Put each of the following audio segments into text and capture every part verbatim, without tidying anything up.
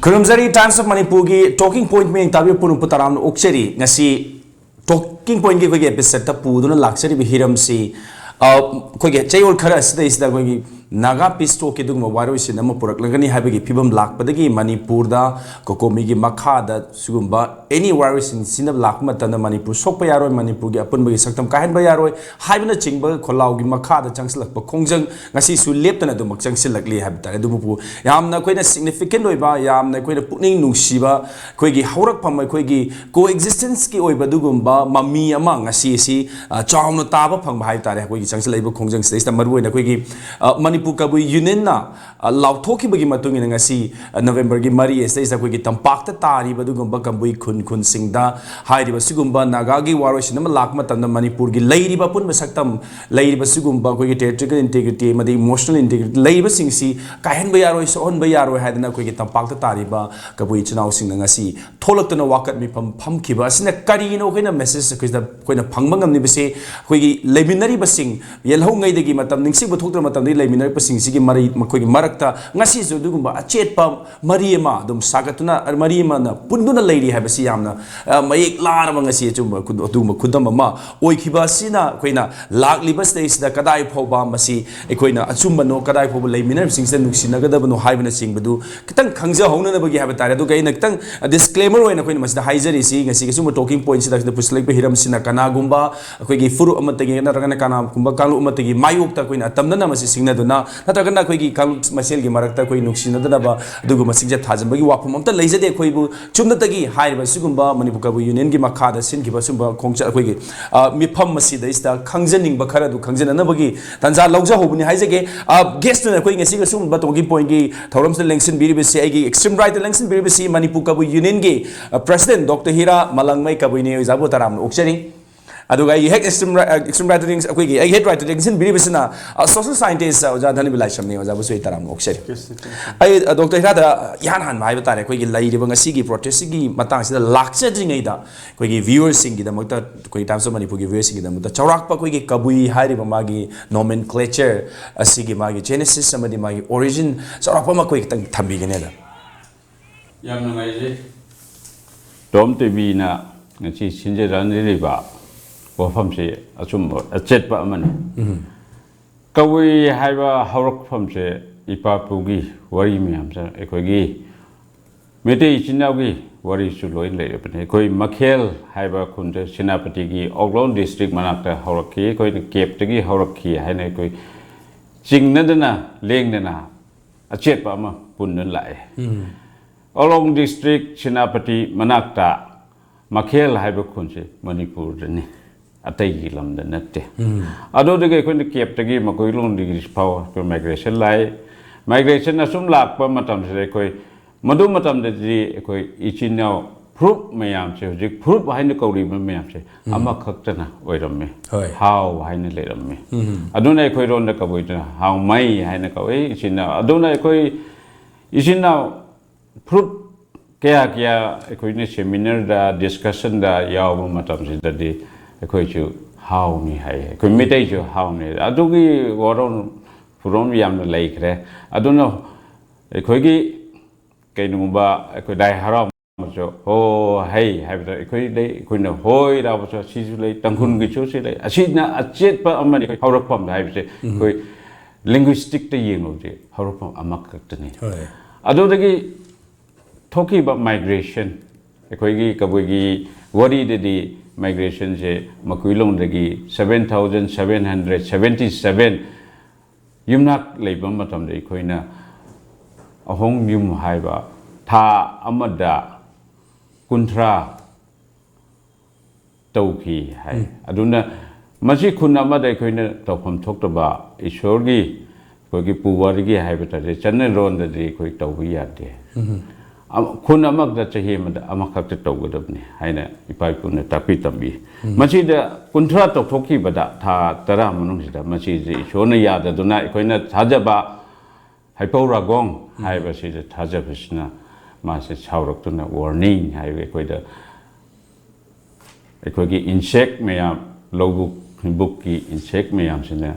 ꯈꯨꯔꯨꯝꯖꯔꯤ, Times of ꯃꯅꯤꯄꯨꯔꯒꯤ talking point ꯃꯤꯌꯦꯡ ꯇꯥꯕꯤꯕ ꯄꯨꯝꯅꯃꯛꯄꯨ ꯇꯔꯥꯝꯅ ꯑꯣꯛꯆꯔꯤ꯫ ꯉꯁꯤ talking pointꯀꯤ ꯑꯩꯈꯣꯏꯒꯤ episodeꯇ ꯄꯨꯗꯨꯅ ꯂꯥꯛꯆꯔꯤꯕ ꯍꯤꯔꯝꯁꯤ, ꯑ, ꯑꯩꯈꯣꯏꯒꯤ ꯆꯌꯣꯜ ꯈꯔ ꯑꯁꯤꯗꯩꯁꯤꯗ ꯑꯩꯈꯣꯏꯒꯤ Naga peace talkꯀꯤ ꯑꯗꯨꯒꯨꯝꯕ ꯋꯥꯔꯣꯏꯁꯤꯟ ꯑꯃ ꯄꯨꯔꯛꯂꯒꯅꯤ ꯍꯥꯏꯕꯒꯤ ꯐꯤꯕꯝ ꯂꯥꯛꯄꯗꯒꯤ ꯃꯅꯤꯄꯨꯔꯗ COCOMIꯒꯤ ꯃꯈꯥꯗ ꯁꯤꯒꯨꯝꯕ any ꯋꯥꯔꯣꯏꯁꯤꯟ ꯁꯤꯅꯕ ꯂꯥꯛꯄ ꯃꯇꯝꯗ ꯃꯅꯤꯄꯨꯔ ꯁꯣꯛꯄ ꯌꯥꯔꯣꯏ, ꯃꯅꯤꯄꯨꯔꯒꯤ ꯑꯄꯨꯟꯕꯒꯤ ꯁꯛꯇꯝ ꯀꯥꯏꯍꯟꯕ ꯌꯥꯔꯣꯏ ꯍꯥꯏꯕꯅꯆꯤꯡꯕ ꯈꯣꯜꯂꯥꯎꯒꯤ ꯃꯈꯥꯗ ꯆꯪꯁꯤꯜꯂꯛꯄ ꯈꯣꯡꯖꯪ ꯉꯁꯤꯁꯨ ꯂꯦꯞꯇꯅ ꯑꯗꯨꯃꯛ ꯆꯪꯁꯤꯜꯂꯛꯂꯤ ꯍꯥꯏꯕ ꯇꯥꯔꯦ꯫ ꯑꯗꯨꯕꯨ ꯌꯥꯝꯅ ꯑꯩꯈꯣꯏꯅ significant ꯑꯣꯏꯕ, ꯌꯥꯝꯅ ꯑꯩꯈꯣꯏꯅ ꯄꯨꯛꯅꯤꯡ ꯅꯨꯡꯁꯤꯕ, ꯑꯩꯈꯣꯏꯒꯤ ꯍꯧꯔꯛꯐꯝ, ꯑꯩꯈꯣꯏꯒꯤ coexistenceꯀꯤ ꯑꯣꯏꯕ ꯑꯗꯨꯒꯨꯝꯕ ꯃꯃꯤ ꯑꯃ ꯉꯁꯤ ꯑꯁꯤ, ꯑ, ꯆꯥꯎꯅ ꯇꯥꯕ ꯐꯪꯕ ꯍꯥꯏꯕ ꯇꯥꯔꯦ꯫ ꯑꯩꯈꯣꯏꯒꯤ ꯆꯪꯁꯤꯜꯂꯛꯏꯕ ꯈꯣꯡꯖꯪꯁꯤꯗꯩꯁꯤꯗ ꯃꯔꯨꯑꯣꯏꯅ ꯑꯩꯈꯣꯏꯒꯤ, ꯑ, ꯃꯅꯤꯄꯨꯔ ꯀꯕꯨꯏ unionꯅ, ꯑ, ꯂꯥꯎꯊꯣꯛꯈꯤꯕꯒꯤ ꯃꯇꯨꯡ ꯏꯟꯅ ꯉꯁꯤ, ꯑ, Novemberꯒꯤ ꯃꯔꯤ ꯑꯁꯤꯗꯩꯁꯤꯗ ꯑꯩꯈꯣꯏꯒꯤ ꯇꯝꯄꯥꯛꯇ ꯇꯥꯔꯤꯕ ꯑꯗꯨꯒꯨꯝꯕ ꯀꯕꯨꯏ ꯈꯨꯟ ꯈꯨꯟꯁꯤꯡꯗ ꯍꯥꯏꯔꯤꯕ ꯁꯤꯒꯨꯝꯕ ꯅꯥꯒꯥꯒꯤ ꯋꯥꯔꯣꯏꯁꯤꯟ ꯑꯃ ꯂꯥꯛꯄ ꯃꯇꯝꯗ ꯃꯅꯤꯄꯨꯔꯒꯤ ꯂꯩꯔꯤꯕ ꯑꯄꯨꯟꯕ ꯁꯛꯇꯝ, ꯂꯩꯔꯤꯕ ꯁꯤꯒꯨꯝꯕ ꯑꯩꯈꯣꯏꯒꯤ territorial integrity ꯑꯃꯗꯤ emotional integrity ꯂꯩꯔꯤꯕꯁꯤꯡꯁꯤ ꯀꯥꯏꯍꯟꯕ ꯌꯥꯔꯣꯏ, ꯁꯣꯛꯍꯟꯕ ꯌꯥꯔꯣꯏ ꯍꯥꯏꯗꯅ ꯑꯩꯈꯣꯏꯒꯤ ꯇꯝꯄꯥꯛꯇ ꯇꯥꯔꯤꯕ ꯀꯕꯨꯏ ꯏꯆꯤꯟ ꯏꯅꯥꯎꯁꯤꯡꯅ ꯉꯁꯤ ꯊꯣꯛꯂꯛꯇꯨꯅ ꯋꯥꯀꯠ ꯃꯤꯐꯝ ꯐꯝꯈꯤꯕ ꯑꯁꯤꯅ ꯀꯔꯤꯅꯣ ꯑꯩꯈꯣꯏꯅ message ꯑꯩꯈꯣꯏꯗ ꯑꯩꯈꯣꯏꯅ ꯐꯪꯕ ꯉꯝꯂꯤꯕꯁꯦ? ꯑꯩꯈꯣꯏꯒꯤ ꯂꯩꯃꯤꯟꯅꯔꯤꯕꯁꯤꯡ, ꯌꯦꯜꯍꯧꯉꯩꯗꯒꯤ ꯃꯇꯝ ꯅꯤꯡꯁꯤꯡꯕ ꯊꯣꯛꯇ꯭ꯔꯕ ꯃꯇꯝꯗꯒꯤ ꯂꯩꯃꯤꯟꯅꯔꯛꯄꯁꯤꯡꯁꯤꯒꯤ ꯃꯔꯩ, ꯃꯈꯣꯏꯒꯤ ꯃꯔꯛꯇ ꯉꯁꯤꯁꯨ ꯑꯗꯨꯒꯨꯝꯕ ꯑꯆꯦꯠꯄ ꯃꯔꯤ ꯑꯃ ꯑꯗꯨꯝ ꯁꯥꯒꯠꯇꯨꯅ, ꯃꯔꯤ ꯑꯃꯅ ꯄꯨꯟꯗꯨꯅ ꯂꯩꯔꯤ ꯍꯥꯏꯕꯁꯤ ꯌꯥꯝꯅ, ꯑ, ꯃꯌꯦꯛ ꯂꯥꯔꯕ ꯉꯁꯤ ꯑꯆꯨꯝꯕ ꯈꯨ-, ꯑꯗꯨꯒꯨꯝꯕ ꯈꯨꯗꯝ ꯑꯃ ꯑꯣꯏꯈꯤꯕ ꯑꯁꯤꯅ ꯑꯩꯈꯣꯏꯅ ꯂꯥꯛꯂꯤꯕ ꯁꯤꯗꯩꯁꯤꯗ ꯀꯗꯥꯏ ꯐꯥꯎꯕ ꯃꯁꯤ ꯑꯩꯈꯣꯏꯅ ꯑꯆꯨꯝꯕꯅꯣ, ꯀꯗꯥꯏ ꯐꯥꯎꯕ ꯂꯩꯃꯤꯟꯅꯔꯤꯕꯁꯤꯡꯁꯤꯗ ꯅꯨꯡꯁꯤꯅꯒꯗꯕꯅꯣ ꯍꯥꯏꯕꯅꯆꯤꯡꯕꯗꯨ ꯈꯤꯇꯪ ꯈꯪꯖꯍꯧꯅꯅꯕꯒꯤ ꯍꯥꯏꯕ ꯇꯥꯔꯦ꯫ ꯑꯗꯨꯒ ꯑꯩꯅ ꯈꯤꯇꯪ disclaimer ꯑꯣꯏꯅ ꯑꯩꯈꯣꯏꯅ ꯃꯁꯤꯗ ꯍꯥꯏꯖꯔꯤꯁꯤ, ꯉꯁꯤꯒꯤ ꯁꯤꯒꯨꯝꯕ talking pointꯁꯤꯗ ꯁꯤꯗ ꯄꯨꯁꯤꯜꯂꯛꯄ ꯍꯤꯔꯝꯁꯤꯅ ꯀꯅꯥꯒꯨꯝꯕ ꯑꯩꯈꯣꯏꯒꯤ ꯐꯨꯔꯨꯞ ꯑꯃꯠꯇꯒꯤ ꯅꯠꯇ꯭ꯔꯒꯅ ꯀꯅꯥꯒꯨꯝꯕ ꯀꯥꯡꯂꯨꯞ ꯑꯃꯠꯇꯒꯤ ꯃꯥꯌꯣꯛꯇ ꯑꯩꯈꯣꯏꯅ ꯑꯇꯝꯅꯅ ꯃꯁꯤ ꯁꯤꯡꯅꯗꯨꯅ ꯅꯠꯇ꯭ꯔꯒꯅ ꯑꯩꯈꯣꯏꯒꯤ ꯀꯥꯡꯂꯨꯞ ꯃꯁꯦꯜꯒꯤ ꯃꯔꯛꯇ ꯑꯩꯈꯣꯏ ꯅꯨꯡꯁꯤꯅꯗꯅꯕ ꯑꯗꯨꯒꯨꯝꯕ ꯁꯤꯡꯆꯠ ꯊꯥꯖꯤꯟꯕꯒꯤ ꯋꯥꯐꯝ ꯑꯝꯇ ꯂꯩꯖꯗꯦ꯫ ꯑꯩꯈꯣꯏꯕꯨ ꯆꯨꯝꯅꯇꯒꯤ ꯍꯥꯏꯔꯤꯕ ꯁꯤꯒꯨꯝꯕ ꯃꯅꯤꯄꯨꯔ ꯀꯕꯨꯏ unionꯒꯤ ꯃꯈꯥꯗ ꯁꯤꯟꯈꯤꯕ ꯁꯤꯒꯨꯝꯕ ꯈꯣꯡꯆꯠ, ꯑꯩꯈꯣꯏꯒꯤ, ꯑ, ꯃꯤꯐꯝ ꯑꯁꯤꯗꯩꯁꯤꯗ ꯈꯪꯖꯅꯤꯡꯕ ꯈꯔ ꯑꯗꯨ ꯈꯪꯖꯅꯅꯕꯒꯤ ꯇꯥꯟꯖꯥ ꯂꯧꯖꯍꯧꯕꯅꯤ ꯍꯥꯏꯖꯒꯦ꯫ ꯑ, guestꯇꯨꯅ ꯑꯩꯈꯣꯏ ꯉꯁꯤꯒꯤ ꯑꯁꯤꯒꯨꯝꯕ talking pointꯀꯤ ꯊꯧꯔꯝꯁꯤꯗ ꯂꯦꯡꯁꯤꯟꯕꯤꯔꯤꯕꯁꯤ ꯑꯩꯒꯤ extreme rightꯇ ꯂꯦꯡꯁꯤꯟꯕꯤꯔꯤꯕꯁꯤ ꯃꯅꯤꯄꯨꯔ ꯀꯕꯨꯏ unionꯒꯤ, ꯑ, president Doctor ꯍꯤꯔꯥ ꯃꯂꯪꯃꯩ ꯀꯕꯨꯏꯅꯦ꯫ ꯑꯣꯖꯥꯕꯨ ꯇꯔꯥꯝꯅ ꯑꯣꯛꯆꯔꯤ꯫ ꯑꯗꯨꯒ ꯑꯩꯒꯤ ꯍꯦꯛ extreme ri-, ꯑ, extreme rightꯇ ꯂꯦꯡ-, ꯑꯩꯈꯣꯏꯒꯤ ꯑꯩꯒꯤ ꯍꯦꯛ rightꯇ ꯂꯦꯡꯁꯤꯟꯕꯤꯔꯤꯕꯁꯤꯅ, ꯑ, social scientist, ꯑ, ꯑꯣꯖꯥ ꯙꯅꯕꯤ ꯂꯥꯏꯁ꯭ꯔꯝꯅꯤ꯫ ꯑꯣꯖꯥꯕꯨꯁꯨ ꯑꯩ ꯇꯔꯥꯝꯅ ꯑꯣꯛꯆꯔꯤ꯫ ꯑꯩ, ꯑ, Doctor ꯍꯤꯔꯥꯗ ꯏꯍꯥꯟ ꯍꯥꯟꯕ ꯍꯥꯏꯕ ꯇꯥꯔꯦ, ꯑꯩꯈꯣꯏꯒꯤ ꯂꯩꯔꯤꯕ ꯉꯁꯤꯒꯤ protestꯁꯤꯒꯤ ꯃꯇꯥꯡꯁꯤꯗ ꯂꯥꯛꯆꯗ꯭ꯔꯤꯉꯩꯗ ꯑꯩꯈꯣꯏꯒꯤ viewerꯁꯤꯡꯒꯤꯗꯃꯛꯇ, ꯑꯩꯈꯣꯏꯒꯤ Times of ꯃꯅꯤꯄꯨꯔꯒꯤ viewerꯁꯤꯡꯒꯤꯗꯃꯛꯇ ꯆꯥꯎꯔꯥꯛꯄ ꯑꯩꯈꯣꯏꯒꯤ ꯀꯕꯨꯏ ꯍꯥꯏꯔꯤꯕ ꯃꯥꯒꯤ nomenclature ꯑꯁꯤꯒꯤ ꯃꯥꯒꯤ genesis ꯑꯃꯗꯤ ꯃꯥꯒꯤ origin ꯆꯥꯎꯔꯥꯛꯄ ꯑꯃ ꯑꯩꯈꯣꯏ ꯈꯤꯇꯪ ꯊꯝꯕꯤꯒꯅꯦꯗ꯫ ꯌꯥꯝ ꯅꯨꯡꯉꯥꯏꯖꯩ꯫ ꯇꯣꯝ ꯇꯤꯚꯤꯅ ꯉꯁꯤ ꯁꯤꯟꯖꯔꯛꯂꯤꯕ ꯋꯥꯐꯝꯁꯤ ꯑꯆꯨꯝꯕ, ꯑꯆꯦꯠꯄ ꯑꯃꯅꯤ꯫ ꯀꯕꯨꯏ ꯍꯥꯏꯕ ꯍꯧꯔꯛꯐꯝꯁꯦ ꯏꯄꯥ ꯄꯨꯒꯤ ꯋꯥꯔꯤ ꯃꯌꯥꯝꯁꯦ, ꯑꯩꯈꯣꯏꯒꯤ ꯃꯩꯇꯩ ꯏꯆꯤꯟ ꯏꯅꯥꯎꯒꯤ ꯋꯥꯔꯤꯁꯨ ꯂꯣꯏ ꯂꯩꯔꯕꯅꯤ꯫ ꯑꯩꯈꯣꯏ ꯃꯈꯦꯜ ꯍꯥꯏꯕ ꯈꯨꯟꯁꯦ ꯁꯦꯅꯥꯄꯇꯤꯒꯤ ꯑꯣꯛꯂꯣꯡ ꯗꯤꯁꯇ꯭ꯔꯤꯛ ꯃꯅꯥꯛꯇ ꯍꯧꯔꯛꯈꯤ, ꯑꯩꯈꯣꯏꯅ ꯀꯦꯞꯇꯒꯤ ꯍꯧꯔꯛꯈꯤ ꯍꯥꯏꯅ ꯑꯩꯈꯣꯏ ꯆꯤꯡꯅꯗꯅ ꯂꯦꯡꯗꯅ ꯑꯆꯦꯠꯄ ꯑꯃ ꯄꯨꯟꯅ ꯂꯥꯛꯑꯦ꯫ ꯑꯣꯛꯂꯣꯡ ꯗꯤꯁꯇ꯭ꯔꯤꯛ ꯁꯦꯅꯥꯄꯇꯤ ꯃꯅꯥꯛꯇ ꯃꯈꯦꯜ ꯍꯥꯏꯕ ꯈꯨꯟꯁꯦ ꯃꯅꯤꯄꯨꯔꯗꯅꯤ, ꯑꯇꯩꯒꯤ ꯂꯝꯗ ꯅꯠꯇꯦ꯫ ꯑꯗꯨꯗꯒꯤ ꯑꯩꯈꯣꯏꯅ ꯀꯦꯞꯇꯒꯤ ꯃꯀꯣꯏꯂꯣꯡꯗꯒꯤ ꯐꯥꯎ ꯑꯩꯈꯣꯏ ꯃꯥꯏꯒ꯭ꯔꯦꯁꯟ ꯂꯥꯛꯏ꯫ ꯃꯥꯏꯒ꯭ꯔꯦꯁꯟ ꯑꯁꯨꯝ ꯂꯥꯛꯄ ꯃꯇꯝꯁꯤꯗ ꯑꯩꯈꯣꯏ, ꯃꯗꯨ ꯃꯇꯝꯗꯗꯤ ꯑꯩꯈꯣꯏ ꯏꯆꯤꯟ ꯏꯅꯥꯎ ꯐꯨꯔꯨꯞ ꯃꯌꯥꯝꯁꯦ, ꯍꯧꯖꯤꯛ ꯐꯨꯔꯨꯞ ꯍꯥꯏꯅ ꯀꯧꯔꯤꯕ ꯃꯌꯥꯝꯁꯦ, ꯑꯃꯈꯛꯇꯅ ꯑꯣꯏꯔꯝꯃꯤ꯫ ꯍꯣꯏ꯫ ꯍꯥꯎ ꯍꯥꯏꯅ ꯂꯩꯔꯝꯃꯤ꯫ ꯑꯗꯨꯅ ꯑꯩꯈꯣꯏꯔꯣꯝꯗ ꯀꯕꯨꯏꯗꯅ ꯍꯥꯎꯃꯩ ꯍꯥꯏꯅ ꯀꯧꯏ ꯏꯆꯤꯟ ꯏꯅꯥꯎ꯫ ꯑꯗꯨꯅ ꯑꯩꯈꯣꯏ ꯏꯆꯤꯟ ꯏꯅꯥꯎ ꯐꯨꯔꯨꯞ ꯀꯌꯥ ꯀꯌꯥ ꯑꯩꯈꯣꯏꯅ ꯁꯦꯃꯤꯅꯔꯗ, ꯗꯤꯁꯀꯁꯟꯗ ꯌꯥꯎꯕ ꯃꯇꯝꯁꯤꯗꯗꯤ ꯑꯩꯈꯣꯏꯁꯨ ꯍꯥꯎꯅꯤ ꯍꯥꯏ, ꯑꯩꯈꯣꯏ ꯃꯤꯇꯩꯁꯨ ꯍꯥꯎꯅꯤ꯫ ꯑꯗꯨꯒꯤ ꯋꯥꯔꯣꯜ ꯄꯨꯔꯣꯜ ꯌꯥꯝꯅ ꯂꯩꯈ꯭ꯔꯦ꯫ ꯑꯗꯨꯅ ꯑꯩꯈꯣꯏꯒꯤ ꯀꯩꯅꯣꯒꯨꯝꯕ ꯑꯩꯈꯣꯏ ꯂꯥꯏ ꯍꯔꯥꯎꯕꯁꯨ ꯍꯣ ꯍꯩ ꯍꯥꯏꯕꯗ ꯑꯩꯈꯣꯏ ꯂꯩ, ꯑꯩꯈꯣꯏꯅ ꯍꯣꯏ ꯂꯥꯎꯕꯁꯨ ꯁꯤꯁꯨ ꯂꯩ, ꯇꯥꯡꯈꯨꯜꯒꯤꯁꯨ ꯁꯤ ꯂꯩ꯫ ꯑꯁꯤꯅ ꯑꯆꯦꯠꯄ ꯑꯃꯅꯤ꯫ ꯑꯩꯈꯣꯏ ꯍꯧꯔꯛꯐꯝꯗ ꯍꯥꯏꯕꯁꯦ ꯑꯩꯈꯣꯏ ꯂꯤꯡꯒ꯭ꯋꯤꯁꯇꯤꯛꯇ ꯌꯦꯡꯂꯨꯕꯁꯦ ꯍꯧꯔꯛꯐꯝ ꯑꯃꯈꯛꯇꯅꯤ꯫ ꯍꯣꯏ꯫ ꯑꯗꯨꯗꯒꯤ ꯊꯣꯛꯈꯤꯕ ꯃꯥꯏꯒ꯭ꯔꯦꯁꯟ, ꯑꯩꯈꯣꯏꯒꯤ ꯀꯕꯨꯏꯒꯤ ꯋꯥꯔꯤꯗꯗꯤ ꯃꯥꯏꯒ꯭ꯔꯦꯁꯟꯁꯦ ꯃꯀꯨꯏꯂꯣꯡꯗꯒꯤ seven thousand seven hundred seventy seven ꯌꯨꯝꯅꯥꯛ ꯂꯩꯕ ꯃꯇꯝꯗ ꯑꯩꯈꯣꯏꯅ ꯑꯍꯣꯡ ꯌꯨꯝ ꯍꯥꯏꯕ ꯊꯥ ꯑꯃꯗ ꯀꯨꯟꯊ꯭ꯔꯥ ꯇꯧꯈꯤ ꯍꯥꯏ꯫ ꯑꯗꯨꯅ ꯃꯁꯤ ꯈꯨꯟ ꯑꯃꯗ ꯑꯩꯈꯣꯏꯅ ꯇꯧꯐꯝ ꯊꯣꯛꯇꯕ ꯏꯁꯣꯔꯒꯤ, ꯑꯩꯈꯣꯏꯒꯤ ꯄꯨꯋꯥꯔꯤꯒꯤ ꯍꯥꯏꯕ ꯇꯥꯔꯦ, ꯆꯠꯅꯔꯣꯟꯗꯗꯤ ꯑꯩꯈꯣꯏ ꯇꯧꯕ ꯌꯥꯗꯦ꯫ ꯑꯃ-, ꯈꯨꯟ ꯑꯃꯈꯛꯇ ꯆꯍꯤ ꯑꯃꯗ ꯑꯃꯈꯛꯇ ꯇꯧꯒꯗꯕꯅꯤ ꯍꯥꯏꯅ ꯏꯄꯥ ꯏꯄꯨꯅ ꯇꯥꯛꯄꯤ ꯇꯝꯕꯤ꯫ ꯃꯁꯤꯗ ꯀꯨꯟꯊ꯭ꯔꯥ ꯇꯧꯊꯣꯛꯈꯤꯕꯗ ꯊꯥ ꯇꯔꯥ ꯃꯅꯨꯡꯁꯤꯗ ꯃꯁꯤꯁꯦ ꯏꯁꯣꯔꯅ ꯌꯥꯗꯗꯨꯅ ꯑꯩꯈꯣꯏꯅ ꯊꯥꯖꯕ ꯍꯩꯄꯧ ꯔꯥꯒꯣꯡ ꯍꯥꯏꯕꯁꯤꯗ ꯊꯥꯖꯕꯁꯤꯅ ꯃꯥꯁꯦ ꯁꯥꯎꯔꯛꯇꯨꯅ ꯋꯥꯔꯅꯤꯡ ꯍꯥꯏꯕ ꯑꯩꯈꯣꯏꯗ ꯑꯩꯈꯣꯏꯒꯤ ꯏꯟꯁꯦꯛ ꯃꯌꯥꯝ, ꯂꯧꯕꯨꯛ ꯏꯕꯨꯛꯀꯤ ꯏꯟꯁꯦꯛ ꯃꯌꯥꯝꯁꯤꯅ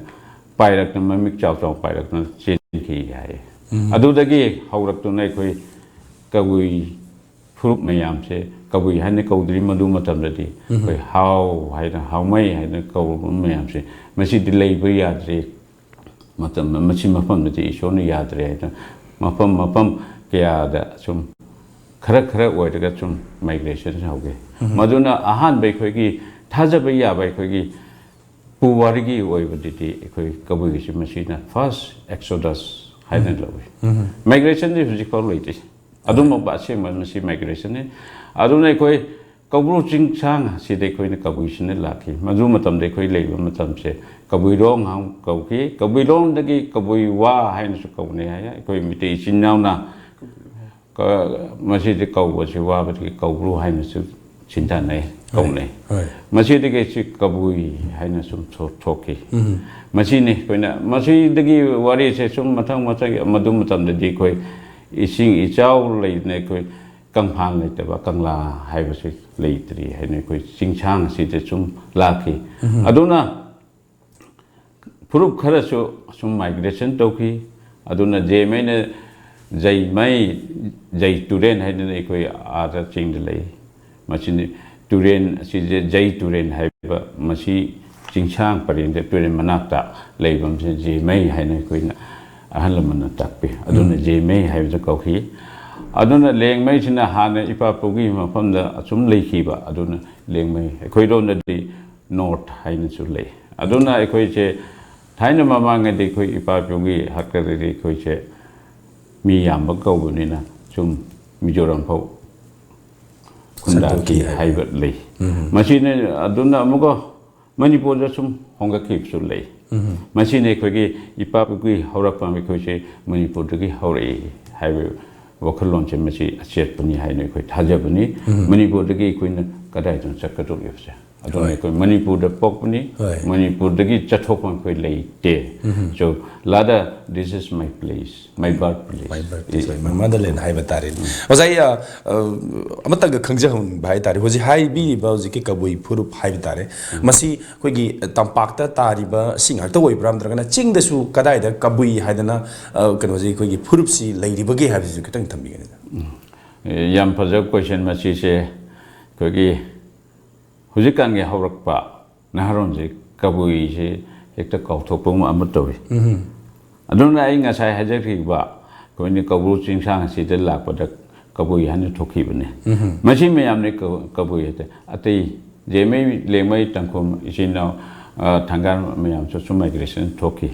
ꯄꯥꯏꯔꯛꯇꯨꯅ, ꯃꯃꯤꯠ ꯆꯥꯎ ꯆꯥꯎ ꯄꯥꯏꯔꯛꯇꯨꯅ ꯆꯦꯟꯈꯤ ꯍꯥꯏ꯫ ꯑꯗꯨꯗꯒꯤ ꯍꯧꯔꯛꯇꯨꯅ ꯑꯩꯈꯣꯏ ꯀꯕꯨꯏ ꯐꯨꯔꯨꯞ ꯃꯌꯥꯝꯁꯦ ꯀꯕꯨꯏ ꯍꯥꯏꯅ ꯀꯧꯗ꯭ꯔꯤ꯫ ꯃꯗꯨ ꯃꯇꯝꯗꯗꯤ ꯑꯩꯈꯣꯏ ꯍꯥꯎ ꯍꯥꯏꯅ, ꯍꯥꯎꯃꯩ ꯍꯥꯏꯅ ꯀꯧꯔꯕ ꯃꯌꯥꯝꯁꯦ, ꯃꯁꯤꯗꯤ ꯂꯩꯕ ꯌꯥꯗ꯭ꯔꯦ꯫ ꯃꯇꯝ, ꯃꯁꯤ ꯃꯐꯝꯗꯗꯤ ꯏꯁꯣꯔꯅ ꯌꯥꯗ꯭ꯔꯦ ꯍꯥꯏꯅ ꯃꯐꯝ ꯃꯐꯝ ꯀꯌꯥꯗ ꯁꯨꯝ ꯈꯔ ꯈꯔ ꯑꯣꯏꯔꯒ ꯁꯨꯝ ꯃꯥꯏꯒ꯭ꯔꯦꯁꯟ ꯍꯧꯒꯦ꯫ ꯃꯗꯨꯅ ꯑꯍꯥꯟꯕ ꯑꯩꯈꯣꯏꯒꯤ ꯊꯥꯖꯕ ꯌꯥꯕ ꯑꯩꯈꯣꯏꯒꯤ ꯄꯨꯋꯥꯔꯤꯒꯤ ꯑꯣꯏꯕꯗꯗꯤ ꯑꯩꯈꯣꯏ ꯀꯕꯨꯏꯒꯤꯁꯤ ꯃꯁꯤꯅ ꯐꯥꯔꯁ ꯑꯦꯛꯁꯣꯗꯁ ꯍꯥꯏꯅ ꯂꯧꯏ꯫ ꯃꯥꯏꯒ꯭ꯔꯦꯁꯟꯗꯤ ꯍꯧꯖꯤꯛꯐꯥꯎ ꯂꯩꯇꯦ꯫ ꯑꯗꯨꯝꯕ ꯑꯁꯦꯡꯕ ꯃꯁꯤ ꯃꯥꯏꯒ꯭ꯔꯦꯁꯟꯅꯤ꯫ ꯑꯗꯨꯅ ꯑꯩꯈꯣꯏ ꯀꯧꯕ꯭ꯔꯨ ꯆꯤꯡꯁꯥꯡ ꯑꯁꯤꯗ ꯑꯩꯈꯣꯏꯅ ꯀꯕꯨꯏꯁꯤꯡꯅ ꯂꯥꯛꯈꯤ꯫ ꯃꯗꯨ ꯃꯇꯝꯗ ꯑꯩꯈꯣꯏ ꯂꯩꯕ ꯃꯇꯝꯁꯦ ꯀꯕꯨꯏꯔꯣꯡ ꯍꯥꯏꯅ ꯀꯧꯈꯤ꯫ ꯀꯕꯨꯏꯔꯣꯡꯗꯒꯤ ꯀꯕꯨꯏ ꯋꯥ ꯍꯥꯏꯅꯁꯨ ꯀꯧꯅꯩ ꯍꯥꯏ꯫ ꯑꯩꯈꯣꯏ ꯃꯤꯇꯩ ꯏꯆꯤꯟ ꯏꯅꯥꯎꯅ ꯀ-, ꯃꯁꯤꯗꯤ ꯀꯧꯕꯁꯤ ꯋꯥꯕꯗꯒꯤ ꯀꯧꯕ꯭ꯔꯨ ꯍꯥꯏꯅꯁꯨ ꯁꯤꯟꯊꯅꯩ, ꯀꯧꯅꯩ꯫ ꯍꯣꯏ꯫ ꯃꯁꯤꯗꯒꯤ ꯁꯤ ꯀꯕꯨꯏ ꯍꯥꯏꯅ ꯁꯨꯝ ꯊꯣ-, ꯊꯣꯛꯈꯤ꯫ ꯃꯁꯤꯅꯤ ꯑꯩꯈꯣꯏꯅ, ꯃꯁꯤꯗꯒꯤ ꯋꯥꯔꯤꯁꯦ ꯁꯨꯝ ꯃꯊꯪ ꯃꯊꯪ, ꯃꯗꯨ ꯃꯇꯝꯗꯗꯤ ꯑꯩꯈꯣꯏ ꯏꯁꯤꯡ ꯏꯆꯥꯎ ꯂꯩꯗꯅ ꯑꯩꯈꯣꯏ ꯀꯪꯐꯥꯟ ꯂꯩꯇꯕ, ꯀꯪꯂꯥ ꯍꯥꯏꯕꯁꯤ ꯂꯩꯇ꯭ꯔꯤ ꯍꯥꯏꯅ ꯑꯩꯈꯣꯏ ꯆꯤꯡꯁꯥꯡ ꯑꯁꯤꯗ ꯁꯨꯝ ꯂꯥꯛꯈꯤ꯫ ꯑꯗꯨꯅ ꯐꯨꯔꯨꯞ ꯈꯔꯁꯨ ꯁꯨꯝ ꯃꯥꯏꯒ꯭ꯔꯦꯁꯟ ꯇꯧꯈꯤ꯫ ꯑꯗꯨꯅ ꯖꯦꯃꯩꯅ ꯖꯩꯃꯩ, ꯖꯩ ꯇꯨꯔꯦꯟ ꯍꯥꯏꯗꯅ ꯑꯩꯈꯣꯏ ꯑꯥꯗ ꯆꯤꯡꯗ ꯂꯩ꯫ ꯃꯁꯤꯅꯤ ꯇꯨꯔꯦꯟ ꯑꯁꯤꯁꯦ ꯖꯩ ꯇꯨꯔꯦꯟ ꯍꯥꯏꯕ, ꯃꯁꯤ ꯆꯤꯡꯁꯥꯡ ꯄꯔꯦꯡꯗ ꯇꯨꯔꯦꯟ ꯃꯅꯥꯛꯇ ꯂꯩꯕ ꯑꯃꯁꯤꯅ ꯖꯦꯃꯩ ꯍꯥꯏꯅ ꯑꯩꯈꯣꯏꯅ ꯑꯍꯜ ꯂꯃꯟꯅ ꯇꯥꯛꯄꯤ꯫ ꯑꯗꯨꯅ ꯖꯦꯃꯩ ꯍꯥꯏꯕꯗ ꯀꯧꯈꯤ꯫ ꯑꯗꯨꯅ ꯂꯦꯡꯃꯩꯁꯤꯅ ꯍꯥꯟꯅ ꯏꯄꯥ ꯄꯨꯒꯤ ꯃꯐꯝꯗ ꯑꯁꯨꯝ ꯂꯩꯈꯤꯕ꯫ ꯑꯗꯨꯅ ꯂꯦꯡꯃꯩ ꯑꯩꯈꯣꯏꯔꯣꯝꯗꯗꯤ ꯅꯣꯔꯠ ꯍꯥꯏꯅꯁꯨ ꯂꯩ꯫ ꯑꯗꯨꯅ ꯑꯩꯈꯣꯏꯁꯦ ꯊꯥꯏꯅ ꯃꯃꯥꯡꯉꯩꯗꯤ ꯑꯩꯈꯣꯏ ꯏꯄꯥ ꯏꯄꯨꯒꯤ ꯍꯥꯛꯇꯛꯇꯗꯤ ꯑꯩꯈꯣꯏꯁꯦ ꯃꯤ ꯌꯥꯝꯕ ꯀꯧꯕꯅꯤꯅ ꯁꯨꯝ ꯃꯤꯖꯣꯔꯥꯝ ꯐꯥꯎ ꯈꯨꯟꯗꯥꯈꯤ ꯁꯟꯗꯣꯛꯈꯤ ꯍꯥꯏꯕ꯫ ꯍꯥꯏꯕ ꯂꯩ꯫ ꯃꯁꯤꯅ ꯑꯗꯨꯅ ꯑꯃꯨꯛꯀ ꯃꯅꯤꯄꯨꯔꯗ ꯁꯨꯝ ꯍꯣꯡꯒꯠꯈꯤꯕꯁꯨ ꯂꯩ꯫ ꯃꯁꯤꯅ ꯑꯩꯈꯣꯏꯒꯤ ꯏꯄꯥ ꯏꯄꯨꯒꯤ ꯍꯧꯔꯛꯐꯝ ꯑꯩꯈꯣꯏꯁꯦ ꯃꯅꯤꯄꯨꯔꯗꯒꯤ ꯍꯧꯔꯛꯏ ꯍꯥꯏꯕ ꯋꯥꯈꯜꯂꯣꯟꯁꯦ ꯃꯁꯤ ꯑꯆꯦꯠꯄꯅꯤ ꯍꯥꯏꯅ ꯑꯩꯈꯣꯏ ꯊꯥꯖꯕꯅꯤ꯫ ꯃꯅꯤꯄꯨꯔꯗꯒꯤ ꯑꯩꯈꯣꯏꯅ ꯀꯗꯥꯏꯗꯅꯣ ꯆꯠꯀꯗꯧꯔꯤꯕꯁꯦ? ꯑꯗꯨꯅ ꯍꯣꯏ꯫ ꯑꯩꯈꯣꯏ ꯃꯅꯤꯄꯨꯔꯗ ꯄꯣꯛꯄꯅꯤ, ꯍꯣꯏ꯫ ꯃꯅꯤꯄꯨꯔꯗꯒꯤ ꯆꯠꯊꯣꯛꯐꯝ ꯑꯩꯈꯣꯏ ꯂꯩꯇꯦ꯫ So, Lada, this is my place, my birthplace. My birthplace, my motherland ꯍꯥꯏꯕ ꯇꯥꯔꯦ꯫ ꯑꯣꯖꯥ, ꯑꯩ, ꯑ, ꯑ, ꯑꯃꯇꯪꯒ ꯈꯪꯖꯍꯧꯅꯤꯡꯕ ꯍꯥꯏ ꯇꯥꯔꯦ, ꯍꯧꯖꯤꯛ ꯍꯥꯏꯕꯤꯔꯤꯕ ꯍꯧꯖꯤꯛꯀꯤ ꯀꯕꯨꯏ ꯐꯨꯔꯨꯞ ꯍꯥꯏꯕ ꯇꯥꯔꯦ, ꯃꯁꯤ ꯑꯩꯈꯣꯏꯒꯤ ꯇꯝꯄꯥꯛꯇ ꯇꯥꯔꯤꯕ ꯁꯤ ꯉꯥꯛꯇ ꯑꯣꯏꯕ꯭ꯔꯥ, ꯅꯠꯇ꯭ꯔꯒꯅ ꯆꯤꯡꯗꯁꯨ ꯀꯗꯥꯏꯗ ꯀꯕꯨꯏ ꯍꯥꯏꯗꯅ, ꯑ, ꯀꯩꯅꯣꯁꯦ ꯑꯩꯈꯣꯏꯒꯤ ꯐꯨꯔꯨꯞꯁꯤ ꯂꯩꯔꯤꯕꯒꯦ ꯍꯥꯏꯕꯁꯤꯁꯨ ꯈꯤꯇꯪ ꯊꯝꯕꯤꯒꯅꯤꯗ? ꯎꯝ꯫ ꯌꯥꯝ ꯐꯖꯕ ꯀꯣꯏꯁꯟ ꯃꯁꯤꯁꯦ꯫ ꯑꯩꯈꯣꯏꯒꯤ ꯍꯧꯖꯤꯛꯀꯥꯟꯒꯤ ꯍꯧꯔꯛꯄ ꯅꯍꯥꯔꯣꯟꯁꯦ ꯀꯕꯨꯏꯁꯦ ꯍꯦꯛꯇ ꯀꯥꯎꯊꯣꯛꯄ ꯑꯃ ꯇꯧꯏ꯫ ꯑꯗꯨꯅ ꯑꯩ ꯉꯁꯥꯏ ꯍꯥꯏꯖꯈꯤꯕ ꯑꯩꯈꯣꯏꯅ ꯀꯧꯕ꯭ꯔꯨ ꯆꯤꯡꯁꯥꯡ ꯑꯁꯤꯗ ꯂꯥꯛꯄꯗ ꯀꯕꯨꯏ ꯍꯥꯏꯅ ꯊꯣꯛꯈꯤꯕꯅꯤ꯫ ꯃꯁꯤ ꯃꯌꯥꯝꯅꯤ ꯀ- ꯀꯕꯨꯏ ꯍꯥꯏꯗꯤ ꯑꯇꯩ ꯖꯦꯃꯩ ꯂꯦꯡꯃꯩ ꯇꯥꯡꯈꯨꯜ ꯏꯆꯤꯟ ꯏꯅꯥꯎ ꯑ, ꯊꯥꯡꯒꯥꯜ ꯃꯌꯥꯝꯁꯨ ꯁꯨꯝ ꯃꯥꯏꯒ꯭ꯔꯦꯁꯟ ꯊꯣꯛꯈꯤ꯫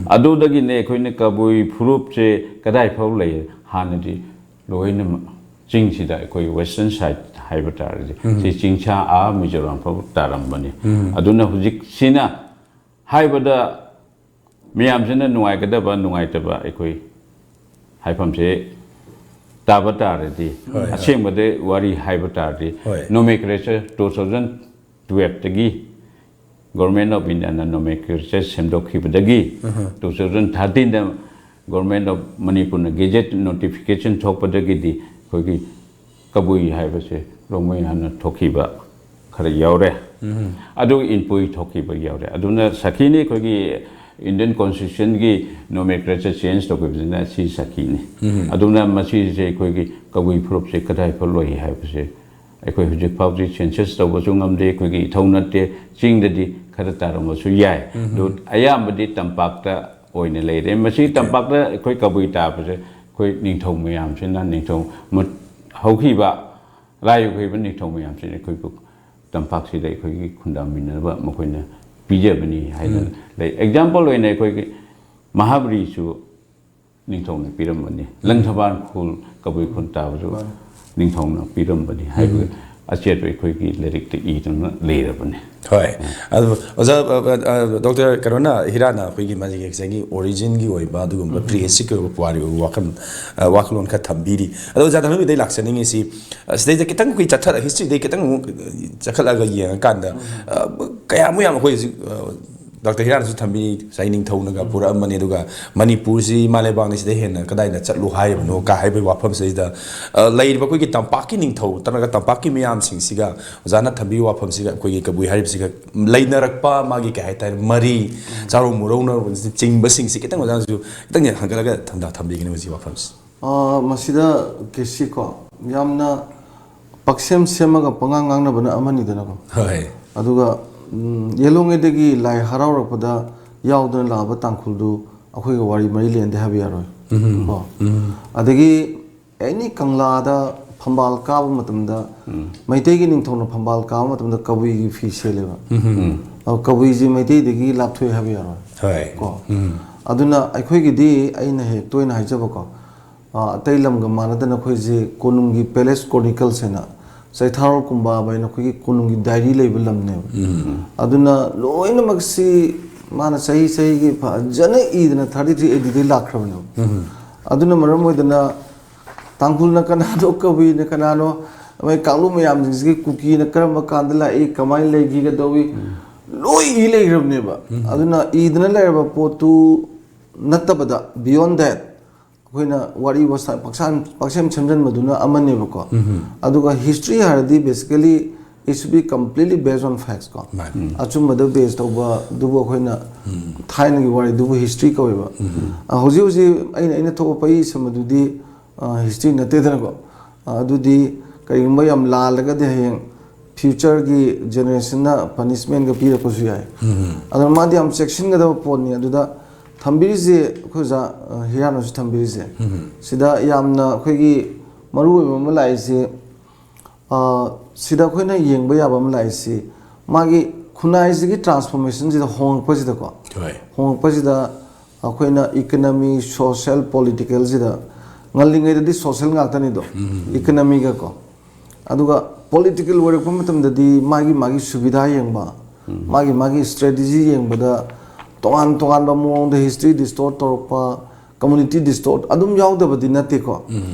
ꯑꯗꯨꯗꯒꯤꯅꯦ ꯑꯩꯈꯣꯏꯅ ꯀꯕꯨꯏ ꯐꯨꯔꯨꯞꯁꯦ ꯀꯗꯥꯏ ꯐꯥꯎ ꯂꯩ? ꯍꯥꯟꯅꯗꯤ ꯂꯣꯏꯅꯃꯛ ꯆꯤꯡꯁꯤꯗ ꯑꯩꯈꯣꯏ ꯋꯦꯁꯇꯔꯟ ꯁꯥꯏꯠ ꯍꯥꯏꯕ ꯇꯥꯔꯗꯤ ꯁꯤ ꯆꯤꯡꯁꯥ ꯑꯥ ꯃꯤꯖꯣꯔꯥꯝ ꯐꯥꯎ ꯇꯥꯔꯝꯕꯅꯤ꯫ ꯑꯗꯨꯅ ꯍꯧꯖꯤꯛꯁꯤꯅ ꯍꯥꯏꯕꯗ ꯃꯌꯥꯝꯁꯤꯅ ꯅꯨꯡꯉꯥꯏꯒꯗꯕ ꯅꯨꯡꯉꯥꯏꯇꯕ ꯑꯩꯈꯣꯏ ꯍꯥꯏꯐꯝꯁꯦ ꯇꯥꯕ ꯇꯥꯔꯗꯤ ꯍꯣꯏ, ꯍꯣꯏ꯫ ꯑꯁꯦꯡꯕꯗ ꯋꯥꯔꯤ ꯍꯥꯏꯕ ꯇꯥꯔꯗꯤ ꯍꯣꯏ꯫ Nomenclature two thousand twelve ꯇꯒꯤ Government of India ꯅ nomenclature ꯁꯦꯝꯗꯣꯛꯈꯤꯕꯗꯒꯤ two thousand thirteen the Government of ꯃꯅꯤꯄꯨꯔꯅ ꯒꯦꯖꯦꯠ ꯅꯣꯇꯤꯐꯤꯀꯦꯁꯟ ꯊꯣꯛꯄꯗꯒꯤꯗꯤ ꯑꯩꯈꯣꯏꯒꯤ ꯀꯕꯨꯏ ꯍꯥꯏꯕꯁꯦ ꯔꯣꯡꯃꯩ ꯍꯥꯟꯅ ꯊꯣꯛꯈꯤꯕ ꯈꯔ ꯌꯥꯎꯔꯦ꯫ ꯑꯗꯨꯒ ꯏꯟꯄꯨꯏ ꯊꯣꯛꯈꯤꯕ ꯌꯥꯎꯔꯦ꯫ ꯑꯗꯨꯅ ꯁꯈꯤꯅꯤ ꯑꯩꯈꯣꯏꯒꯤ ꯏꯟꯗꯤꯌꯟ ꯀꯣꯟꯁꯇꯤꯇ꯭ꯌꯨꯁꯟꯒꯤ ꯅꯣꯃꯦꯟꯀ꯭ꯂꯦꯆꯔ ꯆꯦꯟꯖ ꯇꯧꯈꯤꯕꯁꯤꯅ ꯁꯤ ꯁꯈꯤꯅꯤ꯫ ꯑꯗꯨꯅ ꯃꯁꯤꯁꯦ ꯑꯩꯈꯣꯏꯒꯤ ꯀꯕꯨꯏ ꯐꯨꯔꯨꯞꯁꯦ ꯀꯗꯥꯏ ꯐꯥꯎ ꯂꯣꯏ ꯍꯥꯏꯕꯁꯦ ꯑꯩꯈꯣꯏ ꯍꯧꯖꯤꯛ ꯐꯥꯎꯗꯤ ꯁꯦꯟꯁꯁ ꯇꯧꯕꯁꯨ ꯉꯝꯗꯦ, ꯑꯩꯈꯣꯏꯒꯤ ꯏꯊꯧ ꯅꯠꯇꯦ꯫ ꯆꯤꯡꯗꯗꯤ ꯈꯔ ꯇꯥꯔꯝꯕꯁꯨ ꯌꯥꯏ꯫ ꯑꯗꯨ ꯑꯌꯥꯝꯕꯗꯤ ꯇꯝꯄꯥꯛꯇ ꯑꯣꯏꯅ ꯂꯩꯔꯦ꯫ ꯃꯁꯤ ꯇꯝꯄꯥꯛꯇ ꯑꯩꯈꯣꯏ ꯀꯕꯨꯏ ꯇꯥꯕꯁꯦ ꯑꯩꯈꯣꯏ ꯅꯤꯡꯊꯧ ꯃꯌꯥꯝꯁꯤꯅ ꯅꯤꯡꯊꯧ ꯃꯨꯠ-, ꯍꯧꯈꯤꯕ ꯂꯥꯏ ꯍꯧꯈꯤꯕ ꯅꯤꯡꯊꯧ ꯃꯌꯥꯝꯁꯤꯅ ꯑꯩꯈꯣꯏꯕꯨ ꯇꯝꯄꯥꯛꯁꯤꯗ ꯑꯩꯈꯣꯏꯒꯤ ꯈꯨꯟꯗꯥꯃꯤꯟꯅꯅꯕ ꯃꯈꯣꯏꯅ ꯄꯤꯖꯕꯅꯤ ꯍꯥꯏꯅ ꯂꯩ꯫ ꯑꯦꯛꯖꯥꯝꯄꯜ ꯑꯣꯏꯅ ꯑꯩꯈꯣꯏꯒꯤ ꯃꯍꯥꯕꯂꯤꯁꯨ ꯅꯤꯡꯊꯧꯅ ꯄꯤꯔꯝꯕꯅꯤ꯫ ꯂꯪꯊꯕꯥꯜ ꯈꯨꯜ ꯀꯕꯨꯏ ꯈꯨꯟ ꯇꯥꯕꯁꯨ ꯅꯤꯡꯊꯧꯅ ꯄꯤꯔꯝꯕꯅꯤ ꯍꯥꯏꯕ ꯑꯆꯦꯠꯄ ꯑꯩꯈꯣꯏꯒꯤ ꯂꯥꯏꯔꯤꯛꯇ ꯏꯗꯨꯅ ꯂꯩꯔꯕꯅꯤ꯫ ꯍꯣꯏ꯫ ꯑꯗꯨ ꯑꯣꯖꯥ, ꯑ, ꯑ, ꯑ, ꯗꯣꯛꯇꯔ ꯀꯩꯅꯣꯅ, ꯍꯤꯔꯥꯅ ꯑꯩꯈꯣꯏꯒꯤ ꯃꯥꯒꯤ ꯉꯁꯥꯏꯒꯤ ꯑꯣꯔꯤꯖꯤꯟꯒꯤ ꯑꯣꯏꯕ ꯑꯗꯨꯒꯨꯝꯕ ꯄ꯭ꯔꯤ ꯍꯤꯁꯇ꯭ꯔꯤꯒꯤ ꯑꯣꯏꯕ ꯄꯨꯋꯥꯔꯤꯒꯤ ꯑꯣꯏꯕ ꯋꯥꯈꯜ, ꯑ, ꯋꯥꯈꯜꯂꯣꯟ ꯈꯔ ꯊꯝꯕꯤꯔꯤ꯫ ꯑꯗꯣ ꯑꯣꯖꯥ ꯊꯥꯡꯃꯩꯕꯟꯗꯩ ꯂꯥꯛꯆꯅꯤꯡꯉꯤꯁꯤ, ꯑ, ꯁꯤꯗꯩꯗ ꯈꯤꯇꯪ ꯑꯩꯈꯣꯏ ꯆꯠꯊꯔ-, ꯍꯤꯁꯇ꯭ꯔꯤꯗꯩ ꯈꯤꯇꯪ ꯑꯃꯨꯛ ꯆꯠꯈꯠꯂꯒ ꯌꯦꯡꯉꯀꯥꯟꯗ, ꯑ, ꯀꯌꯥꯃꯨꯛ ꯌꯥꯝ ꯑꯩꯈꯣꯏ ꯍꯧꯖꯤꯛ, ꯑ, ꯗꯥꯛꯇꯔ ꯍꯤꯔꯥꯅꯁꯨ ꯊꯝꯕꯤꯔꯤ, ꯉꯁꯥꯏ ꯅꯤꯡꯊꯧꯅꯒ ꯄꯨꯔꯛꯑꯝꯕꯅꯤ, ꯑꯗꯨꯒ ꯃꯅꯤꯄꯨꯔꯁꯤ ꯏꯃꯥ ꯂꯩꯕꯥꯛꯅꯤ, ꯁꯤꯗ ꯍꯦꯟꯅ ꯀꯗꯥꯏꯗ ꯆꯠꯂꯨ ꯍꯥꯏꯔꯤꯕꯅꯣ ꯀ ꯍꯥꯏꯕꯒꯤ ꯋꯥꯐꯝꯁꯤꯗꯩꯗ, ꯑ, ꯂꯩꯔꯤꯕ ꯑꯩꯈꯣꯏꯒꯤ ꯇꯝꯄꯥꯛꯀꯤ ꯅꯤꯡꯊꯧ ꯅꯠꯇ꯭ꯔꯒ ꯇꯝꯄꯥꯛꯀꯤ ꯃꯤꯌꯥꯝꯁꯤꯡꯁꯤꯒ ꯑꯣꯖꯥꯅ ꯊꯝꯕꯤꯔꯤꯕ ꯋꯥꯐꯝꯁꯤꯒ ꯑꯩꯈꯣꯏꯒꯤ ꯀꯕꯨꯏ ꯍꯥꯏꯔꯤꯕꯁꯤꯒ ꯂꯩꯅꯔꯛꯄ ꯃꯥꯒꯤ ꯀꯩ ꯍꯥꯏꯇꯥꯔꯦ, ꯃꯔꯤ, ꯆꯥꯔꯧ ꯃꯨꯔꯧꯅ ꯆꯤꯡꯕꯁꯤꯡꯁꯤ ꯈꯤꯇꯪ ꯑꯣꯖꯥꯅꯁꯨ ꯈꯤꯇꯪ ꯍꯟꯒꯠꯂꯒ ꯊꯝ-, ꯊꯝꯕꯤꯒꯅꯤ ꯍꯧꯖꯤꯛ ꯋꯥꯐꯝꯁꯤ꯫ ꯑ, ꯃꯁꯤꯗ ꯀꯦꯁꯤꯀꯣ, ꯌꯥꯝꯅ ꯄꯥꯛꯁꯦꯝ ꯁꯦꯝꯃꯒ ꯄꯉꯥꯡ ꯉꯥꯡꯅꯕꯅ ꯑꯃꯅꯤꯗꯅꯀꯣ꯫ ꯍꯣꯏ꯫ ꯑꯗꯨꯒ ꯎꯝ, ꯌꯦꯜꯍꯣꯡꯉꯩꯗꯒꯤ ꯂꯥꯏ ꯍꯔꯥꯎꯔꯛꯄꯗ ꯌꯥꯎꯗꯨꯅ ꯂꯥꯛꯑꯕ ꯇꯥꯡꯈꯨꯜꯗꯨ ꯑꯩꯈꯣꯏꯒ ꯋꯥꯔꯤ ꯃꯔꯤ ꯂꯩꯅꯗꯦ ꯍꯥꯏꯕ ꯌꯥꯔꯣꯏ꯫ ꯀꯣ꯫ ꯑꯗꯒꯤ ꯑꯦꯅꯤ ꯀꯪꯂꯥꯗ ꯐꯝꯕꯥꯜ ꯀꯥꯕ ꯃꯇꯝꯗ, ꯃꯩꯇꯩꯒꯤ ꯅꯤꯡꯊꯧꯅ ꯐꯝꯕꯥꯜ ꯀꯥꯕ ꯃꯇꯝꯗ ꯀꯕꯨꯏꯒꯤ ꯐꯤ ꯁꯦꯠꯂꯦꯕ꯫ ꯑꯗꯣ ꯀꯕꯨꯏꯁꯤ ꯃꯩꯇꯩꯗꯒꯤ ꯂꯥꯞꯊꯣꯛꯑꯦ ꯍꯥꯏꯕ ꯌꯥꯔꯣꯏ꯫ ꯍꯣꯏ꯫ ꯀꯣ꯫ ꯑꯗꯨꯅ ꯑꯩꯈꯣꯏꯒꯤꯗꯤ ꯑꯩꯅ ꯍꯦꯛ ꯇꯣꯏꯅ ꯍꯥꯏꯖꯕꯀꯣ, ꯑ, ꯑꯇꯩ ꯂꯝꯒ ꯃꯥꯟꯅꯗꯅ ꯑꯩꯈꯣꯏꯁꯦ ꯀꯣꯅꯨꯡꯒꯤ Palace Chronicles ꯍꯥꯏꯅ, ꯆꯩꯊꯥꯔꯣꯜ ꯀꯨꯝꯕꯥꯕ ꯍꯥꯏꯅ ꯑꯩꯈꯣꯏꯒꯤ ꯀꯣꯅꯨꯡꯒꯤ diary ꯂꯩꯕ ꯂꯝꯅꯦꯕ꯫ ꯑꯗꯨꯅ ꯂꯣꯏꯅꯃꯛꯁꯤ ꯃꯥꯅ ꯆꯍꯤ ꯆꯍꯤꯒꯤ ꯐꯖꯅ ꯏꯗꯅ thirty three A D ꯗꯒꯤ ꯂꯥꯛꯈ꯭ꯔꯕꯅꯦꯕ꯫ ꯑꯗꯨꯅ ꯃꯔꯝ ꯑꯣꯏꯗꯅ ꯇꯥꯡꯈꯨꯜꯅ ꯀꯅꯥꯅꯣ, ꯀꯕꯨꯏꯅ ꯀꯅꯥꯅꯣ, ꯃꯣꯏ ꯀꯥꯡꯂꯨꯞ ꯃꯌꯥꯝꯁꯤꯡꯁꯤꯒꯤ ꯀꯨꯀꯤꯅ ꯀꯔꯝꯕ ꯀꯥꯟꯗ ꯂꯥꯛꯏ, ꯀꯃꯥꯏꯅ ꯂꯩꯈꯤ, ꯀꯩꯗꯧꯏ, ꯂꯣꯏ ꯏ ꯂꯩꯈ꯭ꯔꯕꯅꯦꯕ꯫ ꯑꯗꯨꯅ ꯏꯗꯅ ꯂꯩꯔꯕ ꯄꯣꯠꯇꯨ ꯅꯠꯇꯕꯗ, beyond that, ꯑꯩꯈꯣꯏꯅ ꯋꯥꯔꯤ ꯋꯥꯁꯥ ꯄꯥꯛꯁꯥꯟ-, ꯄꯥꯛꯁꯦꯝ ꯁꯦꯝꯖꯟꯕꯗꯨꯅ ꯑꯃꯅꯦꯕꯀꯣ꯫ ꯑꯗꯨꯒ history ꯍꯥꯏꯔꯗꯤ basically it should be completely based on facts ꯀꯣ꯫ ꯃꯥꯅꯤ꯫ ꯑꯆꯨꯝꯕꯗ base ꯇꯧꯕꯗꯨꯕꯨ ꯑꯩꯈꯣꯏꯅ ꯊꯥꯏꯅꯒꯤ ꯋꯥꯔꯤꯗꯨꯕꯨ history ꯀꯧꯋꯦꯕ꯫ ꯑ, ꯍꯧꯖꯤꯛ ꯍꯧꯖꯤꯛ ꯑꯩꯅ, ꯑꯩꯅ ꯊꯣꯛꯄ ꯄꯩ ꯏꯁꯟꯕꯗꯨꯗꯤ, ꯑ, history ꯅꯠꯇꯦꯗꯅꯀꯣ꯫ ꯑ, ꯑꯗꯨꯗꯤ ꯀꯔꯤꯒꯨꯝꯕ ꯌꯥꯝ ꯂꯥꯜꯂꯒꯗꯤ ꯍꯌꯦꯡ future ꯒꯤ generation ꯅ punishment ꯒ ꯄꯤꯔꯛꯄꯁꯨ ꯌꯥꯏ꯫ ꯑꯗꯨꯅ ꯃꯥꯗꯤ ꯌꯥꯝ ꯆꯦꯛꯁꯤꯟꯒꯗꯕ ꯄꯣꯠꯅꯤ꯫ ꯑꯗꯨꯗ ꯊꯝꯕꯤꯔꯤꯁꯦ ꯑꯩꯈꯣꯏ ꯑꯣꯖꯥ, ꯑ, ꯍꯤꯔꯥꯟꯅꯁꯨ ꯊꯝꯕꯤꯔꯤꯁꯦ, ꯁꯤꯗ ꯌꯥꯝꯅ ꯑꯩꯈꯣꯏꯒꯤ ꯃꯔꯨꯑꯣꯏꯕ ꯑꯃ ꯂꯥꯛꯏꯁꯦ, ꯑ, ꯁꯤꯗ ꯑꯩꯈꯣꯏꯅ ꯌꯦꯡꯕ ꯌꯥꯕ ꯑꯃ ꯂꯥꯛꯏꯁꯤ, ꯃꯥꯒꯤ ꯈꯨꯟꯅꯥꯏꯁꯤꯒꯤ transformation ꯁꯤꯗ ꯍꯣꯡꯉꯛꯄꯁꯤꯗꯀꯣ, ꯍꯣꯏ꯫ ꯍꯣꯡꯉꯛꯄꯁꯤꯗ ꯑꯩꯈꯣꯏꯅ economy, social, political ꯁꯤꯗ, ꯉꯜꯂꯤꯉꯩꯗꯗꯤ social ꯉꯥꯛꯇꯅꯤꯗꯣ, economy ꯒ ꯀꯣ꯫ ꯑꯗꯨꯒ political ꯑꯣꯏꯔꯛꯄ ꯃꯇꯝꯗꯗꯤ ꯃꯥꯒꯤ, ꯃꯥꯒꯤ ꯁꯨꯕꯤꯙꯥ ꯌꯦꯡꯕ, ꯃꯥꯒꯤ, ꯃꯥꯒꯤ strategy ꯌꯦꯡꯕꯗ ꯇꯣꯉꯥꯟ ꯇꯣꯉꯥꯟꯕ ꯃꯑꯣꯡꯗ history distort ꯇꯧꯔꯛꯄ, community distort ꯑꯗꯨꯝ ꯌꯥꯎꯗꯕꯗꯤ ꯅꯠꯇꯦꯀꯣ꯫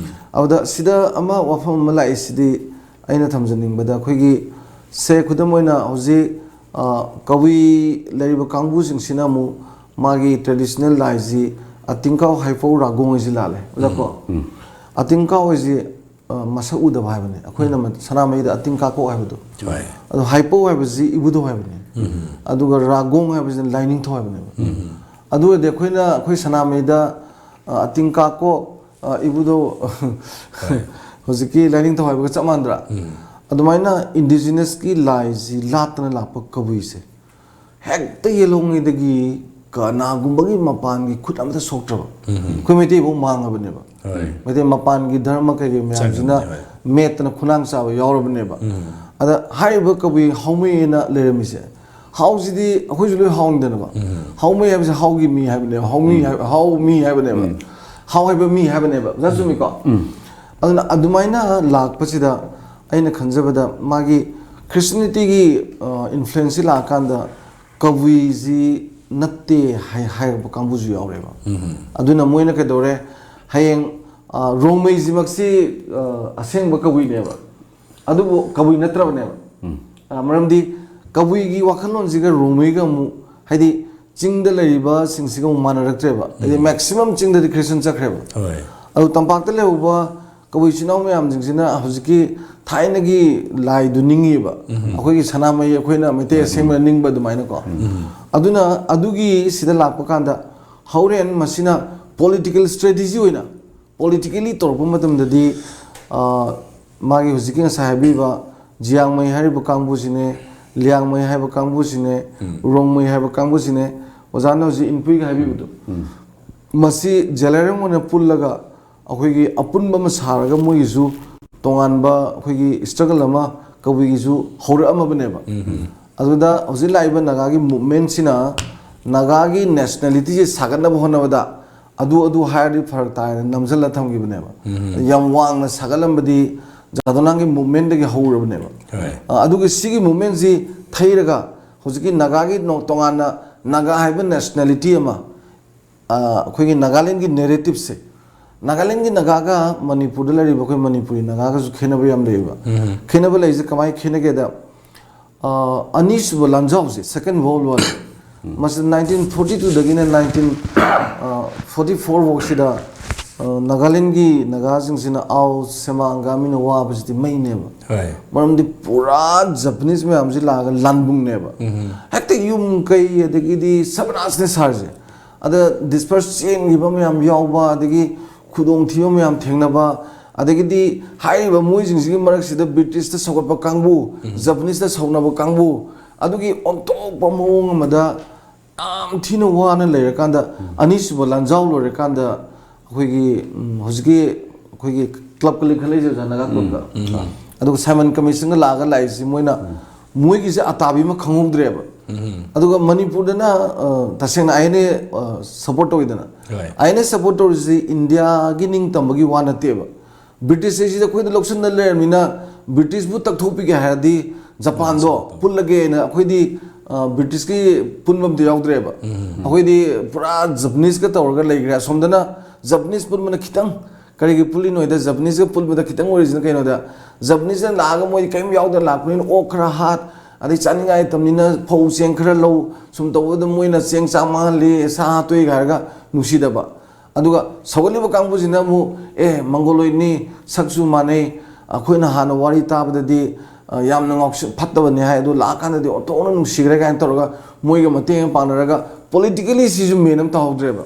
ꯑꯗꯨꯗ ꯁꯤꯗ ꯑꯃ ꯋꯥꯐꯝ ꯑꯃ ꯂꯥꯛꯏꯁꯤꯗꯤ, ꯑꯩꯅ ꯊꯝꯖꯅꯤꯡꯕꯗ, ꯑꯩꯈꯣꯏꯒꯤ ꯁꯦ, ꯈꯨꯗꯝ ꯑꯣꯏꯅ ꯍꯧꯖꯤꯛ, ꯑ, ꯀꯕꯨꯏ ꯂꯩꯔꯤꯕ ꯀꯥꯡꯕꯨꯁꯤꯡꯁꯤꯅ ꯑꯃꯨꯛ ꯃꯥꯒꯤ traditional ꯂꯥꯏꯁꯤ ꯑꯇꯤꯡꯀꯥꯎ, ꯍꯥꯏꯄꯧ, ꯔꯥꯒꯣꯡ ꯍꯥꯏꯁꯤ ꯂꯥꯜꯂꯦ꯫ ꯑꯣꯖꯥ ꯀꯣ? ꯑꯇꯤꯡꯀꯥꯎ ꯍꯥꯏꯁꯤ, ꯑ, ꯃꯁꯛ ꯎꯗꯕ ꯍꯥꯏꯕꯅꯦ꯫ ꯑꯩꯈꯣꯏꯅ ꯃ-, ꯁꯅꯥꯃꯍꯤꯗ ꯑꯇꯤꯡ ꯀꯥꯀꯣꯛ ꯍꯥꯏꯕꯗꯣ꯫ ꯍꯣꯏ꯫ ꯑꯗꯣ ꯍꯥꯏꯄꯧ ꯍꯥꯏꯕꯁꯤ ꯏꯕꯨꯙꯧ ꯍꯥꯏꯕꯅꯦ꯫ ꯑꯗꯨꯒ ꯔꯥꯒꯣꯡ ꯍꯥꯏꯕꯁꯤꯅ ꯂꯥꯏꯅꯤꯡꯊꯧ ꯍꯥꯏꯕꯅꯦꯕ꯫ ꯑꯗꯨ ꯑꯣꯏꯔꯗꯤ ꯑꯩꯈꯣꯏꯅ, ꯑꯩꯈꯣꯏ ꯁꯅꯥꯃꯍꯤꯗ, ꯑ, ꯑꯇꯤꯡ ꯀꯥꯀꯣꯛ, ꯑ, ꯏꯕꯨꯙꯧ, ꯍꯧꯖꯤꯛꯀꯤ ꯂꯥꯏꯅꯤꯡꯊꯧ ꯍꯥꯏꯕꯒ ꯆꯞ ꯃꯥꯟꯅꯗ꯭ꯔꯥ? ꯑꯗꯨꯃꯥꯏꯅ ꯏꯟꯗꯤꯖꯤꯅꯁꯀꯤ ꯂꯥꯏꯁꯤ ꯂꯥꯠꯇꯅ ꯂꯥꯛꯄ ꯀꯕꯨꯏꯁꯦ ꯍꯦꯛꯇ ꯌꯦꯜꯍꯧꯉꯩꯗꯒꯤ ꯀꯅꯥꯒꯨꯝꯕꯒꯤ ꯃꯄꯥꯟꯒꯤ ꯈꯨꯠ ꯑꯃꯇ ꯁꯣꯛꯇ꯭ꯔꯕ, ꯑꯩꯈꯣꯏ ꯃꯩꯇꯩꯐꯥꯎ ꯃꯥꯡꯉꯕꯅꯦꯕ꯫ ꯃꯩꯇꯩ ꯃꯄꯥꯟꯒꯤ ꯙꯔꯃ ꯀꯩꯀꯩ ꯃꯌꯥꯝꯁꯤꯅ ꯆꯪꯉꯕꯅꯦ, ꯍꯣꯏ꯫ ꯃꯦꯠꯇꯅ ꯈꯨꯅꯥꯡ ꯆꯥꯕ ꯌꯥꯎꯔꯕꯅꯦꯕ꯫ ꯑꯗ ꯍꯥꯏꯔꯤꯕ ꯀꯕꯨꯏ ꯍꯥꯎꯃꯩꯅ ꯂꯩꯔꯝꯃꯤꯁꯦ, ꯍꯥꯎꯁꯤꯗꯤ ꯑꯩꯈꯣꯏꯁꯨ ꯂꯣꯏ ꯍꯥꯎꯅꯤꯗꯅꯕ꯫ ꯍꯥꯎꯃꯩ ꯍꯥꯏꯕꯁꯦ ꯍꯥꯎꯒꯤ ꯃꯤ ꯍꯥꯏꯕꯅꯦꯕ, ꯍꯥꯎꯃꯤ ꯍꯥꯏ-, ꯍꯥꯎ ꯃꯤ ꯍꯥꯏꯕꯅꯦꯕ꯫ ꯍꯥꯎ ꯍꯥꯏꯕ ꯃꯤ ꯍꯥꯏꯕꯅꯦꯕ꯫ ꯑꯗꯨ ꯆꯨꯝꯃꯤꯀꯣ? ꯑꯗꯨꯅ ꯑꯗꯨꯃꯥꯏꯅ ꯂꯥꯛꯄꯁꯤꯗ ꯑꯩꯅ ꯈꯟꯖꯕꯗ ꯃꯥꯒꯤ ꯈ꯭ꯔꯤꯁꯇꯤꯌꯥꯅꯤꯇꯤꯒꯤ, ꯑ, ꯏꯟꯐ꯭ꯂꯨꯌꯦꯟꯁꯁꯤ ꯂꯥꯛꯑꯀꯥꯟꯗ ꯀꯕꯨꯏꯁꯤ ꯅꯠꯇꯦ ꯍꯥꯏ-, ꯍꯥꯏꯔꯛꯄ ꯀꯥꯡꯕꯨꯁꯨ ꯌꯥꯎꯔꯦꯕ꯫ ꯑꯗꯨꯅ ꯃꯣꯏꯅ ꯀꯩꯗꯧꯔꯦ? ꯍꯌꯦꯡ, ꯑ, ꯔꯣꯡꯃꯩꯁꯤꯃꯛꯁꯤ, ꯑ, ꯑꯁꯦꯡꯕ ꯀꯕꯨꯏꯅꯦꯕ, ꯑꯗꯨꯕꯨ ꯀꯕꯨꯏ ꯅꯠꯇ꯭ꯔꯕꯅꯦꯕ꯫ ꯑ, ꯃꯔꯝꯗꯤ ꯀꯕꯨꯏꯒꯤ ꯋꯥꯈꯜꯂꯣꯟꯁꯤꯒ ꯔꯣꯡꯃꯩꯒ ꯑꯃꯨꯛ, ꯍꯥꯏꯗꯤ ꯆꯤꯡꯗ ꯂꯩꯔꯤꯕꯁꯤꯡꯁꯤꯒ ꯑꯃꯨꯛ ꯃꯥꯟꯅꯔꯛꯇ꯭ꯔꯦꯕ꯫ ꯍꯥꯏꯗꯤ ꯃꯦꯛꯁꯤꯃꯝ ꯆꯤꯡꯗꯗꯤ ꯈ꯭ꯔꯤꯁꯇꯟ ꯆꯠꯈ꯭ꯔꯦꯕ꯫ ꯍꯣꯏ꯫ ꯑꯗꯨ ꯇꯝꯄꯥꯛꯇ ꯂꯩꯍꯧꯕ ꯀꯕꯨꯏ ꯏꯆꯤꯟ ꯏꯅꯥꯎ ꯃꯌꯥꯝꯁꯤꯡꯁꯤꯅ ꯍꯧꯖꯤꯛꯀꯤ ꯊꯥꯏꯅꯒꯤ ꯂꯥꯏꯗꯨ ꯅꯤꯡꯉꯤꯕ꯫ ꯑꯩꯈꯣꯏꯒꯤ ꯁꯅꯥꯃꯍꯤ, ꯑꯩꯈꯣꯏꯅ ꯃꯩꯇꯩ ꯑꯁꯦꯡꯕꯅ ꯅꯤꯡꯕ ꯑꯗꯨꯃꯥꯏꯅꯀꯣ꯫ ꯑꯗꯨꯅ ꯑꯗꯨꯒꯤ ꯁꯤꯗ ꯂꯥꯛꯄ ꯀꯥꯟꯗ ꯍꯧꯔꯦꯟ ꯃꯁꯤꯅ ꯄꯣꯂꯤꯇꯤꯀꯦꯜ ꯁ꯭ꯇ꯭ꯔꯦꯇꯦꯖꯤ ꯑꯣꯏꯅ, ꯄꯣꯂꯤꯇꯤꯀꯦꯂꯤ ꯇꯧꯔꯛꯄ ꯃꯇꯝꯗꯗꯤ, ꯑ, ꯃꯥꯒꯤ ꯍꯧꯖꯤꯛꯀꯤ ꯉꯁꯥꯏ ꯍꯥꯏꯕꯤꯕ ꯖꯤꯌꯥꯡꯃꯩ ꯍꯥꯏꯔꯤꯕ ꯀꯥꯡꯕꯨꯁꯤꯅꯦ, ꯂꯤꯌꯥꯡꯃꯩ ꯍꯥꯏꯕ ꯀꯥꯡꯕꯨꯁꯤꯅꯦ, ꯔꯣꯡꯃꯩ ꯍꯥꯏꯕ ꯀꯥꯡꯕꯨꯁꯤꯅꯦ, ꯑꯣꯖꯥꯅ ꯍꯧꯖꯤꯛ ꯏꯟꯄꯨꯏꯒ ꯍꯥꯏꯕꯤꯕꯗꯣ, ꯃꯁꯤ ꯖꯦꯂꯔꯦꯡ ꯑꯣꯏꯅ ꯄꯨꯜꯂꯒ ꯑꯩꯈꯣꯏꯒꯤ ꯑꯄꯨꯟꯕ ꯑꯃ ꯁꯥꯔꯒ ꯃꯣꯏꯒꯤꯁꯨ ꯇꯣꯉꯥꯟꯕ ꯑꯩꯈꯣꯏꯒꯤ ꯁ꯭ꯇ꯭ꯔꯒꯜ ꯑꯃ ꯀꯕꯨꯏꯒꯤꯁꯨ ꯍꯧꯔꯛꯑꯝꯃꯕꯅꯦꯕ꯫ ꯑꯗꯨꯗ ꯍꯧꯖꯤꯛ ꯂꯥꯛꯏꯕ ꯅꯥꯒꯥꯒꯤ ꯃꯨꯞꯃꯦꯟꯁꯤꯅ ꯅꯥꯒꯥꯒꯤ ꯅꯦꯁꯅꯦꯂꯤꯇꯤꯁꯦ ꯁꯥꯒꯠꯅꯕ ꯍꯣꯠꯅꯕꯗ ꯑꯗꯨ ꯑꯗꯨ ꯍꯥꯏꯔꯗꯤ ꯐꯔꯛ ꯇꯥꯏꯅ ꯅꯝꯁꯤꯜꯂ ꯊꯝꯈꯤꯕꯅꯦꯕ꯫ ꯌꯥꯝ ꯋꯥꯡꯅ ꯁꯥꯒꯠꯂꯝꯕꯗꯤ ꯖꯥꯗꯣꯅꯥꯡꯒꯤ ꯃꯨꯞꯃꯦꯟꯗꯒꯤ ꯍꯧꯔꯕꯅꯦꯕ꯫ ꯍꯣꯏ꯫ ꯑ, ꯑꯗꯨꯒ ꯁꯤꯒꯤ ꯃꯨꯞꯃꯦꯟꯁꯤ ꯊꯩꯔꯒ ꯍꯧꯖꯤꯛꯀꯤ ꯅꯥꯒꯥꯒꯤ ꯅꯣ-, ꯇꯣꯉꯥꯟꯅ ꯅꯥꯒꯥ ꯍꯥꯏꯕ ꯅꯦꯁꯅꯦꯂꯤꯇꯤ ꯑꯃ, ꯑ, ꯑꯩꯈꯣꯏꯒꯤ ꯅꯥꯒꯥꯂꯦꯟꯒꯤ ꯅꯦꯔꯦꯇꯤꯞꯁꯦ, ꯅꯥꯒꯥꯂꯦꯟꯒꯤ ꯅꯥꯒꯥꯒ ꯃꯅꯤꯄꯨꯔꯗ ꯂꯩꯔꯤꯕ ꯑꯩꯈꯣꯏ ꯃꯅꯤꯄꯨꯔꯤ ꯅꯥꯒꯥꯒꯁꯨ ꯈꯦꯠꯅꯕ ꯌꯥꯝ ꯂꯩꯌꯦꯕ꯫ ꯈꯦꯠꯅꯕ ꯂꯩꯔꯤꯁꯦ ꯀꯃꯥꯏꯅ ꯈꯦꯠꯅꯒꯦꯗ, ꯑ, ꯑꯅꯤꯁꯨꯕ ꯂꯥꯟꯖꯥꯎꯁꯦ, ꯁꯦꯀꯦꯟ ꯋꯥꯔꯜ ꯋꯥꯔ, ꯃꯁꯤ ꯅꯥꯏꯟꯇꯤꯟ ꯐꯣꯔꯇꯤ ꯇꯨꯗꯒꯤꯅ ꯅꯥꯏꯟꯇꯤꯟ, ꯑ, ꯐꯣꯔꯇꯤ ꯐꯣꯔ ꯐꯥꯎꯁꯤꯗ, ꯑ, ꯅꯥꯒꯥꯂꯦꯟꯒꯤ ꯅꯥꯒꯥꯁꯤꯡꯁꯤꯅ ꯑꯥꯎ ꯁꯦꯃꯥ ꯑꯪꯒꯥꯃꯤꯅ ꯋꯥꯕꯁꯤꯗꯤ ꯃꯩꯅꯦꯕ꯫ ꯍꯣꯏ꯫ ꯃꯔꯝꯗꯤ ꯄꯨꯔꯥ ꯖꯄꯅꯤꯁ ꯃꯌꯥꯝꯁꯤ ꯂꯥꯛꯑꯒ ꯂꯥꯟꯕꯨꯡꯅꯦꯕ꯫ ꯍꯦꯛꯇ ꯌꯨꯝ ꯀꯩ ꯑꯗꯒꯤꯗꯤ ꯁꯕꯅꯥꯁꯅꯦ ꯁꯥꯔꯤꯁꯦ꯫ ꯑꯗ ꯗꯤꯁꯄꯔꯁ ꯆꯦꯟꯈꯤꯕ ꯃꯌꯥꯝ ꯌꯥꯎꯕ, ꯑꯗꯒꯤ ꯈꯨꯗꯣꯡꯊꯤꯕ ꯃꯌꯥꯝ ꯊꯦꯡꯅꯕ, ꯑꯗꯒꯤꯗꯤ ꯍꯥꯏꯔꯤꯕ ꯃꯣꯏꯁꯤꯡꯁꯤꯒꯤ ꯃꯔꯛꯁꯤꯗ ꯕ꯭ꯔꯤꯇꯤꯁꯇ ꯁꯧꯒꯠꯄ ꯀꯥꯡꯕꯨ, ꯖꯄꯅꯤꯁꯇ ꯁꯧꯅꯕ ꯀꯥꯡꯕꯨ, ꯑꯗꯨꯒꯤ ꯑꯣꯟꯊꯣꯛꯄ ꯃꯑꯣꯡ ꯑꯃꯗ ꯌꯥꯝ ꯊꯤꯅ ꯋꯥꯅ ꯂꯩꯔꯀꯥꯟꯗ, ꯑꯅꯤꯁꯨꯕ ꯂꯥꯟꯖꯥꯎ ꯂꯣꯏꯔꯀꯥꯟꯗ ꯑꯩꯈꯣꯏꯒꯤ, ꯎꯝ, ꯍꯧꯖꯤꯛꯀꯤ ꯑꯩꯈꯣꯏꯒꯤ ꯀ꯭ꯂꯕꯀ ꯂꯤꯡꯈꯠꯂꯛꯏꯁꯦ ꯑꯣꯖꯥ, ꯅꯥꯒꯥ ꯀ꯭ꯂꯕꯀ꯫ ꯑꯗꯨꯒ ꯁꯥꯏꯃꯟ ꯀꯃꯤꯁꯟꯒ ꯂꯥꯛꯑꯒ ꯂꯥꯛꯏꯁꯤ ꯃꯣꯏꯅ ꯃꯣꯏꯒꯤꯁꯦ ꯑꯇꯥꯕꯤ ꯑꯃ ꯈꯪꯍꯧꯗ꯭ꯔꯦꯕ꯫ ꯑꯗꯨꯒ ꯃꯅꯤꯄꯨꯔꯗꯅ, ꯑ, ꯇꯁꯦꯡꯅ ꯑꯥꯏ ꯑꯦꯟ ꯑꯦ, ꯑ, ꯁꯞꯄꯣꯔꯠ ꯇꯧꯋꯤꯗꯅ꯫ ꯍꯣꯏ꯫ ꯑꯥꯏ ꯑꯦꯟ ꯑꯦ ꯁꯞꯄꯣꯔꯠ ꯇꯧꯔꯤꯁꯤ ꯏꯟꯗꯤꯌꯥꯒꯤ ꯅꯤꯡꯇꯝꯕꯒꯤ ꯋꯥ ꯅꯠꯇꯦꯕ꯫ ꯕ꯭ꯔꯤꯇꯤꯁ ꯍꯥꯏꯁꯤꯗ ꯑꯩꯈꯣꯏꯗ ꯂꯧꯁꯤꯟꯅ ꯂꯩꯔꯕꯅꯤꯅ ꯕ꯭ꯔꯤꯇꯤꯁꯄꯨ ꯇꯛꯊꯣꯛꯄꯤꯒꯦ ꯍꯥꯏꯔꯗꯤ ꯖꯄꯥꯟꯗꯣ ꯄꯨꯜꯂꯒꯦꯅ ꯑꯩꯈꯣꯏꯗꯤ, ꯑ, ꯕ꯭ꯔꯤꯇꯤꯁꯀꯤ ꯄꯨꯟꯕ ꯑꯝꯇ ꯌꯥꯎꯗ꯭ꯔꯦꯕ꯫ ꯑꯩꯈꯣꯏꯗꯤ ꯄꯨꯔꯥ ꯖꯄꯅꯤꯁꯀ ꯇꯧꯔꯒ ꯂꯩꯈ꯭ꯔꯦ꯫ ꯑꯁꯣꯝꯗꯅ ꯖꯄꯅꯤꯁ ꯄꯨꯟꯕꯅ ꯈꯤꯇꯪ, ꯀꯔꯤꯒꯤ ꯄꯨꯜꯂꯤꯅꯣ ꯍꯥꯏꯗ, ꯖꯄꯅꯤꯁꯀ ꯄꯨꯟꯕꯗ ꯈꯤꯇꯪ ꯑꯣꯏꯔꯤꯁꯤꯅ ꯀꯩꯅꯣꯗ, ꯖꯄꯅꯤꯁꯅ ꯂꯥꯛꯑꯒ ꯃꯣꯏꯗꯤ ꯀꯔꯤꯝ ꯌꯥꯎꯗꯅ ꯂꯥꯛꯄꯅꯤꯅ ꯑꯣꯛ ꯈꯔ ꯍꯥꯠ, ꯑꯗꯩ ꯆꯥꯅꯤꯡꯉꯥꯏ ꯂꯩꯇꯕꯅꯤꯅ ꯐꯧ ꯆꯦꯡ ꯈꯔ ꯂꯧ, ꯁꯨꯝ ꯇꯧꯕꯗ ꯃꯣꯏꯅ ꯆꯦꯡ ꯆꯥꯛ ꯃꯥꯡꯍꯜꯂꯤ, ꯁꯥ ꯍꯥꯠꯇꯣꯛꯏ ꯍꯥꯏꯔꯒ ꯅꯨꯡꯁꯤꯗꯕ꯫ ꯑꯗꯨꯒ ꯁꯧꯒꯠꯂꯤꯕ ꯀꯥꯡꯕꯨꯁꯤꯅ ꯑꯃꯨꯛ, "ꯑꯦ, ꯃꯪꯒꯣꯂꯣꯏꯗꯅꯤ, ꯁꯛꯁꯨ ꯃꯥꯟꯅꯩ, ꯑꯩꯈꯣꯏꯅ ꯍꯥꯟꯅ ꯋꯥꯔꯤ ꯇꯥꯕꯗꯗꯤ, ꯑ, ꯌꯥꯝꯅ ꯉꯥꯎꯁ-, ꯐꯠꯇꯕꯅꯤ ꯍꯥꯏ, ꯑꯗꯨ ꯂꯥꯛꯑꯀꯥꯟꯗꯗꯤ ꯑꯣꯟꯊꯣꯛꯅ ꯅꯨꯡꯁꯤꯈ꯭ꯔꯦ" ꯀꯥꯏꯅ ꯇꯧꯔꯒ ꯃꯣꯏꯒ ꯃꯇꯦꯡ ꯄꯥꯡꯅꯔꯒ ꯄꯣꯂꯤꯇꯤꯀꯦꯂꯤ ꯁꯤꯁꯨ ꯃꯦꯟ ꯑꯃ ꯇꯧꯍꯧꯗ꯭ꯔꯦꯕ꯫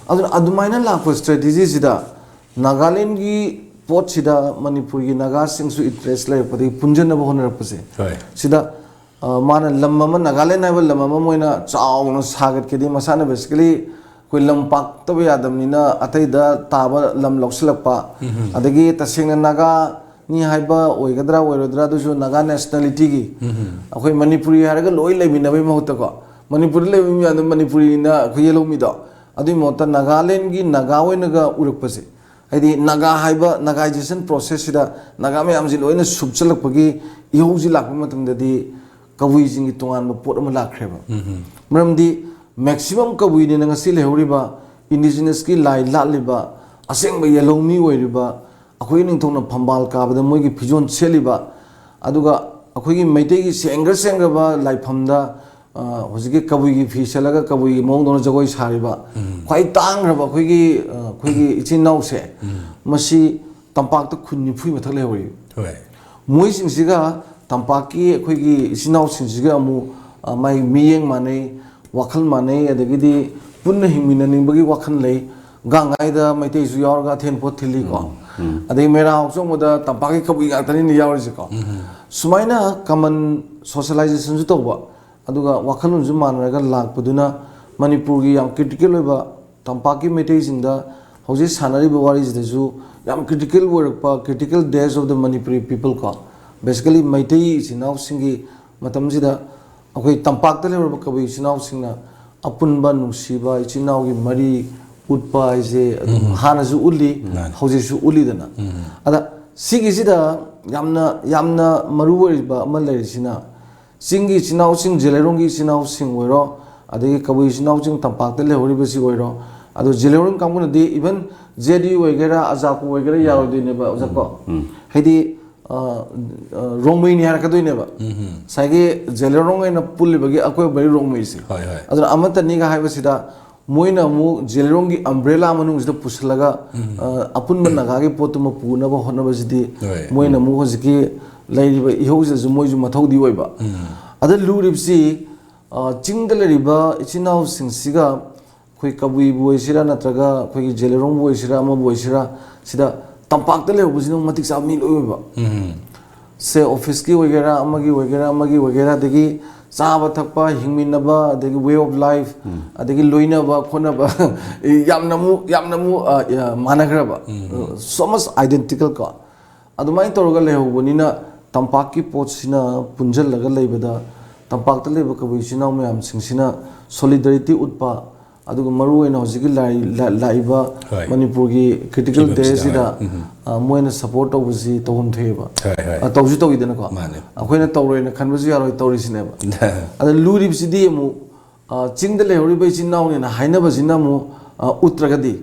ꯑꯗꯨꯅ ꯑꯗꯨꯃꯥꯏꯅ ꯂꯥꯛꯄ ꯁ꯭ꯇ꯭ꯔꯦꯇꯦꯖꯤꯁꯤꯗ ꯅꯥꯒꯥꯂꯦꯟꯒꯤ ꯄꯣꯠꯁꯤꯗ ꯃꯅꯤꯄꯨꯔꯒꯤ ꯅꯥꯒꯥꯁꯤꯡꯁꯨ ꯏꯟꯇꯔꯦꯁ ꯂꯩꯔꯛꯄꯗꯒꯤ ꯄꯨꯟꯁꯤꯟꯅꯕ ꯍꯣꯠꯅꯔꯛꯄꯁꯦ, ꯍꯣꯏ꯫ ꯁꯤꯗ, ꯑ, ꯃꯥꯅ ꯂꯝ ꯑꯃ, ꯅꯥꯒꯥꯂꯦꯟ ꯍꯥꯏꯕ ꯂꯝ ꯑꯃ ꯃꯣꯏꯅ ꯆꯥꯎꯅ ꯁꯥꯒꯠꯀꯦꯗꯤ, ꯃꯁꯥꯅ ꯕꯦꯁꯤꯀꯦꯂꯤ ꯑꯩꯈꯣꯏ ꯂꯝ ꯄꯥꯛꯇꯕ ꯌꯥꯗꯕꯅꯤꯅ ꯑꯇꯩꯗ ꯇꯥꯕ ꯂꯝ ꯂꯧꯁꯤꯜꯂꯛꯄ, ꯑꯗꯒꯤ ꯇꯁꯦꯡꯅ ꯅꯥꯒꯥꯅꯤ ꯍꯥꯏꯕ ꯑꯣꯏꯒꯗ꯭ꯔꯥ ꯑꯣꯏꯔꯣꯏꯗ꯭ꯔꯥ, ꯑꯗꯨꯁꯨ ꯅꯥꯒꯥ ꯅꯦꯁꯅꯦꯂꯤꯇꯤꯒꯤ ꯑꯩꯈꯣꯏ ꯃꯅꯤꯄꯨꯔꯤ ꯍꯥꯏꯔꯒ ꯂꯣꯏ ꯂꯩꯃꯤꯟꯅꯕꯒꯤ ꯃꯍꯨꯠꯇꯀꯣ, ꯃꯅꯤꯄꯨꯔꯗ ꯂꯩꯕ ꯃꯤ ꯃꯌꯥꯝꯗꯣ ꯃꯅꯤꯄꯨꯔꯤꯅ ꯑꯩꯈꯣꯏ ꯌꯦꯜꯍꯧꯃꯤꯗꯣ, ꯑꯗꯨꯒꯤ ꯃꯍꯨꯠꯇ ꯅꯥꯒꯥꯂꯦꯟꯒꯤ ꯅꯥꯒꯥ ꯑꯣꯏꯅꯒ ꯎꯔꯛꯄꯁꯦ, ꯍꯥꯏꯗꯤ ꯅꯥꯒꯥ ꯍꯥꯏꯕ ꯅꯥꯒꯥꯏꯖꯦꯁꯟ ꯄ꯭ꯔꯣꯁꯦꯁꯁꯤꯗ ꯅꯥꯒꯥ ꯃꯌꯥꯝꯁꯤ ꯂꯣꯏꯅ ꯁꯨꯞꯆꯜꯂꯛꯄꯒꯤ ꯏꯍꯧꯁꯤ ꯂꯥꯛꯄ ꯃꯇꯝꯗꯗꯤ ꯀꯕꯨꯏꯁꯤꯡꯒꯤ ꯇꯣꯉꯥꯟꯕ ꯄꯣꯠ ꯑꯃ ꯂꯥꯛꯈ꯭ꯔꯦꯕ꯫ ꯃꯔꯝꯗꯤ ꯃꯦꯛꯁꯤꯃꯝ ꯀꯕꯨꯏꯅꯤꯅ ꯉꯁꯤ ꯂꯩꯍꯧꯔꯤꯕ ꯏꯟꯗꯤꯖꯤꯅꯁꯀꯤ ꯂꯥꯏ ꯂꯥꯠꯂꯤꯕ, ꯑꯁꯦꯡꯕ ꯌꯦꯜꯍꯧꯃꯤ ꯑꯣꯏꯔꯤꯕ, ꯑꯩꯈꯣꯏꯒꯤ ꯅꯤꯡꯊꯧꯅ ꯐꯝꯕꯥꯜ ꯀꯥꯕꯗ ꯃꯣꯏꯒꯤ ꯐꯤꯖꯣꯜ ꯁꯦꯠꯂꯤꯕ, ꯑꯗꯨꯒ ꯑꯩꯈꯣꯏꯒꯤ ꯃꯩꯇꯩꯒꯤ ꯁꯦꯡꯒ꯭ꯔ ꯁꯦꯡꯒ꯭ꯔꯕ ꯂꯥꯏꯐꯝꯗ, ꯑ, ꯍꯧꯖꯤꯛꯀꯤ ꯀꯕꯨꯏꯒꯤ ꯐꯤ ꯁꯦꯠꯂꯒ ꯀꯕꯨꯏꯒꯤ ꯃꯑꯣꯡꯗꯧꯅ ꯖꯒꯣꯏ ꯁꯥꯔꯤꯕ, ꯈ꯭ꯋꯥꯏ ꯇꯥꯡꯈ꯭ꯔꯕ ꯑꯩꯈꯣꯏꯒꯤ, ꯑ, ꯑꯩꯈꯣꯏꯒꯤ ꯏꯆꯤꯟ ꯏꯅꯥꯎꯁꯦ, ꯃꯁꯤ ꯇꯝꯄꯥꯛꯇ ꯈꯨꯟ ꯅꯤꯐꯨꯒꯤ ꯃꯊꯛ ꯂꯩꯍꯧꯔꯤ꯫ ꯍꯣꯏ꯫ ꯃꯣꯏꯁꯤꯡꯁꯤꯒ ꯇꯝꯄꯥꯛꯀꯤ ꯑꯩꯈꯣꯏꯒꯤ ꯏꯆꯤꯟ ꯏꯅꯥꯎꯁꯤꯡꯁꯤꯒ ꯑꯃꯨꯛ, ꯑ, ꯃꯥꯏ ꯃꯤꯠꯌꯦꯡ ꯃꯥꯟꯅꯩ, ꯋꯥꯈꯜ ꯃꯥꯟꯅꯩ, ꯑꯗꯒꯤꯗꯤ ꯄꯨꯟꯅ ꯍꯤꯡꯃꯤꯟꯅꯅꯤꯡꯕꯒꯤ ꯋꯥꯈꯜ ꯂꯩ꯫ ꯒꯥꯡꯉꯥꯏꯗ ꯃꯩꯇꯩꯁꯨ ꯌꯥꯎꯔꯒ ꯑꯊꯦꯟ ꯄꯣꯠ ꯊꯤꯜꯂꯤꯀꯣ꯫ ꯑꯗꯩ ꯃꯦꯔꯥ ꯍꯧꯆꯣꯡꯕꯗ ꯇꯝꯄꯥꯛꯀꯤ ꯀꯕꯨꯏ ꯉꯥꯛꯇꯅꯤꯅ ꯌꯥꯎꯔꯤꯁꯦꯀꯣ꯫ ꯁꯨꯃꯥꯏꯅ common socializationꯁꯨ ꯇꯧꯕ, ꯑꯗꯨꯒ ꯋꯥꯈꯜꯂꯣꯟꯁꯨ ꯃꯥꯟꯅꯔꯒ ꯂꯥꯛꯄꯗꯨꯅ ꯃꯅꯤꯄꯨꯔꯒꯤ ꯌꯥꯝ critical ꯑꯣꯏꯕ ꯇꯝꯄꯥꯛꯀꯤ ꯃꯩꯇꯩꯁꯤꯡꯗ ꯍꯧꯖꯤꯛ ꯁꯥꯟꯅꯔꯤꯕ ꯋꯥꯔꯤꯁꯤꯗꯁꯨ ꯌꯥꯝ critical ꯑꯣꯏꯔꯛꯄ, critical days of the Manipuri people ꯀꯣ, basically ꯃꯩꯇꯩ ꯏꯆꯤꯟ ꯏꯅꯥꯎꯁꯤꯡꯒꯤ ꯃꯇꯝꯁꯤꯗ ꯑꯩꯈꯣꯏ ꯇꯝꯄꯥꯛꯇ ꯂꯩꯍꯧꯔꯤꯕ ꯀꯕꯨꯏ ꯏꯆꯤꯟ ꯏꯅꯥꯎꯁꯤꯡꯅ ꯑꯄꯨꯟꯕ ꯅꯨꯡꯁꯤꯕ ꯏꯆꯤꯟ ꯏꯅꯥꯎꯒꯤ ꯃꯔꯤ ꯎꯠꯄ ꯍꯥꯏꯁꯦ ꯑꯗꯨꯝ ꯍꯥꯟꯅꯁꯨ ꯎꯠꯂꯤ, ꯃꯥꯅꯦ꯫ ꯍꯧꯖꯤꯛꯁꯨ ꯎꯠꯂꯤꯗꯅ꯫ ꯑꯗ ꯁꯤꯒꯤꯁꯤꯗ ꯌꯥꯝꯅ, ꯌꯥꯝꯅ ꯃꯔꯨ ꯑꯣꯏꯔꯤꯕ ꯑꯃ ꯂꯩꯔꯤꯁꯤꯅ, ꯆꯤꯡꯒꯤ ꯏꯆꯤꯟ ꯏꯅꯥꯎꯁꯤꯡ, ꯖꯦꯂꯩꯔꯣꯡꯒꯤ ꯏꯆꯤꯟ ꯏꯅꯥꯎꯁꯤꯡ ꯑꯣꯏꯔꯣ, ꯑꯗꯒꯤ ꯀꯕꯨꯏ ꯏꯆꯤꯟ ꯏꯅꯥꯎꯁꯤꯡ ꯇꯝꯄꯥꯛꯇ ꯂꯩꯍꯧꯔꯤꯕꯁꯤ ꯑꯣꯏꯔꯣ, ꯑꯗꯣ ꯖꯦꯂꯩꯔꯣꯡ ꯀꯥꯡꯕꯨꯅꯗꯤ even ꯖꯦ ꯗꯤ ꯌꯨ ꯑꯣꯏꯒꯦꯔꯥ, ꯑꯖꯥꯀꯨ ꯑꯣꯏꯒꯦꯔꯥ ꯌꯥꯔꯣꯏꯗꯣꯏꯅꯦꯕ, ꯑꯣꯖꯥꯀꯣ꯫ ꯍꯥꯏꯗꯤ, ꯑ, ꯑ, ꯔꯣꯡꯃꯩꯅꯤ ꯍꯥꯏꯔꯛꯀꯗꯣꯏꯅꯦꯕ꯫ ꯉꯁꯥꯏꯒꯤ ꯖꯦꯂꯩꯔꯣꯡ ꯑꯣꯏꯅ ꯄꯨꯜꯂꯤꯕꯒꯤ ꯑꯩꯈꯣꯏ ꯃꯔꯤ ꯔꯣꯡꯃꯩꯁꯦ꯫ ꯍꯣꯏ, ꯍꯣꯏ꯫ ꯑꯗꯨꯅ ꯑꯃꯠꯇꯅꯤꯒ ꯍꯥꯏꯕꯁꯤꯗ ꯃꯣꯏꯅ ꯑꯃꯨꯛ ꯖꯦꯂꯩꯔꯣꯡꯒꯤ umbrella ꯃꯅꯨꯡꯁꯤꯗ ꯄꯨꯁꯤꯜꯂꯒ, ꯑ, ꯑꯄꯨꯟꯕ ꯅꯥꯒꯥꯒꯤ ꯄꯣꯠꯇꯨꯃ ꯄꯨꯅꯕ ꯍꯣꯠꯅꯕꯁꯤꯗꯤ ꯍꯣꯏ꯫ ꯃꯣꯏꯅ ꯑꯃꯨꯛ ꯍꯧꯖꯤꯛꯀꯤ ꯂꯩꯔꯤꯕ ꯏꯍꯧꯁꯤꯗꯁꯨ ꯃꯣꯏꯁꯨ ꯃꯊꯧꯗꯤ ꯑꯣꯏꯕ꯫ ꯑꯗ ꯂꯨꯔꯤꯕꯁꯤ, ꯑ, ꯆꯤꯡꯗ ꯂꯩꯔꯤꯕ ꯏꯆꯤꯟ ꯏꯅꯥꯎꯁꯤꯡꯁꯤꯒ ꯑꯩꯈꯣꯏ ꯀꯕꯨꯏꯕꯨ ꯑꯣꯏꯁꯤꯔꯥ ꯅꯠꯇ꯭ꯔꯒ ꯑꯩꯈꯣꯏꯒꯤ ꯖꯦꯂꯩꯔꯣꯡꯕꯨ ꯑꯣꯏꯁꯤꯔꯥ ꯑꯃꯕꯨ ꯑꯣꯏꯁꯤꯔꯥ, ꯁꯤꯗ ꯇꯝꯄꯥꯛꯇ ꯂꯩꯍꯧꯕꯁꯤꯅ ꯃꯇꯤꯛ ꯆꯥꯕ ꯃꯤ ꯂꯣꯏ ꯑꯣꯏꯕ꯫ ꯁꯦ ꯑꯣꯐꯤꯁꯀꯤ ꯑꯣꯏꯒꯦꯔꯥ, ꯑꯃꯒꯤ ꯑꯣꯏꯒꯦꯔꯥ, ꯑꯃꯒꯤ ꯑꯣꯏꯒꯦꯔꯥ, ꯑꯗꯒꯤ ꯆꯥꯕ ꯊꯛꯄ, ꯍꯤꯡꯃꯤꯟꯅꯕ, ꯑꯗꯒꯤ way of life, ꯑꯗꯒꯤ ꯂꯣꯏꯅꯕ ꯈꯣꯠꯅꯕ ꯌꯥꯝꯅ ꯑꯃꯨꯛ, ꯌꯥꯝꯅ ꯑꯃꯨꯛ, ꯑ, ꯑ, ꯃꯥꯟꯅꯈ꯭ꯔꯕ꯫ So much identical ꯀꯣ꯫ ꯑꯗꯨꯃꯥꯏꯅ ꯇꯧꯔꯒ ꯂꯩꯍꯧꯕꯅꯤꯅ ꯇꯝꯄꯥꯛꯀꯤ ꯄꯣꯠꯁꯤꯅ ꯄꯨꯟꯁꯤꯜꯂꯒ ꯂꯩꯕꯗ ꯇꯝꯄꯥꯛꯇ ꯂꯩꯕ ꯀꯕꯨꯏ ꯏꯆꯤꯟ ꯏꯅꯥꯎ ꯃꯌꯥꯝꯁꯤꯡꯁꯤꯅ solidarity ꯎꯠꯄ, ꯑꯗꯨꯒ ꯃꯔꯨꯑꯣꯏꯅ ꯍꯧꯖꯤꯛꯀꯤ ꯂꯥꯏ-, ꯂꯥ-, ꯂꯥꯛꯏꯕ ꯍꯣꯏ꯫ ꯃꯅꯤꯄꯨꯔꯒꯤ critical ꯐꯤꯕꯝꯁꯤꯗ, dayꯁꯤꯗ, ꯍꯣꯏ꯫ ꯎꯝ꯫ ꯑ, ꯃꯣꯏꯅ support ꯇꯧꯕꯁꯤ ꯇꯧꯐꯝ ꯊꯣꯛꯑꯦꯕ꯫ ꯍꯣꯏ, ꯍꯣꯏ꯫ ꯑ, ꯇꯧꯁꯨ ꯇꯧꯋꯤꯗꯅꯀꯣ꯫ ꯃꯥꯅꯦ꯫ ꯑꯩꯈꯣꯏꯅ ꯇꯧꯔꯣꯏꯅ ꯈꯟꯕꯁꯨ ꯌꯥꯔꯣꯏ, ꯇꯧꯔꯤꯁꯤꯅꯦꯕ꯫ ꯑꯗ ꯂꯨꯔꯤꯕꯁꯤꯗꯤ ꯑꯃꯨꯛ, ꯑ, ꯆꯤꯡꯗ ꯂꯩꯍꯧꯔꯤꯕ ꯏꯆꯤꯟ ꯏꯅꯥꯎꯅꯦꯅ ꯍꯥꯏꯅꯕꯁꯤꯅ ꯑꯃꯨꯛ, ꯑ, ꯎꯠꯇ꯭ꯔꯒꯗꯤ,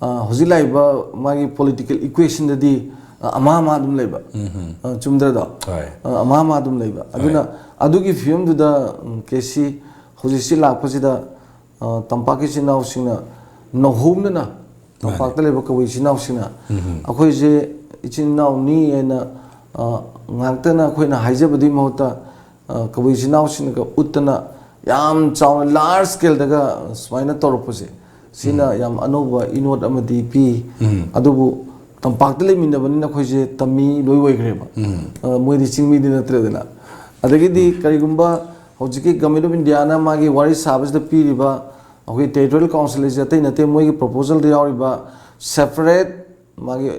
ꯑ, ꯍꯧꯖꯤꯛ ꯂꯥꯛꯏꯕ ꯃꯥꯒꯤ political equationꯗꯗꯤ, ꯑ, ꯑꯃ ꯑꯃ ꯑꯗꯨꯝ ꯂꯩꯕ꯫ ꯎꯝ꯫ ꯑ, ꯆꯨꯝꯗ꯭ꯔꯗꯣ? ꯍꯣꯏ꯫ ꯑ, ꯑꯃ ꯑꯃ ꯑꯗꯨꯝ ꯂꯩꯕ꯫ ꯍꯣꯏ꯫ ꯑꯗꯨꯅ ꯑꯗꯨꯒꯤ ꯐꯤꯕꯝꯗꯨꯗ, ꯎꯝ, ꯀꯦ ꯁꯤ ꯍꯧꯖꯤꯛꯁꯤ ꯂꯥꯛꯄꯁꯤꯗ, ꯑ, ꯇꯝꯄꯥꯛꯀꯤ ꯏꯆꯤꯟ ꯏꯅꯥꯎꯁꯤꯡꯅ ꯅꯧꯍꯧꯅꯅ, ꯃꯥꯅꯦ꯫ ꯇꯝꯄꯥꯛꯇ ꯂꯩꯕ ꯀꯕꯨꯏ ꯏꯆꯤꯟ ꯏꯅꯥꯎꯁꯤꯡꯅ, ꯎꯝ꯫ ꯑꯩꯈꯣꯏꯁꯦ ꯏꯆꯤꯟ ꯏꯅꯥꯎꯅꯤ ꯍꯥꯏꯅ, ꯑ, ꯉꯥꯛꯇꯅ ꯑꯩꯈꯣꯏꯅ ꯍꯥꯏꯖꯕꯗꯨꯒꯤ ꯃꯍꯨꯠꯇ, ꯑ, ꯀꯕꯨꯏ ꯏꯆꯤꯟ ꯏꯅꯥꯎꯁꯤꯡꯅꯒ ꯎꯠꯇꯅ ꯌꯥꯝ ꯆꯥꯎꯅ large scaleꯗꯒ ꯁꯨꯃꯥꯏꯅ ꯇꯧꯔꯛꯄꯁꯦ, ꯁꯤꯅ ꯎꯝ꯫ ꯌꯥꯝ ꯑꯅꯧꯕ ꯏꯅꯣꯠ ꯑꯃꯗꯤ ꯄꯤ꯫ ꯎꯝ꯫ ꯑꯗꯨꯕꯨ ꯇꯝꯄꯥꯛꯇ ꯂꯩꯃꯤꯟꯅꯕꯅꯤꯅ ꯑꯩꯈꯣꯏꯁꯦ ꯇꯝꯃꯤ ꯂꯣꯏ ꯑꯣꯏꯈ꯭ꯔꯦꯕ꯫ ꯑ, ꯃꯣꯏꯗꯤ ꯆꯤꯡꯃꯤꯗꯤ ꯅꯠꯇ꯭ꯔꯦꯗꯅ꯫ ꯑꯗꯒꯤꯗꯤ ꯀꯔꯤꯒꯨꯝꯕ ꯍꯧꯖꯤꯛꯀꯤ Government of India ꯅ ꯃꯥꯒꯤ ꯋꯥꯔꯤ ꯁꯥꯕꯁꯤꯗ ꯄꯤꯔꯤꯕ ꯑꯩꯈꯣꯏ territorial council ꯍꯥꯏꯁꯦ ꯑꯇꯩ ꯅꯠꯇꯦ, ꯃꯣꯏꯒꯤ proposal ꯗ ꯌꯥꯎꯔꯤꯕ separate ꯃꯥꯒꯤ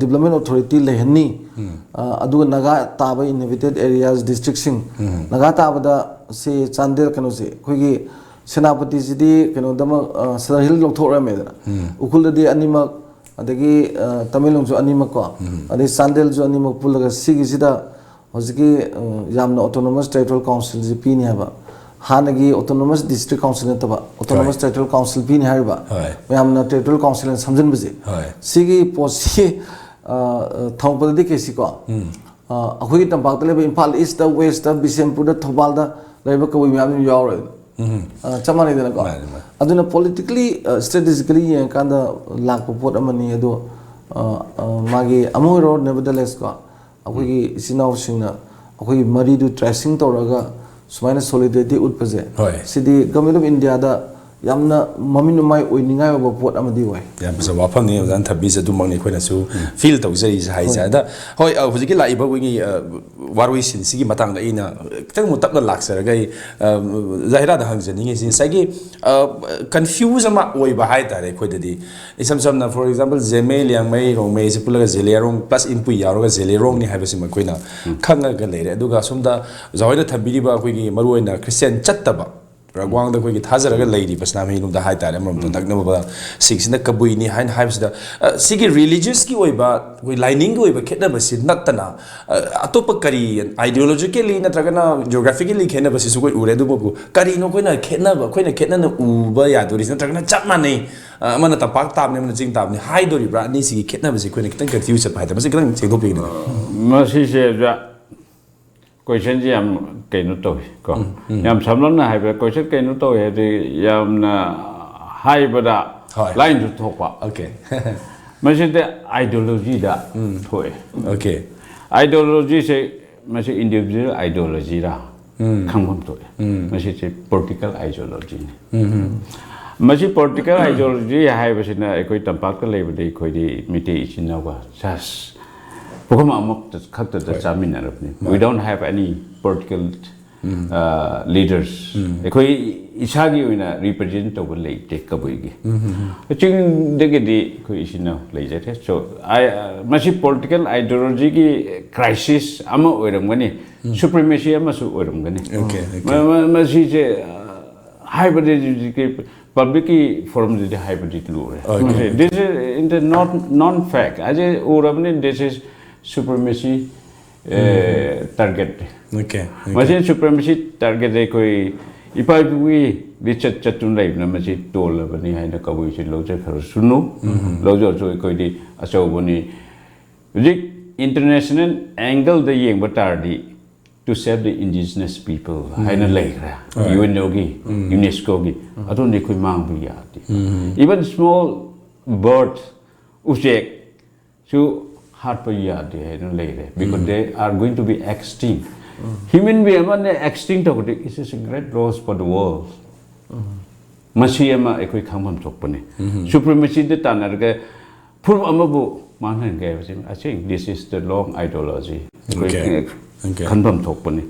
development authority ꯂꯩꯍꯟꯅꯤ꯫ ꯑ, ꯑꯗꯨꯒ ꯅꯥꯒꯥ ꯇꯥꯕ inhabited areas district ꯁꯤꯡ, ꯅꯥꯒꯥ ꯇꯥꯕꯗ ꯁꯤ ꯆꯥꯟꯗꯦꯜ, ꯀꯩꯅꯣꯁꯦ, ꯑꯩꯈꯣꯏꯒꯤ ꯁꯦꯅꯥꯄꯇꯤꯁꯤꯗꯤ ꯀꯩꯅꯣꯗꯃꯛ, ꯑ, Sadar Hill ꯂꯧꯊꯣꯛꯈ꯭ꯔꯃꯦꯗꯅ꯫ ꯎꯈ꯭ꯔꯨꯜꯗꯗꯤ ꯑꯅꯤꯃꯛ, ꯑꯗꯒꯤ, ꯑ, ꯇꯃꯦꯡꯂꯣꯡꯁꯨ ꯑꯅꯤꯃꯛ ꯀꯣ, ꯑꯗꯩ ꯆꯥꯟꯗꯦꯜꯁꯨ ꯑꯅꯤꯃꯛ ꯄꯨꯜꯂꯒ ꯁꯤꯒꯤꯁꯤꯗ ꯍꯧꯖꯤꯛꯀꯤ, ꯑ, ꯌꯥꯝꯅ autonomous territorial council ꯁꯤ ꯄꯤꯅꯤ ꯍꯥꯏꯕ꯫ ꯍꯥꯟꯅꯒꯤ autonomous district council ꯅꯠꯇꯕ, autonomous territorial council ꯄꯤꯅꯤ ꯍꯥꯏꯔꯤꯕ, ꯍꯣꯏ꯫ ꯃꯌꯥꯝꯅ territorial council ꯍꯥꯏꯅ ꯁꯝꯖꯤꯟꯕꯁꯦ꯫ ꯍꯣꯏ꯫ ꯁꯤꯒꯤ ꯄꯣꯠꯁꯤ, ꯑ, ꯑ, ꯊꯝꯃꯛꯄꯗꯗꯤ ꯀꯩꯁꯤꯀꯣ, ꯑ, ꯑꯩꯈꯣꯏꯒꯤ ꯇꯝꯄꯥꯛꯇ ꯂꯩꯕ ꯏꯝꯐꯥꯜ East ꯇ, West ꯇ, ꯕꯤꯁꯦꯝꯄꯨꯔꯗ, ꯊꯧꯕꯥꯜꯗ ꯂꯩꯕ ꯀꯕꯨꯏ ꯃꯌꯥꯝ ꯑꯗꯨꯝ ꯌꯥꯎꯔꯣꯏ꯫ ꯑ, ꯆꯞ ꯃꯥꯟꯅꯩꯗꯅꯀꯣ꯫ ꯃꯥꯅꯤ, ꯃꯥꯅꯤ꯫ ꯑꯗꯨꯅ politically, ꯑ, strategically ꯌꯦꯡꯉꯀꯥꯟꯗ ꯂꯥꯛꯄ ꯄꯣꯠ ꯑꯃꯅꯤ꯫ ꯑꯗꯣ, ꯑ, ꯑ, ꯃꯥꯒꯤ ꯑꯃ ꯑꯣꯏꯔꯣ, nevertheless ꯀꯣ, ꯑꯩꯈꯣꯏꯒꯤ ꯏꯆꯤꯟ ꯏꯅꯥꯎꯁꯤꯡꯅ ꯑꯩꯈꯣꯏꯒꯤ ꯃꯔꯤꯗꯨ tracing ꯇꯧꯔꯒ ꯁꯨꯃꯥꯏꯅ solidarity ꯎꯠꯄꯁꯦ, ꯍꯣꯏ꯫ ꯁꯤꯗꯤ Government of India ꯗ ꯌꯥꯝꯅ ꯃꯃꯤꯠ ꯃꯃꯥꯏ ꯑꯣꯏꯅꯤꯡꯉꯥꯏ ꯑꯣꯏꯕ ꯄꯣꯠ ꯑꯃꯗꯤ ꯑꯣꯏ꯫ ꯌꯥꯝ ꯐꯖꯕ ꯋꯥꯐꯝꯅꯤ ꯑꯣꯖꯥꯅ ꯊꯝꯕꯤꯔꯤꯁꯦ, ꯑꯗꯨꯃꯛꯅꯤ ꯑꯩꯈꯣꯏꯅꯁꯨ feel ꯇꯧꯖꯔꯤꯁꯦ ꯍꯥꯏꯁꯦ꯫ ꯍꯣꯏ꯫ ꯑꯗ ꯍꯣꯏ, ꯑ, ꯍꯧꯖꯤꯛꯀꯤ ꯂꯥꯛꯏꯕ ꯑꯩꯈꯣꯏꯒꯤ, ꯑ, ꯋꯥꯔꯣꯏꯁꯤꯟꯁꯤꯒꯤ ꯃꯇꯥꯡꯗ ꯑꯩꯅ ꯈꯤꯇꯪ ꯑꯃꯨꯛ ꯇꯞꯅ ꯂꯥꯛꯆꯔꯒ ꯑꯩ, ꯑ, ꯖꯍꯤꯔꯥꯗ ꯍꯪꯖꯅꯤꯡꯉꯤꯁꯤ ꯉꯁꯥꯏꯒꯤ, ꯑ, confuse ꯑꯃ ꯑꯣꯏꯕ ꯍꯥꯏꯇꯥꯔꯦ ꯑꯩꯈꯣꯏꯗꯗꯤ꯫ ꯏꯁꯝ ꯁꯝꯅ, for example, ꯖꯦꯃꯩ, ꯂꯤꯌꯥꯡꯃꯩ, ꯔꯣꯡꯃꯩꯁꯦ ꯄꯨꯜꯂꯒ ꯖꯦꯂꯤꯌꯥꯡꯔꯣꯡ plus ꯏꯟꯄꯨꯏ ꯌꯥꯎꯔꯒ ꯖꯦꯂꯤꯌꯥꯡꯔꯣꯡꯅꯤ ꯍꯥꯏꯕꯁꯤꯃ ꯑꯩꯈꯣꯏꯅ ꯈꯪꯉꯒ ꯂꯩꯔꯦ꯫ ꯑꯗꯨꯒ ꯑꯁꯣꯝꯗ ꯑꯣꯖꯥ ꯍꯣꯏꯅ ꯊꯝꯕꯤꯔꯤꯕ ꯑꯩꯈꯣꯏꯒꯤ ꯃꯔꯨꯑꯣꯏꯅ Christian ꯆꯠꯇꯕ ꯔꯒ꯭ꯋꯥꯡꯗ ꯑꯩꯈꯣꯏꯒꯤ ꯊꯥꯖꯔꯒ ꯂꯩꯔꯤꯕ ꯁꯅꯥꯃꯍꯤ ꯂꯣꯝꯗ ꯍꯥꯏꯇꯥꯔꯦ, ꯑꯃꯔꯣꯝꯗ ꯅꯛꯅꯕ ꯁꯤꯡꯁꯤꯅ ꯀꯕꯨꯏꯅꯤ ꯍꯥꯏꯅ ꯍꯥꯏꯕꯁꯤꯗ, ꯑ, ꯁꯤꯒꯤ religious ꯀꯤ ꯑꯣꯏꯕ, ꯑꯩꯈꯣꯏ ꯂꯥꯏꯅꯤꯡꯒꯤ ꯑꯣꯏꯕ ꯈꯦꯠꯅꯕꯁꯤ ꯅꯠꯇꯅ, ꯑ, ꯑꯇꯣꯞꯄ ꯀꯔꯤ ideologically ꯅꯠꯇ꯭ꯔꯒꯅ geographically ꯈꯦꯠꯅꯕꯁꯤꯁꯨ ꯑꯩꯈꯣꯏ ꯎꯔꯦ꯫ ꯑꯗꯨꯕꯨ ꯀꯔꯤꯅꯣ ꯑꯩꯈꯣꯏꯅ ꯈꯦꯠꯅꯕ, ꯑꯩꯈꯣꯏꯅ ꯈꯦꯠꯅꯅ ꯎꯕ ꯌꯥꯗꯣꯔꯤꯁꯤ? ꯅꯠꯇ꯭ꯔꯒꯅ ꯆꯞ ꯃꯥꯟꯅꯩ, ꯑ, ꯑꯃꯅ ꯇꯝꯄꯥꯛ ꯇꯥꯕꯅꯤ, ꯑꯃꯅ ꯆꯤꯡ ꯇꯥꯕꯅꯤ ꯍꯥꯏꯗꯣꯔꯤꯕ꯭ꯔꯥ? ꯑꯅꯤꯁꯤꯒꯤ ꯈꯦꯠꯅꯕꯁꯤ ꯑꯩꯈꯣꯏꯅ ꯈꯤꯇꯪ confuse ꯆꯠꯄ ꯍꯥꯏꯇꯥꯔꯦ꯫ ꯃꯁꯤ ꯈꯤꯇꯪ ꯁꯦꯡꯗꯣꯛꯄꯤꯒꯅꯤ꯫ ꯃꯁꯤꯁꯦ ꯑꯣꯖꯥ, question ꯁꯦ ꯌꯥꯝ ꯀꯩꯅꯣ ꯇꯧꯏ ꯀꯣ꯫ ꯎꯝ, ꯎꯝ꯫ ꯌꯥꯝ ꯁꯝꯂꯞꯅ ꯍꯥꯏꯕꯗ, question ꯀꯩꯅꯣ ꯇꯧꯏ ꯍꯥꯏꯗꯤ, ꯌꯥꯝꯅ ꯍꯥꯏꯕꯗ ꯍꯣꯏ꯫ Line ꯁꯨ ꯊꯣꯛꯄ꯫ Okay꯫ ꯃꯁꯤꯗꯤ ideology ꯗ ꯎꯝ꯫ ꯊꯣꯛꯑꯦ꯫ Okay꯫ Ideology ꯁꯦ, ꯃꯁꯤ individual ideology ꯔ ꯎꯝ꯫ ꯈꯪꯐꯝ ꯊꯣꯛꯑꯦ꯫ ꯎꯝ꯫ ꯃꯁꯤꯁꯦ political ideology ꯅꯤ꯫ ꯎꯝ, ꯎꯝ꯫ ꯃꯁꯤ ꯄꯣꯂꯤꯇꯤꯀꯦꯜ ꯑꯥꯏꯗꯤꯌꯣꯂꯣꯖꯤ ꯍꯥꯏꯕꯁꯤꯅ ꯑꯩꯈꯣꯏ ꯇꯝꯄꯥꯛꯇ ꯂꯩꯕꯗꯤ ꯑꯩꯈꯣꯏꯗꯤ ꯃꯤꯇꯩ ꯏꯆꯤꯟ ꯏꯅꯥꯎꯒ ꯖꯁ ꯄꯨꯈꯝ ꯑꯃꯈꯛꯇ ꯆꯥꯃꯤꯟꯅꯔꯕꯅꯤ꯫ We don't have any political leaders. ꯑꯩꯈꯣꯏ ꯏꯁꯥꯒꯤ ꯑꯣꯏꯅ ꯔꯤꯄ꯭ꯔꯖꯦꯟ ꯇꯧꯕ ꯂꯩꯇꯦ ꯀꯕꯨꯏꯒꯤ꯫ ꯆꯤꯡꯗꯒꯤꯗꯤ ꯑꯩꯈꯣꯏ ꯏꯆꯤꯟ ꯏꯅꯥꯎ ꯂꯩꯖꯔꯦ꯫ So ꯃꯁꯤ ꯄꯣꯂꯤꯇꯤꯀꯦꯜ ꯑꯥꯏꯗꯤꯌꯣꯂꯣꯖꯤꯒꯤ ꯀ꯭ꯔꯥꯏꯁꯤꯁ ꯑꯃ ꯑꯣꯏꯔꯝꯒꯅꯤ, ꯁꯨꯄ꯭ꯔꯤꯃꯦꯁꯤ ꯑꯃꯁꯨ ꯑꯣꯏꯔꯝꯒꯅꯤ꯫ Okay, okay. ꯃ- ꯃ- ꯃꯁꯤꯁꯦ ꯍꯥꯏꯕꯗꯤ ꯄꯕ꯭ꯂꯤꯛꯀꯤ ꯐꯣꯔꯝꯗꯗꯤ ꯍꯥꯏꯕꯗꯤ ꯂꯨꯔꯦ꯫ Okay. This is in the not non fact. ꯑꯩꯁꯦ ꯎꯔꯕꯅꯤ, this is supremacy target꯫ Okay, okay. ꯃꯁꯤ ꯁꯨꯄ꯭ꯔꯤꯃꯦꯁꯤ ꯇꯥꯔꯒꯦꯠ ꯑꯩꯈꯣꯏ ꯏꯄꯥ ꯏꯄꯨꯒꯤ ꯂꯤꯆꯠ ꯆꯠꯇꯨꯅ ꯂꯩꯕꯅ ꯃꯁꯤ ꯇꯣꯜꯂꯕꯅꯤ ꯍꯥꯏꯅ ꯀꯕꯨꯏꯁꯤ ꯂꯧꯖꯈ꯭ꯔꯁꯅꯨ꯫ ꯂꯧꯖꯔꯁꯨ ꯑꯩꯈꯣꯏꯗꯤ ꯑꯆꯧꯕꯅꯤ꯫ ꯍꯧꯖꯤꯛ ꯏꯟꯇꯔꯅꯦꯁꯅꯦꯜ ꯑꯦꯡꯒꯜꯗ ꯌꯦꯡꯕ ꯇꯥꯔꯗꯤ, to save the indigenous people ꯍꯥꯏꯅ ꯂꯩꯈ꯭ꯔꯦ꯫ ꯌꯨ ꯑꯦꯟ ꯑꯣꯒꯤ, ꯌꯨꯅꯦꯁꯀꯣꯒꯤ꯫ ꯑꯗꯨꯅ ꯑꯩꯈꯣꯏ ꯃꯥꯡꯕ ꯌꯥꯗꯦ꯫ Even small bird, ꯎꯆꯦꯛꯁꯨ ꯍꯥꯠꯄ ꯌꯥꯗꯦ ꯍꯥꯏꯅ ꯂꯩꯔꯦ, because they are going to be extinct. Human being ꯑꯃꯅ extinct ꯇꯧꯕꯗꯤ, it is a great loss for the world. ꯃꯁꯤ ꯑꯃ ꯑꯩꯈꯣꯏ ꯈꯪꯐꯝ ꯊꯣꯛꯄꯅꯤ꯫ ꯁꯨꯄ꯭ꯔꯤꯃꯦꯁꯤꯗ ꯇꯥꯟꯅꯔꯒ ꯐꯨꯔꯨꯞ ꯑꯃꯕꯨ ꯃꯥꯡꯍꯟꯒꯦ ꯍꯥꯏꯕꯁꯤ, I think this is the wrong ideology. ꯑꯩꯈꯣꯏ Okay. Okay. ꯈꯟꯐꯝ ꯊꯣꯛꯄꯅꯤ꯫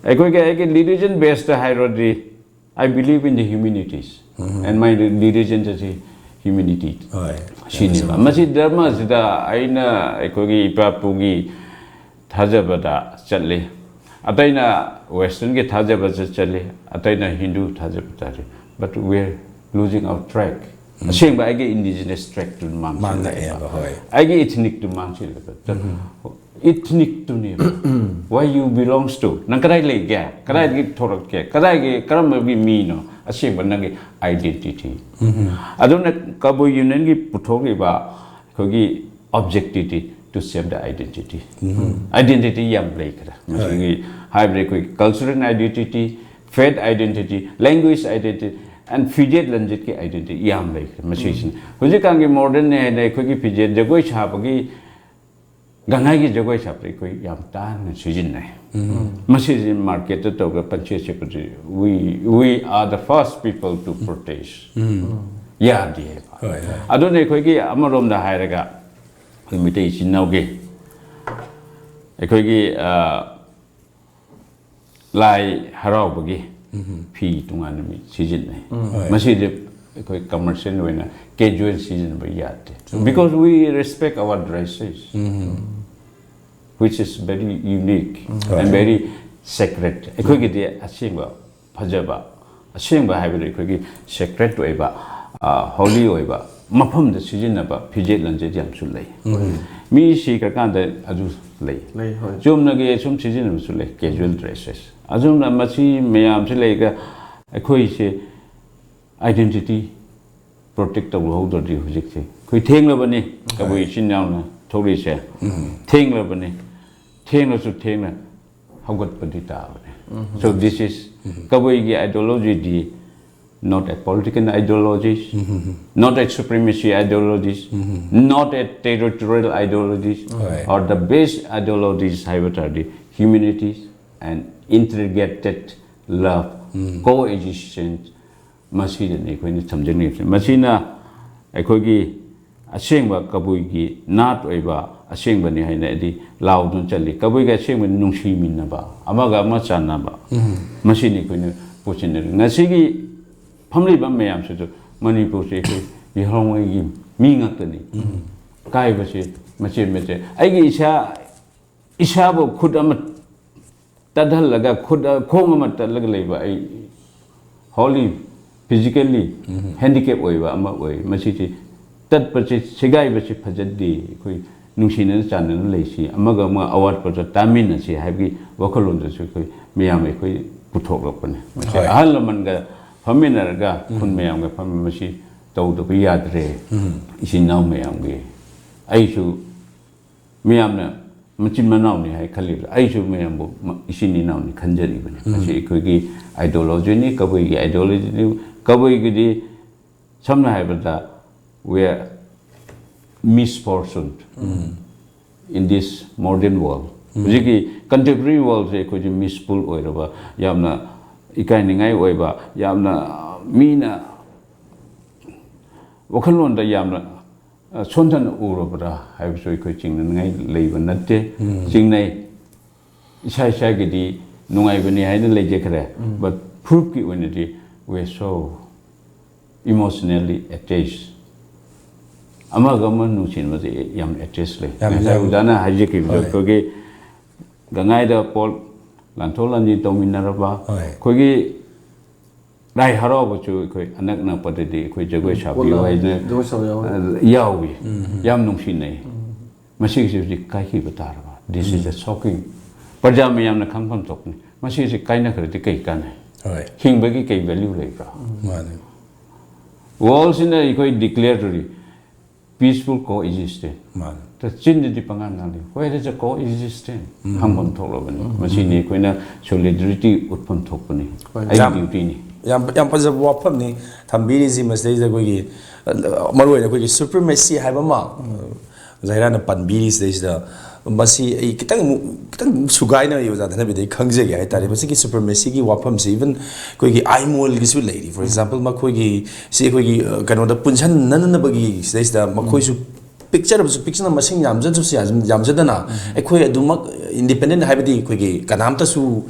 ꯑꯩꯈꯣꯏꯒꯤ ꯑꯩꯒꯤ ꯔꯤꯂꯤꯖꯟ ꯕꯦꯁꯇ ꯍꯥꯏꯔꯗꯤ, I believe in the humanities and my religion ꯑꯁꯤ humanity꯫ ꯍꯣꯏ. ꯁꯤꯅꯦꯕ꯫ ꯃꯁꯤ ꯙꯔꯃꯁꯤꯗ ꯑꯩꯅ ꯑꯩꯈꯣꯏꯒꯤ ꯏꯄꯥ ꯏꯄꯨꯒꯤ ꯊꯥꯖꯕꯗ ꯆꯠꯂꯤ, ꯑꯇꯩꯅ ꯋꯦꯁꯇꯔꯟꯒꯤ ꯊꯥꯖꯕꯗ ꯆꯠꯂꯤ, ꯑꯇꯩꯅ ꯍꯤꯟꯗꯨ ꯊꯥꯖꯕꯗ ꯆꯠꯂꯤ꯫ But we are losing our track. ꯑꯁꯦꯡꯕ ꯑꯩꯒꯤ ꯏꯟꯗꯤꯖꯤꯅꯁ ꯇ꯭ꯔꯦꯛꯇꯨ ꯃꯥꯡꯁꯤꯜꯂꯛꯑꯦꯕ꯫ ꯃꯥꯡꯂꯛꯑꯦꯕ, ꯍꯣꯏ. ꯑꯩꯒꯤ ꯏꯊꯅꯤꯛꯇꯨ ꯃꯥꯡꯁꯤꯜꯂꯛꯑꯦꯕ꯫ ꯏꯊꯅꯤꯛꯇꯨꯅꯦꯕ꯫ Where you belongs to, ꯅꯪ ꯀꯗꯥꯏ ꯂꯩꯒꯦ, ꯀꯗꯥꯏꯗꯒꯤ ꯊꯣꯛꯂꯛꯀꯦ, ꯀꯗꯥꯏꯒꯤ, ꯀꯔꯝꯕꯒꯤ ꯃꯤꯅꯣ ꯑꯁꯦꯡꯕ ꯅꯪꯒꯤ identity꯫ ꯑꯗꯨꯅ ꯀꯕꯨꯏ ꯌꯨꯅꯤꯌꯟꯒꯤ ꯄꯨꯊꯣꯛꯂꯤꯕ ꯑꯩꯈꯣꯏꯒꯤ objectivity to save the identity꯫ Identity ꯌꯥꯝ ꯂꯩꯈ꯭ꯔꯦ꯫ ꯃꯁꯤꯒꯤ ꯍꯥꯏꯕꯗꯤ ꯑꯩꯈꯣꯏ cultural identity, faith identity, language identity and ꯐꯤꯖꯦꯠ ꯂꯝꯖꯦꯠꯀꯤ identity ꯌꯥꯝ ꯂꯩꯈ꯭ꯔꯦ꯫ ꯃꯁꯤꯁꯤꯅ ꯍꯧꯖꯤꯛꯀꯥꯟꯒꯤ ꯃꯣꯗꯔꯟꯅꯦ ꯍꯥꯏꯅ ꯑꯩꯈꯣꯏꯒꯤ ꯐꯤꯖꯦꯠ ꯖꯒꯣꯏ ꯁꯥꯕꯒꯤ ꯒꯥꯡꯉꯥꯏꯒꯤ ꯖꯒꯣꯏ ꯁꯥꯕꯗ ꯑꯩꯈꯣꯏ ꯌꯥꯝ ꯇꯥꯡꯅ ꯁꯤꯖꯤꯟꯅꯩ꯫ ꯃꯁꯤꯁꯤ ꯃꯥꯔꯀꯦꯠꯇ ꯇꯧꯔꯒ ꯄꯪꯁꯦꯠ ꯁꯦꯠꯄꯁꯤ, we, we are the first people to protest. ꯌꯥꯗꯦ ꯍꯥꯏꯕ꯫ ꯍꯣꯏ, ꯍꯣꯏ꯫ ꯑꯗꯨꯅ ꯑꯩꯈꯣꯏꯒꯤ ꯑꯃꯔꯣꯝꯗ ꯍꯥꯏꯔꯒ ꯑꯩꯈꯣꯏ ꯃꯩꯇꯩ ꯏꯆꯤꯟ ꯏꯅꯥꯎꯒꯤ ꯑꯩꯈꯣꯏꯒꯤ, ꯑ, ꯂꯥꯏ ꯍꯔꯥꯎꯕꯒꯤ ꯐꯤ ꯇꯣꯉꯥꯟꯅ ꯃꯤ ꯁꯤꯖꯤꯟꯅꯩ꯫ ꯍꯣꯏ꯫ ꯃꯁꯤꯗꯤ ꯑꯩꯈꯣꯏ ꯀꯃꯔꯁꯤꯌꯦꯜ ꯑꯣꯏꯅ ꯀꯦꯖꯨꯋꯦꯜ ꯁꯤꯖꯤꯟꯅꯕ ꯌꯥꯗꯦ꯫ Because we respect our dresses, which is very unique ꯍꯣꯏ꯫ And very sacred. ꯑꯩꯈꯣꯏꯒꯤꯗꯤ ꯑꯁꯦꯡꯕ ꯐꯖꯕ, ꯑꯁꯦꯡꯕ ꯍꯥꯏꯕꯗꯤ ꯑꯩꯈꯣꯏꯒꯤ ꯁꯦꯀ꯭ꯔꯦꯠ ꯑꯣꯏꯕ, ꯍꯣꯂꯤ ꯑꯣꯏꯕ ꯃꯐꯝꯗ ꯁꯤꯖꯤꯟꯅꯕ ꯐꯤꯖꯦꯠ ꯂꯝꯖꯦꯠ ꯌꯥꯝꯁꯨ ꯂꯩ꯫ ꯃꯤ ꯁꯤꯈ꯭ꯔꯀꯥꯟꯗ ꯑꯗꯨ ꯂꯩ꯫ ꯂꯩ, ꯍꯣꯏ꯫ ꯆꯨꯝꯅꯒꯤ ꯁꯨꯝ ꯁꯤꯖꯤꯟꯅꯕꯁꯨ ꯂꯩ, ꯀꯦꯖꯨꯋꯦꯜ ꯗ꯭ꯔꯦꯁꯦꯁ꯫ ꯑꯁꯨꯝꯅ ꯃꯁꯤ ꯃꯌꯥꯝꯁꯤ ꯂꯩꯔꯒ ꯑꯩꯈꯣꯏꯁꯦ ꯑꯥꯏꯗꯦꯟꯇꯤꯇꯤ ꯄ꯭ꯔꯣꯇꯦꯛ ꯇꯧꯍꯧꯗ꯭ꯔꯗꯤ ꯍꯧꯖꯤꯛꯁꯦ ꯑꯩꯈꯣꯏ ꯊꯦꯡꯂꯕꯅꯤ꯫ ꯑꯩꯈꯣꯏ ꯏꯆꯤꯟ ꯏꯅꯥꯎꯅ ꯊꯣꯛꯂꯤꯁꯦ ꯊꯦꯡꯂꯕꯅꯤ꯫ ꯊꯦꯡꯂꯁꯨ ꯊꯦꯡꯅ ꯍꯧꯒꯠꯄꯗꯤ ꯇꯥꯕꯅꯤ꯫ So this is ꯀꯕꯨꯏꯒꯤ ideology D not a political ideologies, not a supremacy ideologies, not a territorial ideologies, Right. or the base ideologies ꯍꯥꯏꯕ ꯇꯥꯔꯗꯤ humanities and integrated love, coexistence, ꯃꯁꯤꯗꯅꯤ ꯑꯩꯈꯣꯏꯅ ꯊꯝꯖꯅꯤꯡꯉꯤꯕꯁꯦ꯫ ꯃꯁꯤꯅ ꯑꯩꯈꯣꯏꯒꯤ ꯑꯁꯦꯡꯕ ꯀꯕꯨꯏꯒꯤ ꯅꯥꯠ ꯑꯣꯏꯕ ꯑꯁꯦꯡꯕꯅꯤ ꯍꯥꯏꯅ ꯑꯩꯗꯤ ꯂꯥꯎꯗꯨꯅ ꯆꯠꯂꯤ꯫ ꯀꯕꯨꯏꯒꯤ ꯑꯁꯦꯡꯕ ꯅꯨꯡꯁꯤꯃꯤꯟꯅꯕ, ꯑꯃꯒ ꯑꯃ ꯆꯥꯟꯅꯕ, ꯃꯁꯤꯅꯤ ꯑꯩꯈꯣꯏꯅ ꯄꯨꯁꯤꯟꯅꯔꯤ꯫ ꯉꯁꯤꯒꯤ ꯐꯝꯂꯤꯕ ꯃꯌꯥꯝꯁꯤꯁꯨ ꯃꯅꯤꯄꯨꯔꯁꯦ ꯑꯩꯈꯣꯏ ꯌꯦꯜꯍꯧꯉꯩꯒꯤ ꯃꯤ ꯉꯥꯛꯇꯅꯤ꯫ ꯀꯥꯏꯕꯁꯦ ꯃꯆꯦꯠ ꯃꯆꯦꯠ꯫ ꯑꯩꯒꯤ ꯏꯁꯥ, ꯏꯁꯥꯕꯨ ꯈꯨꯠ ꯑꯃ ꯇꯠꯍꯜꯂꯒ, ꯈꯨꯠ, ꯈꯣꯡ ꯑꯃ ꯇꯠꯂꯒ ꯂꯩꯕ ꯑꯩ wholly physically handicap ꯑꯣꯏꯕ ꯑꯃ ꯑꯣꯏ꯫ ꯃꯁꯤꯁꯤ ꯇꯠꯄꯁꯤ, ꯁꯦꯒꯥꯏꯕꯁꯤ ꯐꯖꯗꯦ꯫ ꯑꯩꯈꯣꯏ ꯅꯨꯡꯁꯤꯅꯅ ꯆꯥꯟꯅꯅ ꯂꯩꯁꯤ, ꯑꯃꯒ ꯑꯃꯒ ꯑꯋꯥꯠꯄꯗ ꯇꯥꯃꯤꯟꯅꯁꯤ ꯍꯥꯏꯕꯒꯤ ꯋꯥꯈꯜꯂꯣꯟꯗꯁꯨ ꯑꯩꯈꯣꯏ ꯃꯤꯌꯥꯝ ꯑꯩꯈꯣꯏ ꯄꯨꯊꯣꯛꯂꯛꯄꯅꯦ꯫ ꯃꯁꯤ ꯍꯣꯏ꯫ ꯑꯍꯜ ꯂꯃꯟꯒ ꯐꯝꯃꯤꯟꯅꯔꯒ, ꯈꯨꯟ ꯃꯌꯥꯝꯒ ꯐꯝꯃꯤ, ꯃꯁꯤ ꯇꯧꯗꯕ ꯌꯥꯗ꯭ꯔꯦ꯫ ꯏꯆꯤꯟ ꯏꯅꯥꯎ ꯃꯌꯥꯝꯒꯤ, ꯑꯩꯁꯨ ꯃꯤꯌꯥꯝꯅ ꯃꯆꯤꯟ ꯃꯅꯥꯎꯅꯤ ꯍꯥꯏ ꯈꯜꯂꯤꯕꯗ ꯑꯩꯁꯨ ꯃꯌꯥꯝꯕꯨ ꯃ-, ꯏꯆꯤꯟ ꯏꯅꯥꯎꯅꯤ ꯈꯟꯖꯔꯤꯕꯅꯤ꯫ ꯃꯁꯤ ꯑꯩꯈꯣꯏꯒꯤ ideology ꯅꯤ, ꯀꯕꯨꯏꯒꯤ ideology ꯅꯤ꯫ ꯀꯕꯨꯏꯒꯤꯗꯤ ꯁꯝꯅ ꯍꯥꯏꯔꯕꯗ we are misfortune, in this modern world. ꯍꯧꯖꯤꯛꯀꯤ contemporary worldꯁꯦ ꯑꯩꯈꯣꯏꯁꯦ ꯃꯤꯁꯐꯨꯜ ꯑꯣꯏꯔꯕ, ꯌꯥꯝꯅ ꯏꯀꯥꯏꯅꯤꯡꯉꯥꯏ ꯑꯣꯏꯕ, ꯌꯥꯝꯅ ꯃꯤꯅ ꯋꯥꯈꯜꯂꯣꯟꯗ ꯌꯥꯝꯅ ꯁꯣꯟꯊꯅ ꯎꯔꯕ꯭ꯔꯥ ꯍꯥꯏꯕꯁꯨ ꯑꯩꯈꯣꯏ ꯆꯤꯡꯅꯅꯤꯡꯉꯥꯏ ꯂꯩꯕ ꯅꯠꯇꯦ꯫ ꯆꯤꯡꯅꯩ꯫ ꯏꯁꯥ ꯏꯁꯥꯒꯤꯗꯤ ꯅꯨꯡꯉꯥꯏꯕꯅꯤ ꯍꯥꯏꯅ ꯂꯩꯖꯈ꯭ꯔꯦ꯫ But ꯐꯨꯔꯨꯞꯀꯤ ꯑꯣꯏꯅꯗꯤ we are so emotionally attached꯫ ꯑꯃꯒ ꯑꯃ ꯅꯨꯡꯁꯤꯅꯕꯁꯦ ꯌꯥꯝ attach ꯂꯩ꯫ ꯉꯁꯥꯏ ꯑꯣꯖꯥꯅ ꯍꯥꯏꯖꯈꯤꯕꯗꯣ, ꯑꯩꯈꯣꯏꯒꯤ ꯒꯪꯉꯥꯏꯗ ꯄꯣꯠ ꯂꯥꯟꯊꯣꯛ ꯂꯥꯟꯁꯤꯟ ꯇꯧꯃꯤꯟꯅꯔꯕ, ꯑꯩꯈꯣꯏꯒꯤ ꯂꯥꯏ ꯍꯔꯥꯎꯕꯁꯨ ꯑꯩꯈꯣꯏ ꯑꯅꯛ ꯅꯛꯄꯗꯗꯤ ꯑꯩꯈꯣꯏ ꯖꯒꯣꯏ ꯁꯥꯕꯤꯌꯨ ꯍꯥꯏꯗꯅ ꯌꯥꯎꯏ꯫ ꯌꯥꯝ ꯅꯨꯡꯁꯤꯅꯩ꯫ ꯃꯁꯤꯒꯤꯁꯤ ꯍꯧꯖꯤꯛ ꯀꯥꯏꯈꯤꯕ ꯇꯥꯔꯕ? This is a shocking꯫ ꯄ꯭ꯔꯖꯥ ꯃꯌꯥꯝꯅ ꯈꯪꯐꯝ ꯊꯣꯛꯄꯅꯤ꯫ ꯃꯁꯤꯁꯦ ꯀꯥꯏꯅꯈ꯭ꯔꯗꯤ ꯀꯩ ꯀꯥꯟꯅꯩ? ꯍꯣꯏ꯫ ꯍꯤꯡꯕꯒꯤ ꯀꯩ value ꯂꯩꯕ꯭ꯔꯥ? ꯃꯥꯅꯤ꯫ Worldꯁꯤꯅ ꯑꯩꯈꯣꯏ declare ꯇꯧꯔꯤ, peaceful coexistence꯫ ꯃꯥꯅꯤ꯫ ꯆꯤꯟꯗꯗꯤ ꯄꯉꯥꯡ ꯉꯥꯡꯂꯤ꯫ Where is the coexistence? ꯍꯪꯐꯝ ꯊꯣꯛꯂꯕꯅꯤ꯫ ꯃꯁꯤꯅꯤ ꯑꯩꯈꯣꯏꯅ solidarity ꯎꯠꯐꯝ ꯊꯣꯛꯄꯅꯤ꯫ ꯍꯣꯏ꯫ ꯑꯩꯒꯤ ꯌꯥꯝ dutyꯅꯤ꯫ ꯌꯥꯝ, ꯌꯥꯝ ꯐꯖꯕ ꯋꯥꯐꯝꯅꯤ ꯊꯝꯕꯤꯔꯤꯁꯤ꯫ ꯃꯁꯤꯗꯩꯁꯤꯗ ꯑꯩꯈꯣꯏꯒꯤ, ꯑ, ꯃꯔꯨꯑꯣꯏꯅ ꯑꯩꯈꯣꯏꯒꯤ supremacy ꯍꯥꯏꯕ ꯑꯃ, ꯑ, ꯖꯍꯤꯔꯥꯅ ꯄꯟꯕꯤꯔꯤꯁꯤꯗꯩꯁꯤꯗ, ꯃꯁꯤ ꯑꯩ ꯈꯤꯇꯪ ꯑꯃꯨꯛ, ꯈꯤꯇꯪ ꯁꯨꯒꯥꯏꯅ ꯑꯩ ꯑꯣꯖꯥ ꯙꯅꯕꯤꯗꯩ ꯈꯪꯖꯒꯦ ꯍꯥꯏꯇꯥꯔꯦ꯫ ꯃꯁꯤꯒꯤ supremacyꯒꯤ ꯋꯥꯐꯝꯁꯤ even ꯑꯩꯈꯣꯏꯒꯤ ꯑꯥꯏꯃꯣꯜꯒꯤꯁꯨ ꯂꯩꯔꯤ꯫ For example, ꯃꯈꯣꯏꯒꯤ ꯁꯤ ꯑꯩꯈꯣꯏꯒꯤ, ꯑ, ꯀꯩꯅꯣꯗ ꯄꯨꯟꯁꯤꯟꯅꯅꯕꯒꯤ ꯁꯤꯗꯩꯁꯤꯗ ꯃꯈꯣꯏꯁꯨ ꯄꯤꯛꯆꯔꯕꯁꯨ ꯄꯤꯛꯆꯅ ꯃꯁꯤꯡ ꯌꯥꯝꯖꯗ꯭ꯔꯁꯨ ꯌꯥꯝ-, ꯌꯥꯝꯖꯗꯅ ꯑꯩꯈꯣꯏ ꯑꯗꯨꯃꯛ independent ꯍꯥꯏꯕꯗꯤ ꯑꯩꯈꯣꯏꯒꯤ ꯀꯅꯥꯝꯇꯁꯨ,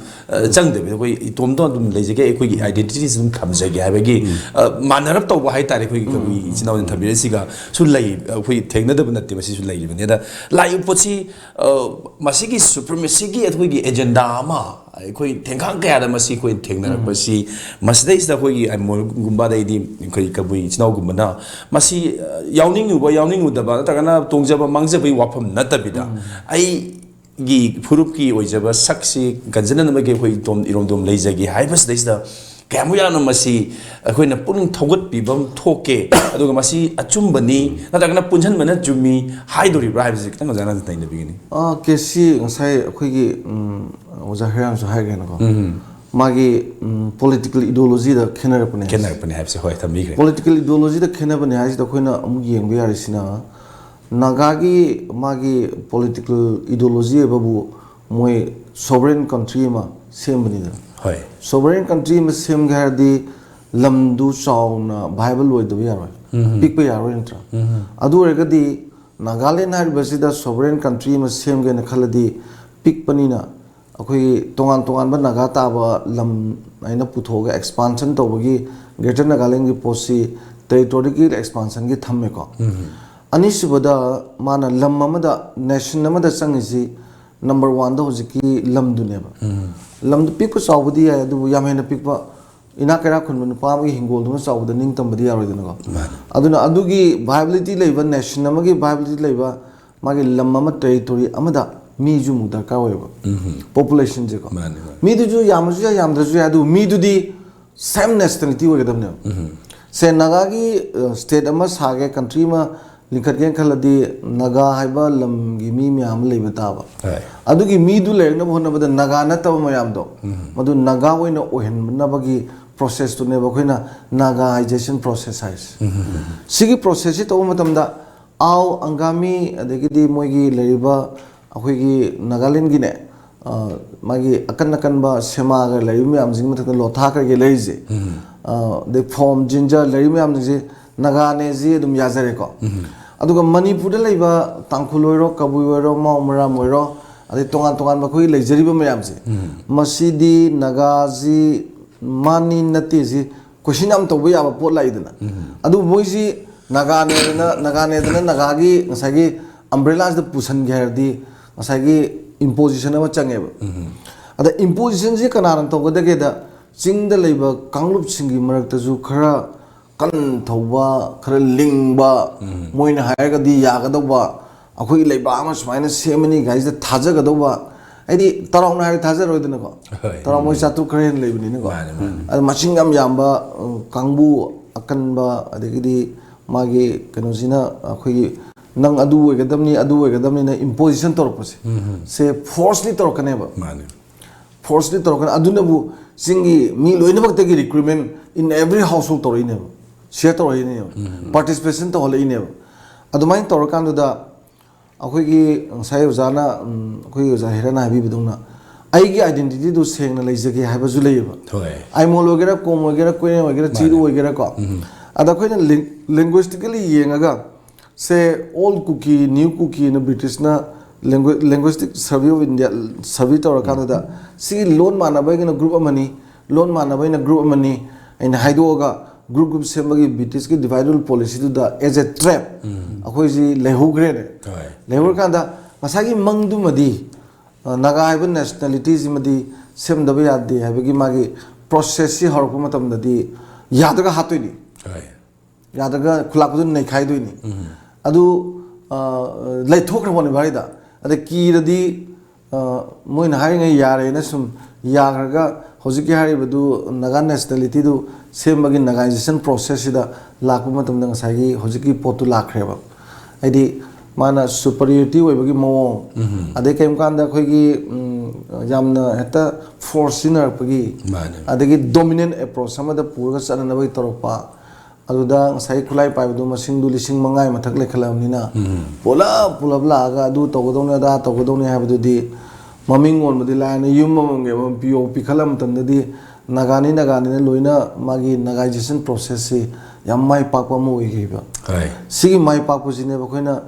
ꯑ, ꯆꯪꯗꯕꯤꯗ ꯑꯩꯈꯣꯏ ꯏꯇꯣꯝꯇ ꯑꯗꯨꯝ ꯂꯩꯖꯒꯦ, ꯑꯩꯈꯣꯏꯒꯤ identities ꯑꯗꯨꯝ ꯊꯝꯖꯒꯦ ꯍꯥꯏꯕꯒꯤ, ꯑ, ꯃꯥꯟꯅꯔꯞ ꯇꯧꯕ ꯍꯥꯏꯇꯥꯔꯦ꯫ ꯑꯩꯈꯣꯏꯒꯤ ꯀꯕꯨꯏ ꯏꯆꯤꯟ ꯏꯅꯥꯎꯁꯤꯡ ꯊꯝꯕꯤꯔꯛꯏꯁꯤꯒꯁꯨ ꯂꯩ, ꯑꯩꯈꯣꯏ ꯊꯦꯡꯅꯗꯕ ꯅꯠꯇꯦ, ꯃꯁꯤꯁꯨ ꯂꯩꯔꯤꯕꯅꯤ꯫ ꯑꯗ ꯂꯥꯛꯏꯕ ꯄꯣꯠꯁꯤ, ꯑ, ꯃꯁꯤꯒꯤ supremacyꯒꯤ ꯑꯩꯈꯣꯏꯒꯤ agenda ꯑꯃ ꯑꯩꯈꯣꯏ ꯊꯦꯡꯈꯥꯡ ꯀꯌꯥꯗ ꯃꯁꯤ ꯑꯩꯈꯣꯏ ꯊꯦꯡꯅꯔꯛꯄꯁꯤ, ꯃꯁꯤꯗꯩꯁꯤꯗ ꯑꯩꯈꯣꯏꯒꯤ ꯑꯥꯏꯃꯣꯜꯒꯨꯝꯕ, ꯑꯗꯩꯗꯤ ꯑꯩꯈꯣꯏ ꯀꯕꯨꯏ ꯏꯆꯤꯟ ꯏꯅꯥꯎꯒꯨꯝꯕꯅ ꯃꯁꯤ, ꯑ, ꯌꯥꯎꯅꯤꯡꯉꯨꯕ ꯌꯥꯎꯅꯤꯡꯉꯨꯗꯕ ꯅꯠꯇ꯭ꯔꯒꯅ ꯇꯣꯡꯖꯕ ꯃꯥꯡꯖꯕꯒꯤ ꯋꯥꯐꯝ ꯅꯠꯇꯕꯤꯗ, ꯑꯩꯒꯤ ꯐꯨꯔꯨꯞꯀꯤ ꯑꯣꯏꯖꯕ ꯁꯛꯁꯤ ꯀꯟꯖꯅꯅꯕꯒꯤ ꯑꯩꯈꯣꯏ ꯏꯇꯣꯝ ꯏꯔꯣꯝꯗꯣꯝ ꯂꯩꯖꯒꯦ ꯍꯥꯏꯕꯁꯤꯗꯩꯁꯤꯗ ꯀꯌꯥꯃꯨꯛ ꯌꯥꯝꯅ ꯃꯁꯤ ꯑꯩꯈꯣꯏꯅ ꯄꯨꯛꯅꯤꯡ ꯊꯧꯒꯠꯄꯤꯕ ꯑꯃ ꯊꯣꯛꯀꯦ, ꯑꯗꯨꯒ ꯃꯁꯤ ꯑꯆꯨꯝꯕꯅꯤ ꯅꯠꯇ꯭ꯔꯒꯅ ꯄꯨꯟꯁꯤꯟꯕꯅ ꯆꯨꯝꯃꯤ ꯍꯥꯏꯗꯣꯔꯤꯕ꯭ꯔꯥ ꯍꯥꯏꯕꯁꯤ ꯈꯤꯇꯪ ꯑꯣꯖꯥꯅ ꯅꯩꯅꯕꯤꯒꯅꯤ꯫ ꯑꯥ, ꯀꯦ ꯁꯤ ꯉꯁꯥꯏ ꯑꯩꯈꯣꯏꯒꯤ, ꯎꯝ, ꯑꯣꯖꯥ ꯍꯤꯔꯥꯡꯁꯨ ꯍꯥꯏꯈ꯭ꯔꯦꯅꯀꯣ꯫ ꯃꯥꯒꯤ, ꯎꯝ, political ideologyꯗ ꯈꯦꯠꯅꯔꯛꯄꯅꯦ꯫ ꯈꯦꯠꯅꯔꯛꯄꯅꯦ ꯍꯥꯏꯕꯁꯦ, ꯍꯣꯏ, ꯊꯝꯕꯤꯈ꯭ꯔꯦ꯫ Political ideologyꯗ ꯈꯦꯠꯅꯕꯅꯦ ꯍꯥꯏꯁꯤꯗ ꯑꯩꯈꯣꯏꯅ ꯑꯃꯨꯛ ꯌꯦꯡꯕ ꯌꯥꯔꯤꯁꯤꯅ, ꯅꯥꯒꯥꯒꯤ ꯃꯥꯒꯤ ꯄꯣꯂꯤꯇꯤꯀꯦꯜ ꯏꯗꯤꯑꯣꯂꯣꯖꯤ ꯑꯣꯏꯕꯕꯨ ꯃꯣꯏ ꯁꯣꯕꯔꯦꯟ ꯀꯟꯇ꯭ꯔꯤ ꯑꯃ ꯁꯦꯝꯕꯅꯤꯗꯅ꯫ ꯍꯣꯏ꯫ ꯁꯣꯕꯔꯦꯟ ꯀꯟꯇ꯭ꯔꯤ ꯑꯃ ꯁꯦꯝꯒꯦ ꯍꯥꯏꯔꯗꯤ ꯂꯝꯗꯨ ꯆꯥꯎꯅ ꯚꯥꯏꯕꯜ ꯑꯣꯏꯗꯕ ꯌꯥꯔꯣꯏ, ꯄꯤꯛꯄ ꯌꯥꯔꯣꯏ ꯅꯠꯇ꯭ꯔꯥ? ꯑꯗꯨ ꯑꯣꯏꯔꯒꯗꯤ ꯅꯥꯒꯥꯂꯦꯟ ꯍꯥꯏꯔꯤꯕꯁꯤꯗ ꯁꯣꯕꯔꯦꯟ ꯀꯟꯇ꯭ꯔꯤ ꯑꯃ ꯁꯦꯝꯒꯦꯅ ꯈꯜꯂꯗꯤ ꯄꯤꯛꯄꯅꯤꯅ ꯑꯩꯈꯣꯏꯒꯤ ꯇꯣꯉꯥꯟ ꯇꯣꯉꯥꯟꯕ ꯅꯥꯒꯥ ꯇꯥꯕ ꯂꯝ ꯍꯥꯏꯅ ꯄꯨꯊꯣꯛꯑꯒ ꯑꯦꯛꯁꯄꯥꯟꯁꯟ ꯇꯧꯕꯒꯤ ꯒ꯭ꯔꯦꯇꯔ ꯅꯥꯒꯥꯂꯦꯟꯒꯤ ꯄꯣꯠꯁꯤ ꯇꯦꯔꯤꯇꯣꯔꯤꯀꯦꯜ ꯑꯦꯛꯁꯄꯥꯟꯁꯟꯒꯤ ꯊꯝꯃꯦꯀꯣ꯫ ꯑꯅꯤꯁꯨꯕꯗ ꯃꯥꯅ ꯂꯝ ꯑꯃꯗ ꯅꯦꯁꯟ ꯑꯃꯗ ꯆꯪꯉꯤꯁꯤ ꯅꯝꯕꯔ ꯋꯥꯟꯗ ꯍꯧꯖꯤꯛꯀꯤ ꯂꯝꯗꯨꯅꯦꯕ꯫ ꯂꯝꯗꯨ ꯄꯤꯛꯄ ꯆꯥꯎꯕꯗꯤ ꯌꯥꯏ, ꯑꯗꯨꯕꯨ ꯌꯥꯝ ꯍꯦꯟꯅ ꯄꯤꯛꯄ ꯏꯅꯥꯛ ꯀꯩꯔꯥꯛ ꯈꯨꯟꯕ ꯅꯨꯄꯥ ꯑꯃꯒꯤ ꯍꯤꯡꯒꯣꯜꯗꯨꯅ ꯆꯥꯎꯕꯗ ꯅꯤꯡꯇꯝꯕꯗꯤ ꯌꯥꯔꯣꯏꯗꯅꯀꯣ꯫ ꯃꯥꯅꯤ꯫ ꯑꯗꯨꯅ ꯑꯗꯨꯒꯤ ꯚꯥꯏꯕꯤꯂꯤꯇꯤ ꯂꯩꯕ, ꯅꯦꯁꯟ ꯑꯃꯒꯤ ꯚꯥꯏꯕꯤꯂꯤꯇꯤ ꯂꯩꯕ, ꯃꯥꯒꯤ ꯂꯝ ꯑꯃ, ꯇꯦꯔꯤꯇꯣꯔꯤ ꯑꯃꯗ ꯃꯤꯁꯨ ꯑꯃꯨꯛ ꯗꯔꯀꯥꯔ ꯑꯣꯏꯌꯦꯕ, ꯄꯣꯄꯨꯂꯦꯁꯟꯁꯦꯀꯣ꯫ ꯃꯥꯅꯤ, ꯃꯥꯅꯤ꯫ ꯃꯤꯗꯨꯁꯨ ꯌꯥꯝꯃꯁꯨ ꯌꯥꯏ, ꯌꯥꯝꯗ꯭ꯔꯁꯨ ꯌꯥꯏ, ꯑꯗꯨꯕꯨ ꯃꯤꯗꯨꯗꯤ ꯁꯦꯝ ꯅꯦꯁꯅꯦꯂꯤꯇꯤ ꯑꯣꯏꯒꯗꯕꯅꯦꯕ꯫ ꯁꯦ ꯅꯥꯒꯥꯒꯤ ꯁ꯭ꯇꯦꯠ ꯑꯃ ꯁꯥꯒꯦ, ꯀꯟꯇ꯭ꯔꯤ ꯑꯃ ꯂꯤꯡꯈꯠꯀꯦꯅ ꯈꯜꯂꯗꯤ ꯅꯥꯒꯥ ꯍꯥꯏꯕ ꯂꯝꯒꯤ ꯃꯤ ꯃꯌꯥꯝ ꯑꯃ ꯂꯩꯕ ꯇꯥꯕ꯫ ꯍꯣꯏ꯫ ꯑꯗꯨꯒꯤ ꯃꯤꯗꯨ ꯂꯩꯔꯛꯅꯕ ꯍꯣꯠꯅꯕꯗ ꯅꯥꯒꯥ ꯅꯠꯇꯕ ꯃꯌꯥꯝꯗꯣ ꯃꯗꯨ ꯅꯥꯒꯥ ꯑꯣꯏꯅ ꯑꯣꯏꯍꯟꯅꯕꯒꯤ ꯄ꯭ꯔꯣꯁꯦꯁꯇꯨꯅꯦꯕ ꯑꯩꯈꯣꯏꯅ ꯅꯥꯒꯥꯏꯖꯦꯁꯟ ꯄ꯭ꯔꯣꯁꯦꯁ ꯍꯥꯏꯁꯦ꯫ ꯁꯤꯒꯤ ꯄ꯭ꯔꯣꯁꯦꯁꯁꯤ ꯇꯧꯕ ꯃꯇꯝꯗ ꯑꯥꯎ, ꯑꯪꯒꯥꯃꯤ, ꯑꯗꯒꯤꯗꯤ ꯃꯣꯏꯒꯤ ꯂꯩꯔꯤꯕ ꯑꯩꯈꯣꯏꯒꯤ ꯅꯥꯒꯥꯂꯦꯟꯒꯤꯅꯦ, ꯑ, ꯃꯥꯒꯤ ꯑꯀꯟ ꯑꯀꯟꯕ ꯁꯦꯃꯥꯒ ꯂꯩꯔꯤꯕ ꯃꯌꯥꯝꯁꯤꯒꯤ ꯃꯊꯛꯇ ꯂꯣꯊꯥ ꯀꯩꯀꯩ ꯂꯩꯔꯤꯁꯦ, ꯑ, ꯑꯗꯩ ꯐꯣꯝ, ꯖꯤꯟꯖꯔ ꯂꯩꯔꯤꯕ ꯃꯌꯥꯝꯁꯤꯡꯁꯦ ꯅꯥꯒꯥꯅꯦꯁꯤ ꯑꯗꯨꯝ ꯌꯥꯖꯔꯦꯀꯣ꯫ ꯑꯗꯨꯒ ꯃꯅꯤꯄꯨꯔꯗ ꯂꯩꯕ ꯇꯥꯡꯈꯨꯜ ꯑꯣꯏꯔꯣ, ꯀꯕꯨꯏ ꯑꯣꯏꯔꯣ, ꯃꯥꯎ ꯃꯔꯥꯝ ꯑꯣꯏꯔꯣ, ꯑꯗꯩ ꯇꯣꯉꯥꯟ ꯇꯣꯉꯥꯟꯕ ꯑꯩꯈꯣꯏꯒꯤ ꯂꯩꯖꯔꯤꯕ ꯃꯌꯥꯝꯁꯦ, ꯃꯁꯤꯗꯤ ꯅꯥꯒꯥꯁꯤ ꯃꯥꯅꯤ ꯅꯠꯇꯦꯁꯤ ꯀꯣꯏꯁꯟ ꯌꯥꯝ ꯇꯧꯕ ꯌꯥꯕ ꯄꯣꯠ ꯂꯥꯛꯏꯗꯅ꯫ ꯑꯗꯨ ꯃꯣꯏꯁꯤ ꯅꯥꯒꯥꯅꯦꯗꯅ, ꯅꯥꯒꯥꯅꯦꯗꯅ ꯅꯥꯒꯥꯒꯤ ꯉꯁꯥꯏꯒꯤ ꯑꯝꯕ꯭ꯔꯦꯂꯥꯁꯤꯗ ꯄꯨꯁꯟꯒꯦ ꯍꯥꯏꯔꯗꯤ ꯉꯁꯥꯏꯒꯤ ꯏꯝꯄꯣꯖꯤꯁꯟ ꯑꯃ ꯆꯪꯉꯦꯕ꯫ ꯑꯗ ꯏꯝꯄꯣꯖꯤꯁꯟꯁꯤ ꯀꯅꯥꯅ ꯇꯧꯒꯗꯒꯦꯗ, ꯆꯤꯡꯗ ꯂꯩꯕ ꯀꯥꯡꯂꯨꯞꯁꯤꯡꯒꯤ ꯃꯔꯛꯇꯁꯨ ꯈꯔ ꯀꯟ ꯊꯧꯕ, ꯈꯔ ꯂꯤꯡꯕ, ꯃꯣꯏꯅ ꯍꯥꯏꯔꯒꯗꯤ ꯌꯥꯒꯗꯧꯕ, ꯑꯩꯈꯣꯏꯒꯤ ꯂꯩꯕꯥꯛ ꯑꯃ ꯁꯨꯃꯥꯏꯅ ꯁꯦꯝꯃꯅꯤ ꯀꯥꯏꯁꯤꯗ ꯊꯥꯖꯒꯗꯧꯕ, ꯍꯥꯏꯗꯤ ꯇꯔꯥꯎꯅ ꯍꯥꯏꯔꯗꯤ ꯊꯥꯖꯔꯣꯏꯗꯅꯀꯣ꯫ ꯍꯣꯏ꯫ ꯇꯔꯥꯎ ꯃꯣꯏ ꯆꯥꯇ꯭ꯔꯨꯛ ꯈꯔ ꯍꯦꯟꯅ ꯂꯩꯕꯅꯤꯅꯀꯣ꯫ ꯃꯥꯅꯦ, ꯃꯥꯅꯦ꯫ ꯑꯗ ꯃꯁꯤꯡ ꯌꯥꯝ ꯌꯥꯝꯕ, ꯑ, ꯀꯥꯡꯕꯨ ꯑꯀꯟꯕ, ꯑꯗꯒꯤꯗꯤ ꯃꯥꯒꯤ ꯀꯩꯅꯣꯁꯤꯅ ꯑꯩꯈꯣꯏꯒꯤ ꯅꯪ ꯑꯗꯨ ꯑꯣꯏꯒꯗꯕꯅꯤ, ꯑꯗꯨ ꯑꯣꯏꯒꯗꯕꯅꯤꯅ ꯏꯝꯄꯣꯖꯤꯁꯟ ꯇꯧꯔꯛꯄꯁꯦ, ꯁꯦ ꯐꯣꯔꯁꯂꯤ ꯇꯧꯔꯛꯀꯅꯦꯕ꯫ ꯃꯥꯅꯦ꯫ ꯐꯣꯔꯁꯂꯤ ꯇꯧꯔꯛꯀꯅꯤ꯫ ꯑꯗꯨꯅꯕꯨ ꯆꯤꯡꯒꯤ ꯃꯤ ꯂꯣꯏꯅꯃꯛꯇꯒꯤ ꯔꯤꯀ꯭ꯔꯨꯏꯠꯃꯦꯟ in every household ꯇꯧꯔꯛꯏꯅꯦꯕ, ꯁꯤꯌꯔ ꯇꯧꯔꯛꯏꯅꯦꯕ, ꯄꯥꯔꯇꯤꯁꯤꯄꯦꯁꯟ ꯇꯧꯍꯜꯂꯛꯏꯅꯦꯕ꯫ ꯑꯗꯨꯃꯥꯏꯅ ꯇꯧꯔꯀꯥꯟꯗꯨꯗ ꯑꯩꯈꯣꯏꯒꯤ ꯉꯁꯥꯏ ꯑꯣꯖꯥꯅ, ꯎꯝ, ꯑꯩꯈꯣꯏꯒꯤ ꯑꯣꯖꯥ ꯍꯦꯔꯥꯅ ꯍꯥꯏꯕꯤꯕꯗꯧꯅ, ꯑꯩꯒꯤ identityꯗꯨ ꯁꯦꯡꯅ ꯂꯩꯖꯒꯦ ꯍꯥꯏꯕꯁꯨ ꯂꯩꯌꯦꯕ꯫ ꯍꯣꯏ꯫ ꯑꯥꯏꯃꯣꯜ ꯑꯣꯏꯒꯦꯔꯥ, ꯀꯣꯝ ꯑꯣꯏꯒꯦꯔꯥ, ꯀꯣꯏꯔꯦꯡ ꯑꯣꯏꯒꯦꯔꯥ, ꯆꯤꯔꯨ ꯑꯣꯏꯒꯦꯔꯥꯀꯣ꯫ ꯑꯗ ꯑꯩꯈꯣꯏꯅ ꯂꯤꯡ- linguistically ꯌꯦꯡꯉꯒ, ꯁꯦ, old Kuki, new Kuki ꯅ ꯕ꯭ꯔꯤꯇꯤꯁꯅ linguistic survey of India survey ꯇꯧꯔꯀꯥꯟꯗꯨꯗ, ꯁꯤꯒꯤ ꯂꯣꯟ ꯃꯥꯟꯅꯕꯒꯤꯅ group ꯑꯃꯅꯤ, ꯂꯣꯟ ꯃꯥꯟꯅꯕꯒꯤꯅ group ꯑꯃꯅꯤ ꯑꯩꯅ ꯍꯥꯏꯗꯣꯛꯑꯒ, group group ꯁꯦꯝꯕꯒꯤ ꯕ꯭ꯔꯤꯇꯤꯁꯀꯤ divide and rule policyꯗꯨꯗ as a trap ꯑꯩꯈꯣꯏꯁꯤ ꯂꯩꯍꯧꯈ꯭ꯔꯦꯅꯦ꯫ ꯍꯣꯏ꯫ ꯂꯩꯍꯧꯔꯀꯥꯟꯗ ꯉꯁꯥꯏꯒꯤ ꯃꯪꯗꯨꯃꯗꯤ, ꯑ, ꯅꯥꯒꯥ ꯍꯥꯏꯕ nationalityꯁꯤꯃꯗꯤ ꯁꯦꯝꯗꯕ ꯌꯥꯗꯦ ꯍꯥꯏꯕꯒꯤ ꯃꯥꯒꯤ processꯁꯤ ꯍꯧꯔꯛꯄ ꯃꯇꯝꯗꯗꯤ ꯌꯥꯗ꯭ꯔꯒ ꯍꯥꯠꯇꯣꯏꯅꯤ꯫ ꯍꯣꯏ꯫ ꯌꯥꯗ꯭ꯔꯒ ꯈꯨꯂꯥꯛꯄꯗꯨ ꯅꯩꯈꯥꯏꯗꯣꯏꯅꯤ꯫ ꯑꯗꯨ, ꯑ, ꯂꯩꯊꯣꯛꯈ꯭ꯔꯕꯅꯦ ꯚꯥꯔꯤꯗ꯫ ꯑꯗ ꯀꯤꯔꯗꯤ, ꯑ, ꯃꯣꯏꯅ ꯍꯥꯏꯔꯤꯉꯩ ꯌꯥꯔꯦꯅ ꯁꯨꯝ ꯌꯥꯈ꯭ꯔꯒ, ꯍꯧꯖꯤꯛꯀꯤ ꯍꯥꯏꯔꯤꯕꯗꯨ ꯅꯥꯒꯥ nationalityꯗꯨ ꯁꯦꯝꯕꯒꯤ ꯅꯥꯒꯥꯏꯖꯦꯁꯟ processꯁꯤꯗ ꯂꯥꯛꯄ ꯃꯇꯝꯗ ꯉꯁꯥꯏꯒꯤ ꯍꯧꯖꯤꯛꯀꯤ ꯄꯣꯠꯇꯨ ꯂꯥꯛꯈ꯭ꯔꯦꯕ꯫ ꯍꯥꯏꯗꯤ ꯃꯥꯅ superiority ꯑꯣꯏꯕꯒꯤ ꯃꯑꯣꯡ, ꯑꯗꯩ ꯀꯔꯤꯒꯨꯝꯕ ꯀꯥꯟꯗ ꯑꯩꯈꯣꯏꯒꯤ, ꯎꯝ, ꯌꯥꯝꯅ ꯍꯦꯛꯇ force ꯁꯤꯖꯤꯟꯅꯔꯛꯄꯒꯤ, ꯃꯥꯅꯦ꯫ ꯑꯗꯒꯤ dominant approach ꯑꯃꯗ ꯄꯨꯔꯒ ꯆꯠꯅꯅꯕꯒꯤ ꯇꯧꯔꯛꯄ, ꯑꯗꯨꯗ ꯉꯁꯥꯏ ꯈꯨꯠꯂꯥꯏ ꯄꯥꯏꯕꯗꯨ ꯃꯁꯤꯡꯗꯨ ꯂꯤꯁꯤꯡ ꯃꯉꯥꯒꯤ ꯃꯊꯛ ꯂꯩꯈꯠꯂꯕꯅꯤꯅ, ꯄꯨꯂꯞ ꯄꯨꯂꯞ ꯂꯥꯛꯑꯒ ꯑꯗꯨ ꯇꯧꯒꯗꯧꯅꯤ, ꯑꯗꯥ ꯇꯧꯒꯗꯧꯅꯤ ꯍꯥꯏꯕꯗꯨꯗꯤ ꯃꯃꯤꯡ ꯑꯣꯟꯕꯗꯤ ꯂꯥꯏꯅ ꯌꯨꯝ ꯑꯃꯃꯝꯒꯤ ꯑꯃꯃꯝ ꯄꯤꯌꯣ ꯄꯤꯈꯠꯂ ꯃꯇꯝꯗꯗꯤ ꯅꯥꯒꯥꯅꯤ ꯅꯥꯒꯥꯅꯤꯅ ꯂꯣꯏꯅ ꯃꯥꯒꯤ ꯅꯥꯒꯥꯏꯖꯦꯁꯟ processꯁꯤ ꯌꯥꯝ ꯃꯥꯏ ꯄꯥꯛꯄ ꯑꯃ ꯑꯣꯏꯈꯤꯕ꯫ ꯍꯣꯏ꯫ ꯁꯤꯒꯤ ꯃꯥꯏ ꯄꯥꯛꯄꯁꯤꯅꯦꯕ ꯑꯩꯈꯣꯏꯅ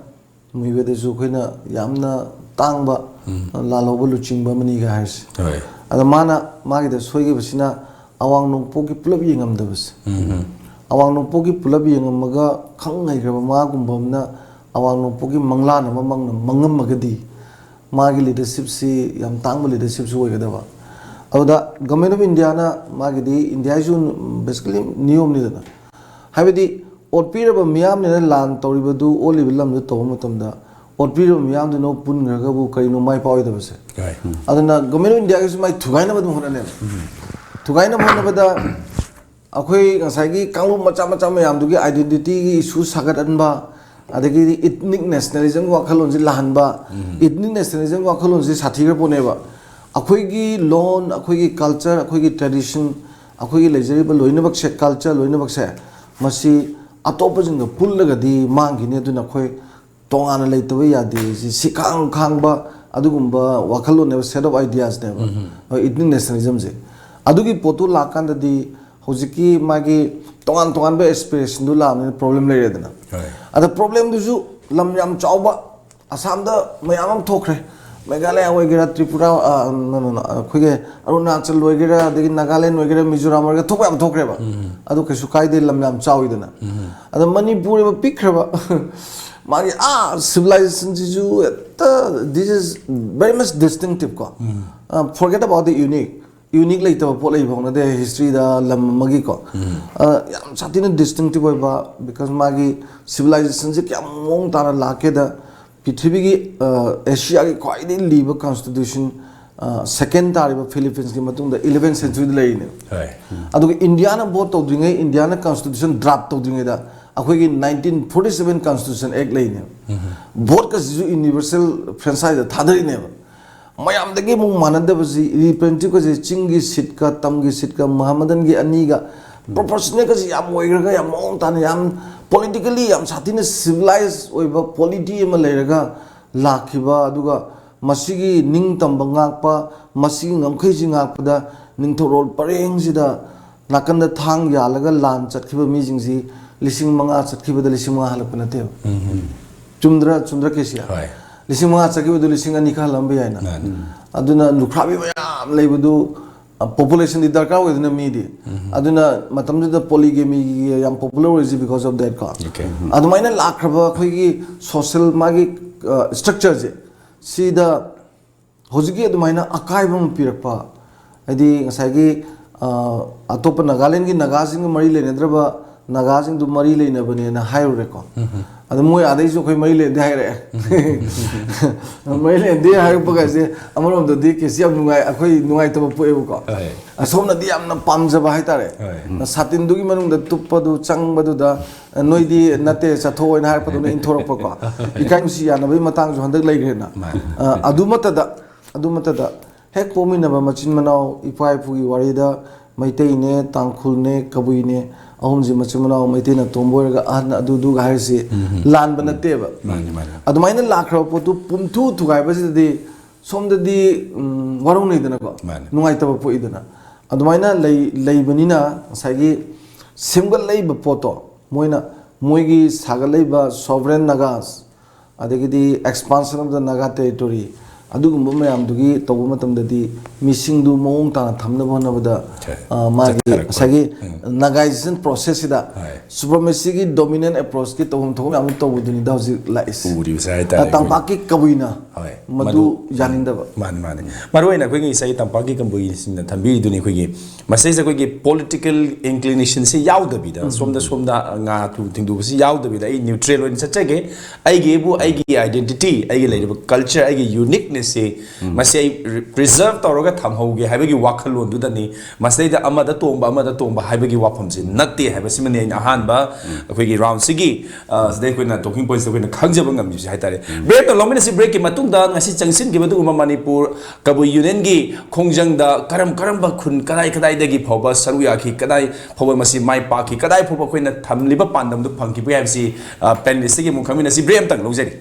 ꯃꯨꯏꯕꯗꯁꯨ ꯑꯩꯈꯣꯏꯅ ꯌꯥꯝꯅ ꯇꯥꯡꯕ ꯂꯥꯜꯍꯧꯕ ꯂꯨꯆꯤꯡꯕ ꯑꯃꯅꯤꯒ ꯍꯥꯏꯔꯤꯁꯦ꯫ ꯍꯣꯏ꯫ ꯑꯗ ꯃꯥꯅ ꯃꯥꯒꯤꯗ ꯁꯣꯏꯈꯤꯕꯁꯤꯅ ꯑꯋꯥꯡ ꯅꯣꯡꯄꯣꯛꯀꯤ ꯄꯨꯂꯞ ꯌꯦꯡꯉꯝꯗꯕꯁꯦ꯫ ꯑꯋꯥꯡ ꯅꯣꯡꯄꯣꯛꯀꯤ ꯄꯨꯂꯞ ꯌꯦꯡꯉꯝꯃꯒ ꯈꯪ ꯍꯩꯈ꯭ꯔꯕ ꯃꯥꯒꯨꯝꯕ ꯑꯃꯅ ꯑꯋꯥꯡ ꯅꯣꯡꯄꯣꯛꯀꯤ ꯃꯪꯂꯥꯟ ꯑꯃ ꯃꯪꯅ ꯃꯪꯉꯝꯃꯒꯗꯤ ꯃꯥꯒꯤ leadershipꯁꯤ ꯌꯥꯝ ꯇꯥꯡꯕ leadershipꯁꯨ ꯑꯣꯏꯒꯗꯕ꯫ ꯑꯗꯨꯗ Government of Indiaꯅ ꯃꯥꯒꯤꯗꯤ Indiaꯒꯤꯁꯨ basically ꯅꯤꯌꯣꯝꯅꯤꯗꯅ, ꯍꯥꯏꯕꯗꯤ ꯑꯣꯠꯄꯤꯔꯕ ꯃꯤꯌꯥꯝꯅꯤꯅ ꯂꯥꯟ ꯇꯧꯔꯤꯕꯗꯨ, ꯑꯣꯠꯂꯤꯕ ꯂꯝꯗꯨ ꯇꯧꯕ ꯃꯇꯝꯗ ꯑꯣꯠꯄꯤꯔꯕ ꯃꯤꯌꯥꯝꯗꯨꯅ ꯄꯨꯟꯈ꯭ꯔꯒꯕꯨ ꯀꯔꯤꯅꯣ ꯃꯥꯏ ꯄꯥꯛꯑꯣꯏꯗꯕꯁꯦ? ꯍꯣꯏ꯫ ꯑꯗꯨꯅ Government of Indiaꯒꯤꯁꯨ ꯃꯥꯏ ꯊꯨꯒꯥꯏꯅꯕ ꯑꯗꯨꯝ ꯍꯣꯠꯅꯅꯦꯕ꯫ ꯊꯨꯒꯥꯏꯅꯕ ꯍꯣꯠꯅꯕꯗ ꯑꯩꯈꯣꯏ ꯉꯁꯥꯏꯒꯤ ꯀꯥꯡꯂꯨꯞ ꯃꯆꯥ ꯃꯆꯥ ꯃꯌꯥꯝꯗꯨꯒꯤ identityꯒꯤ issue ꯁꯥꯒꯠꯍꯟꯕ, ꯑꯗꯒꯤꯗꯤ ethnic nationalismꯒꯤ ꯋꯥꯈꯜꯂꯣꯟꯁꯤ ꯂꯥꯛꯍꯟꯕ, ethnic nationalismꯒꯤ ꯋꯥꯈꯜꯂꯣꯟꯁꯤ ꯁꯥꯊꯤꯈ꯭ꯔ ꯄꯣꯠꯅꯦꯕ꯫ ꯑꯩꯈꯣꯏꯒꯤ ꯂꯣꯟ, ꯑꯩꯈꯣꯏꯒꯤ culture, ꯑꯩꯈꯣꯏꯒꯤ tradition, ꯑꯩꯈꯣꯏꯒꯤ ꯂꯩꯖꯔꯤꯕ ꯂꯣꯏꯅꯃꯛꯁꯦ, culture ꯂꯣꯏꯅꯃꯛꯁꯦ, ꯃꯁꯤ ꯑꯇꯣꯞꯄꯁꯤꯡꯒ ꯄꯨꯜꯂꯒꯗꯤ ꯃꯥꯡꯈꯤꯅꯤ꯫ ꯑꯗꯨꯅ ꯑꯩꯈꯣꯏ ꯇꯣꯉꯥꯟꯅ ꯂꯩꯇꯕ ꯌꯥꯗꯦ꯫ ꯁꯤ ꯁꯤ ꯈꯥꯡ ꯈꯥꯡꯕ ꯑꯗꯨꯒꯨꯝꯕ ꯋꯥꯈꯜꯂꯣꯟꯅꯦꯕ, set of ideas ꯅꯦꯕ, ꯍꯣꯏ, ethnic nationalism ꯁꯦ꯫ ꯑꯗꯨꯒꯤ ꯄꯣꯠꯇꯨ ꯂꯥꯛꯀꯥꯟꯗꯗꯤ ꯍꯧꯖꯤꯛꯀꯤ ꯃꯥꯒꯤ ꯇꯣꯉꯥꯟ ꯇꯣꯉꯥꯟꯕ aspiration ꯗꯨ ꯂꯥꯛꯑꯕꯅꯤꯅ problem ꯂꯩꯔꯦꯗꯅ꯫ ꯍꯣꯏ꯫ ꯑꯗ problem ꯗꯨꯁꯨ ꯂꯝ ꯌꯥꯝ ꯆꯥꯎꯕ, ꯑꯁꯥꯝꯗ ꯃꯌꯥꯝ ꯑꯃ ꯊꯣꯛꯈ꯭ꯔꯦ꯫ ꯃꯦꯘꯥꯂꯌꯥ ꯑꯣꯏꯒꯦꯔꯥ, ꯇ꯭ꯔꯤꯄꯨꯔꯥ, ꯑ, no, no, no, ꯑꯩꯈꯣꯏꯒꯤ ꯑꯔꯨꯅꯥꯆꯜ ꯑꯣꯏꯒꯦꯔꯥ, ꯑꯗꯒꯤ ꯅꯥꯒꯥꯂꯦꯟ ꯑꯣꯏꯒꯦꯔꯥ, ꯃꯤꯖꯣꯔꯥꯝ ꯑꯣꯏꯒꯦꯔꯥ, ꯊꯣꯛꯄ ꯌꯥꯝ ꯊꯣꯛꯈ꯭ꯔꯦꯕ꯫ ꯑꯗꯨ ꯀꯩꯁꯨ ꯀꯥꯏꯗꯦ, ꯂꯝ ꯌꯥꯝ ꯆꯥꯎꯋꯤꯗꯅ꯫ ꯑꯗ ꯃꯅꯤꯄꯨꯔ ꯑꯃ ꯄꯤꯛꯈ꯭ꯔꯕ, ꯃꯥꯒꯤ ꯑꯥ civilization ꯁꯤꯁꯨ ꯍꯦꯛꯇ, this is very much distinctive ꯀꯣ꯫ ꯑ, forget about the unique, unique ꯂꯩꯇꯕ ꯄꯣꯠ ꯂꯩꯕ ꯍꯧꯅꯗꯦ history ꯗ, ꯂꯝ ꯑꯃꯒꯤꯀꯣ꯫ ꯑ, ꯌꯥꯝ ꯁꯥꯊꯤꯅ distinctive ꯑꯣꯏꯕ, because ꯃꯥꯒꯤ civilization ꯁꯦ ꯀꯌꯥꯝ ꯃꯑꯣꯡ ꯇꯥꯅ ꯂꯥꯛꯀꯦꯗ, ꯄ꯭ꯔꯤꯊꯤꯕꯤꯒꯤ, ꯑ, ꯑꯦꯁꯤꯌꯥꯒꯤ ꯈ꯭ꯋꯥꯏꯗꯒꯤ ꯂꯤꯕ constitution, ꯑ, second ꯇꯥꯔꯤꯕ Philippines ꯀꯤ ꯃꯇꯨꯡꯗ eleventh century ꯗ ꯂꯩꯔꯤꯅꯦꯕ꯫ ꯍꯣꯏ꯫ ꯑꯗꯨꯒ ꯏꯟꯗꯤꯌꯥꯅ vote ꯇꯧꯗ꯭ꯔꯤꯉꯩ, ꯏꯟꯗꯤꯌꯥꯅ constitution draft ꯇꯧꯗ꯭ꯔꯤꯉꯩꯗ ꯑꯩꯈꯣꯏꯒꯤ nineteen forty seven Constitution Act ꯂꯩꯅꯦꯕ꯫ Vote ꯀꯁꯤꯁꯨ universal franchise ꯗ ꯊꯥꯗꯔꯤꯅꯦꯕ꯫ ꯃꯌꯥꯝꯗꯒꯤ ꯑꯃꯨꯛ ꯃꯥꯟꯅꯗꯕꯁꯤ representative ꯀꯁꯦ ꯆꯤꯡꯒꯤ seat ꯀ ꯇꯝꯒꯤ seat ꯀ ꯃꯍꯥꯃꯗꯟꯒꯤ ꯑꯅꯤꯒ proportional ꯀꯁꯤ ꯌꯥꯝ ꯑꯣꯏꯈ꯭ꯔꯒ, ꯌꯥꯝ ꯃꯑꯣꯡ ꯇꯥꯅ, ꯌꯥꯝ politically ꯌꯥꯝ ꯁꯥꯊꯤꯅ civilized ꯑꯣꯏꯕ polity ꯑꯃ ꯂꯩꯔꯒ ꯂꯥꯛꯈꯤꯕ, ꯑꯗꯨꯒ ꯃꯁꯤꯒꯤ ꯅꯤꯡꯇꯝꯕ ꯉꯥꯛꯄ, ꯃꯁꯤꯒꯤ ꯉꯝꯈꯩꯁꯤ ꯉꯥꯛꯄꯗ ꯅꯤꯡꯊꯧꯔꯣꯜ ꯄꯔꯦꯡꯁꯤꯗ ꯅꯥꯀꯟꯗ ꯊꯥꯡ ꯌꯥꯜꯂꯒ ꯂꯥꯟ ꯆꯠꯈꯤꯕ ꯃꯤꯁꯤꯡꯁꯤ ꯂꯤꯁꯤꯡ ꯃꯉꯥ ꯆꯠꯈꯤꯕꯗ ꯂꯤꯁꯤꯡ ꯃꯉꯥ ꯍꯜꯂꯛꯄ ꯅꯠꯇꯦꯕ꯫ ꯆꯨꯝꯗ꯭ꯔꯥ, ꯆꯨꯝꯗ꯭ꯔꯥ, ꯀꯦꯁꯤꯌꯥ? ꯍꯣꯏ꯫ ꯂꯤꯁꯤꯡ ꯃꯉꯥ ꯆꯠꯈꯤꯕꯗꯨ ꯂꯤꯁꯤꯡ ꯑꯅꯤ ꯈꯔ ꯍꯜꯂꯝꯕ ꯌꯥꯏꯅ꯫ ꯃꯥꯅꯤ꯫ ꯑꯗꯨꯅ ꯂꯨꯈ꯭ꯔꯥꯕꯤ ꯃꯌꯥꯝ ꯂꯩꯕꯗꯨ, ꯑ, population ꯗꯤ ꯗꯔꯀꯥꯔ ꯑꯣꯏꯗꯅ ꯃꯤꯗꯤ꯫ ꯑꯗꯨꯅ ꯃꯇꯝꯗꯨꯗ polygamy ꯒꯤ ꯌꯥꯝ popular ꯑꯣꯏꯔꯤꯁꯤ because of that ꯀꯣ꯫ Okay꯫ ꯑꯗꯨꯃꯥꯏꯅ ꯂꯥꯛꯈ꯭ꯔꯕ ꯑꯩꯈꯣꯏꯒꯤ social ꯃꯥꯒꯤ, ꯑ, structure ꯁꯦ, ꯁꯤꯗ ꯍꯧꯖꯤꯛꯀꯤ ꯑꯗꯨꯃꯥꯏꯅ ꯑꯀꯥꯏꯕ ꯑꯃ ꯄꯤꯔꯛꯄ, ꯍꯥꯏꯗꯤ ꯉꯁꯥꯏꯒꯤ, ꯑ, ꯑꯇꯣꯞꯄ ꯅꯥꯒꯥꯂꯦꯟꯒꯤ ꯅꯥꯒꯥꯁꯤꯡꯒ ꯃꯔꯤ ꯂꯩꯅꯗ꯭ꯔꯕ ꯅꯥꯒꯥꯁꯤꯡꯗꯨ ꯃꯔꯤ ꯂꯩꯅꯕꯅꯦꯅ ꯍꯥꯏꯔꯨꯔꯦꯀꯣ꯫ ꯑꯗꯣ ꯃꯣꯏ ꯑꯥꯗꯩꯁꯨ ꯑꯩꯈꯣꯏ ꯃꯔꯤ ꯂꯩꯅꯗꯦ ꯍꯥꯏꯔꯛꯑꯦ꯫ ꯃꯔꯤ ꯂꯩꯅꯗꯦ ꯍꯥꯏꯔꯛꯄ ꯀꯥꯏꯁꯦ ꯑꯃꯔꯣꯝꯗꯗꯤ ꯀꯦꯁꯤ ꯌꯥꯝ ꯅꯨꯡꯉꯥꯏ, ꯑꯩꯈꯣꯏ ꯅꯨꯡꯉꯥꯏꯇꯕ ꯄꯣꯛꯑꯦꯕꯀꯣ꯫ ꯍꯣꯏ꯫ ꯑꯁꯣꯝꯅꯗꯤ ꯌꯥꯝꯅ ꯄꯥꯝꯖꯕ ꯍꯥꯏꯇꯥꯔꯦ꯫ ꯍꯣꯏ꯫ ꯁꯥꯇꯤꯟꯗꯨꯒꯤ ꯃꯅꯨꯡꯗ ꯇꯨꯞꯄꯗꯨ, ꯆꯪꯕꯗꯨꯗ, "ꯅꯣꯏꯗꯤ ꯅꯠꯇꯦ, ꯆꯠꯊꯣꯛꯑꯣꯅ" ꯍꯥꯏꯔꯛꯄꯗꯨꯅ ꯏꯟꯊꯣꯔꯛꯄꯀꯣ꯫ ꯏꯀꯥꯏ ꯅꯨꯡꯁꯤ ꯌꯥꯅꯕꯒꯤ ꯃꯇꯥꯡꯁꯨ ꯍꯟꯗꯛ ꯂꯩꯈ꯭ꯔꯦꯅ꯫ ꯃꯥꯅꯤ꯫ ꯑ, ꯑꯗꯨꯃꯠꯇꯗ, ꯑꯗꯨꯃꯠꯇꯗ ꯍꯦꯛ ꯄꯣꯛꯃꯤꯟꯅꯕ ꯃꯆꯤꯟ ꯃꯅꯥꯎ ꯏꯄꯥ ꯏꯄꯨꯒꯤ ꯋꯥꯔꯤꯗ ꯃꯩꯇꯩꯅꯦ, ꯇꯥꯡꯈꯨꯜꯅꯦ, ꯀꯕꯨꯏꯅꯦ, ꯑꯍꯨꯝꯁꯤ ꯃꯆꯤꯟ ꯃꯅꯥꯎ, ꯃꯩꯇꯩꯅ ꯑꯇꯣꯝꯕ ꯑꯣꯏꯔꯒ ꯑꯍꯟ ꯑꯗꯨꯗꯨꯒ ꯍꯥꯏꯔꯤꯁꯤ ꯂꯥꯟꯕ ꯅꯠꯇꯦꯕ꯫ ꯃꯥꯅꯤ ꯃꯥꯅꯤ ꯑꯗꯨꯃꯥꯏꯅ ꯂꯥꯛꯈ꯭ꯔꯕ ꯄꯣꯠꯇꯨ ꯄꯨꯝꯊꯨ ꯊꯨꯒꯥꯏꯕꯁꯤꯗꯗꯤ ꯁꯣꯝꯗꯗꯤ ꯎꯝ, ꯋꯥꯔꯧꯅꯩꯗꯅꯀꯣ꯫ ꯃꯥꯅꯤ. ꯅꯨꯡꯉꯥꯏꯇꯕ ꯄꯣꯛꯏꯗꯅ꯫ ꯑꯗꯨꯃꯥꯏꯅ ꯂꯩ ꯂꯩꯕꯅꯤꯅ ꯉꯁꯥꯏꯒꯤ ꯁꯦꯝꯒꯠꯂꯛꯏꯕ ꯄꯣꯠꯇꯣ ꯃꯣꯏꯅ ꯃꯣꯏꯒꯤ ꯁꯥꯒꯠꯂꯛꯏꯕ sovereign Nagas, ꯑꯗꯒꯤꯗꯤ expansion of the Naga territory, ꯑꯗꯨꯒꯨꯝꯕ ꯃꯌꯥꯝꯗꯨꯒꯤ ꯇꯧꯕ ꯃꯇꯝꯗꯗꯤ ꯃꯤꯁꯤꯡꯗꯨ ꯃꯑꯣꯡ ꯇꯥꯅ ꯊꯝꯅꯕ ꯍꯣꯠꯅꯕꯗ ꯁꯦ, ꯑ, ꯃꯥꯒꯤ ꯆꯠꯊꯔꯛꯄ. ꯉꯁꯥꯏꯒꯤ ꯎꯝ. Nagaization process ꯁꯤꯗ ꯍꯣꯏ. supremacy ꯒꯤ dominant approach ꯀꯤ ꯇꯧꯐꯝ ꯊꯣꯛꯄ ꯃꯌꯥꯝ ꯑꯃ ꯇꯧꯕꯗꯨꯅꯤꯗ ꯍꯧꯖꯤꯛ ꯂꯥꯛꯏꯁꯦ꯫ ꯎꯔꯤꯕꯁꯦ ꯍꯥꯏꯇꯥꯔꯦ ꯑ, ꯇꯝꯄꯥꯛꯀꯤ ꯀꯕꯨꯏꯅ ꯍꯣꯏ. ꯃꯗꯨ ꯌꯥꯅꯤꯡꯗꯕ꯫ ꯃꯥꯅꯤ ꯃꯥꯅꯤ. ꯃꯔꯨ ꯑꯣꯏꯅ ꯑꯩꯈꯣꯏꯒꯤ ꯉꯁꯥꯏꯒꯤ ꯇꯝꯄꯥꯛꯀꯤ ꯀꯕꯨꯏꯁꯤꯡꯅ ꯊꯝꯕꯤꯔꯤꯗꯨꯅꯤ ꯑꯩꯈꯣꯏꯒꯤ ꯃꯁꯤꯗꯩꯁꯤꯗ ꯑꯩꯈꯣꯏꯒꯤ political inclination ꯁꯤ ꯌꯥꯎꯗꯕꯤꯗ ꯁꯣꯝꯗ ꯁꯣꯝꯗ ꯉꯥ ꯊꯨ ꯊꯤꯡꯗꯣꯛꯄꯁꯤ ꯌꯥꯎꯗꯕꯤꯗ ꯑꯩ neutral ꯑꯣꯏꯅ ꯆꯠꯆꯒꯦ, ꯑꯩꯒꯤꯕꯨ ꯑꯩꯒꯤ identity, ꯑꯩꯒꯤ ꯂꯩꯔꯤꯕ culture, ꯑꯩꯒꯤ uniqueness ꯁꯤ ꯃꯁꯤ ꯑꯩ preserve ꯇꯧꯔꯒ ꯊꯝꯍꯧꯒꯦ ꯍꯥꯏꯕꯒꯤ ꯋꯥꯈꯜꯂꯣꯟꯗꯨꯗꯅꯤ ꯃꯁꯤꯗꯩꯗ ꯑꯃꯗ ꯇꯣꯡꯕ ꯑꯃꯗ ꯇꯣꯡꯕ ꯍꯥꯏꯕꯒꯤ ꯋꯥꯐꯝꯁꯤ ꯅꯠꯇꯦ ꯍꯥꯏꯕꯁꯤꯃꯅꯤ ꯑꯩꯅ ꯑꯍꯥꯟꯕ ꯑꯩꯈꯣꯏꯒꯤ round ꯁꯤꯒꯤ ꯑ, ꯁꯤꯗ ꯑꯩꯈꯣꯏꯅ talking points ꯇ ꯑꯩꯈꯣꯏꯅ ꯈꯪꯖꯕ ꯉꯝꯃꯤꯕꯁꯤ ꯍꯥꯏꯇꯥꯔꯦ. Break ꯇ ꯂꯧꯃꯤꯟꯅꯁꯤ. Break ꯀꯤ ꯃꯇꯨꯡꯗ ꯉꯁꯤ ꯆꯪꯁꯤꯟꯈꯤꯕ ꯑꯗꯨꯒꯨꯝꯕ ꯃꯅꯤꯄꯨꯔ ꯀꯕꯨꯏ Union ꯒꯤ ꯈꯣꯡꯖꯪꯗ ꯀꯔꯝ ꯀꯔꯝꯕ ꯈꯨꯟ ꯀꯗꯥꯏ ꯀꯗꯥꯏꯗꯒꯤ ꯐꯥꯎꯕ ꯁꯔꯨꯛ ꯌꯥꯈꯤ, ꯀꯗꯥꯏ ꯐꯥꯎꯕ ꯃꯁꯤ ꯃꯥꯏ ꯄꯥꯛꯈꯤ, ꯀꯗꯥꯏ ꯐꯥꯎꯕ ꯑꯩꯈꯣꯏꯅ ꯊꯝꯂꯤꯕ ꯄꯥꯟꯗꯝꯗꯨ ꯐꯪꯈꯤꯕꯒꯦ ꯍꯥꯏꯕꯁꯤ, ꯑ, panelist ꯇꯒꯤ ꯑꯃꯨꯛ ꯈꯪꯃꯤꯟꯅꯁꯤ. Break ꯑꯃꯇꯪ ꯂꯧꯖꯔꯤ.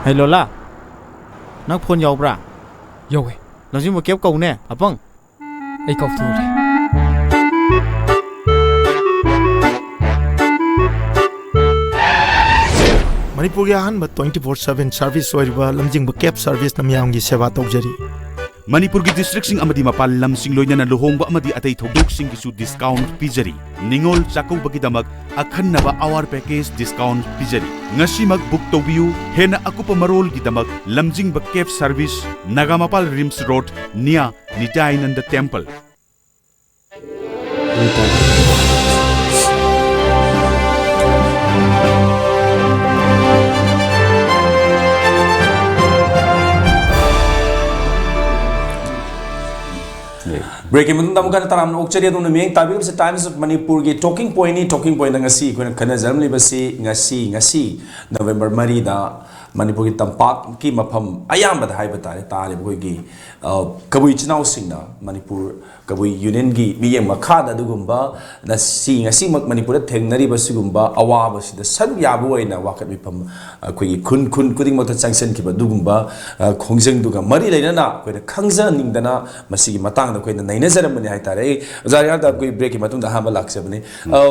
ꯍꯩ ꯂꯣꯂꯥ, ꯅꯪ phone ꯌꯥꯎꯕ꯭ꯔꯥ? ꯌꯥꯎꯋꯦ꯫ ꯂꯝꯖꯤꯡꯕ cab ꯀꯧꯅꯦ, ꯑꯄꯪ꯫ ꯑꯩ ꯀꯥꯎꯊꯣꯛꯎꯔꯦ꯫ ꯃꯅꯤꯄꯨꯔꯒꯤ ꯑꯍꯥꯟꯕ twenty four seven service ꯑꯣꯏꯔꯤꯕ ꯂꯝꯖꯤꯡꯕ cab service ꯅ ꯃꯤꯌꯥꯝꯒꯤ ꯁꯦꯕꯥ ꯇꯧꯖꯔꯤ꯫ ꯃꯅꯤꯄꯨꯔꯒꯤ ꯗꯤꯁꯇ꯭ꯔꯤꯛꯁꯤꯡ ꯑꯃꯗꯤ ꯃꯄꯥꯟ ꯂꯝꯁꯤꯡ, ꯂꯣꯏꯅꯅ ꯂꯨꯍꯣꯡꯕ ꯑꯃꯗꯤ ꯑꯇꯩ ꯊꯧꯗꯣꯛꯁꯤꯡꯒꯤꯁꯨ ꯗꯤꯁꯀꯥꯎꯟꯠ ꯄꯤꯖꯔꯤ꯫ ꯅꯤꯉꯣꯜ ꯆꯥꯛꯀꯧꯕꯒꯤꯗꯃꯛ ꯑꯈꯟꯅꯕ ꯑꯋꯥꯔ ꯄꯦꯀꯦꯖ ꯗꯤꯁꯀꯥꯎꯟꯠ ꯄꯤꯖꯔꯤ꯫ ꯉꯁꯤꯃꯛ ꯕꯨꯛ ꯇꯧꯕꯤꯌꯨ꯫ ꯍꯦꯟꯅ ꯑꯀꯨꯞꯄ ꯃꯔꯣꯜꯒꯤꯗꯃꯛ ꯂꯝꯖꯤꯡꯕ cab service, Nagamapal RIMS road, ꯅꯤꯌꯥ ꯅꯤꯇ꯭ꯌꯥꯌꯥꯅꯟꯗ ꯇꯦꯝꯄꯜ꯫ ꯕ꯭ꯔꯦꯛꯀꯤ ꯃꯇꯨꯡꯗ ꯑꯃꯨꯛ ꯍꯟꯅ ꯇꯔꯥꯝꯅ ꯑꯣꯛꯆꯔꯤ꯫ ꯑꯗꯣꯝꯅ ꯃꯤꯠꯌꯦꯡ ꯇꯥꯕꯤꯔꯤꯕꯁꯤ Times of Manipurꯒꯤ Talking Pointꯅꯤ꯫ Talking Pointꯇ ꯉꯁꯤ ꯑꯩꯈꯣꯏꯅ ꯈꯟꯅꯖꯔꯝꯂꯤꯕꯁꯤ, ꯉꯁꯤ, ꯉꯁꯤ ꯅꯕꯦꯝꯕꯔ ꯃꯔꯤꯗ ꯃꯅꯤꯄꯨꯔꯒꯤ ꯇꯝꯄꯥꯛꯀꯤ ꯃꯐꯝ ꯑꯌꯥꯝꯕꯗ ꯍꯥꯏꯕ ꯇꯥꯔꯦ, ꯇꯥꯔꯤꯕ ꯑꯩꯈꯣꯏꯒꯤ, ꯑ, ꯀꯕꯨꯏ ꯏꯆꯤꯟ ꯏꯅꯥꯎꯁꯤꯡꯅ ꯃꯅꯤꯄꯨꯔ ꯀꯕꯨꯏ ꯌꯨꯅꯤꯌꯟꯒꯤ ꯃꯤꯠꯌꯦꯡ ꯃꯈꯥꯗ ꯑꯗꯨꯒꯨꯝꯕ ꯉꯁꯤ, ꯉꯁꯤꯃꯛ ꯃꯅꯤꯄꯨꯔꯗ ꯊꯦꯡꯅꯔꯤꯕ ꯁꯤꯒꯨꯝꯕ ꯑꯋꯥꯕꯁꯤꯗ ꯁꯔꯨꯛ ꯌꯥꯕ ꯑꯣꯏꯅ ꯋꯥꯀꯠ ꯃꯤꯐꯝ ꯑꯩꯈꯣꯏꯒꯤ ꯈꯨꯟ, ꯈꯨꯟ ꯈꯨꯗꯤꯡꯃꯛꯇ ꯆꯪꯁꯤꯟꯈꯤꯕ ꯑꯗꯨꯒꯨꯝꯕ, ꯑ, ꯈꯣꯡꯖꯪꯗꯨꯒ ꯃꯔꯤ ꯂꯩꯅꯅ ꯑꯩꯈꯣꯏꯅ ꯈꯪꯖꯅꯤꯡꯗꯅ ꯃꯁꯤꯒꯤ ꯃꯇꯥꯡꯗ ꯑꯩꯈꯣꯏꯅ ꯅꯩꯅꯖꯔꯝꯕꯅꯤ ꯍꯥꯏꯇꯥꯔꯦ꯫ ꯑꯩ ꯑꯣꯖꯥ ꯔꯤꯍꯥꯟꯗ ꯑꯩꯈꯣꯏ ꯕ꯭ꯔꯦꯛꯀꯤ ꯃꯇꯨꯡꯗ ꯑꯍꯥꯟꯕ ꯂꯥꯛꯆꯕꯅꯤ꯫ ꯑ,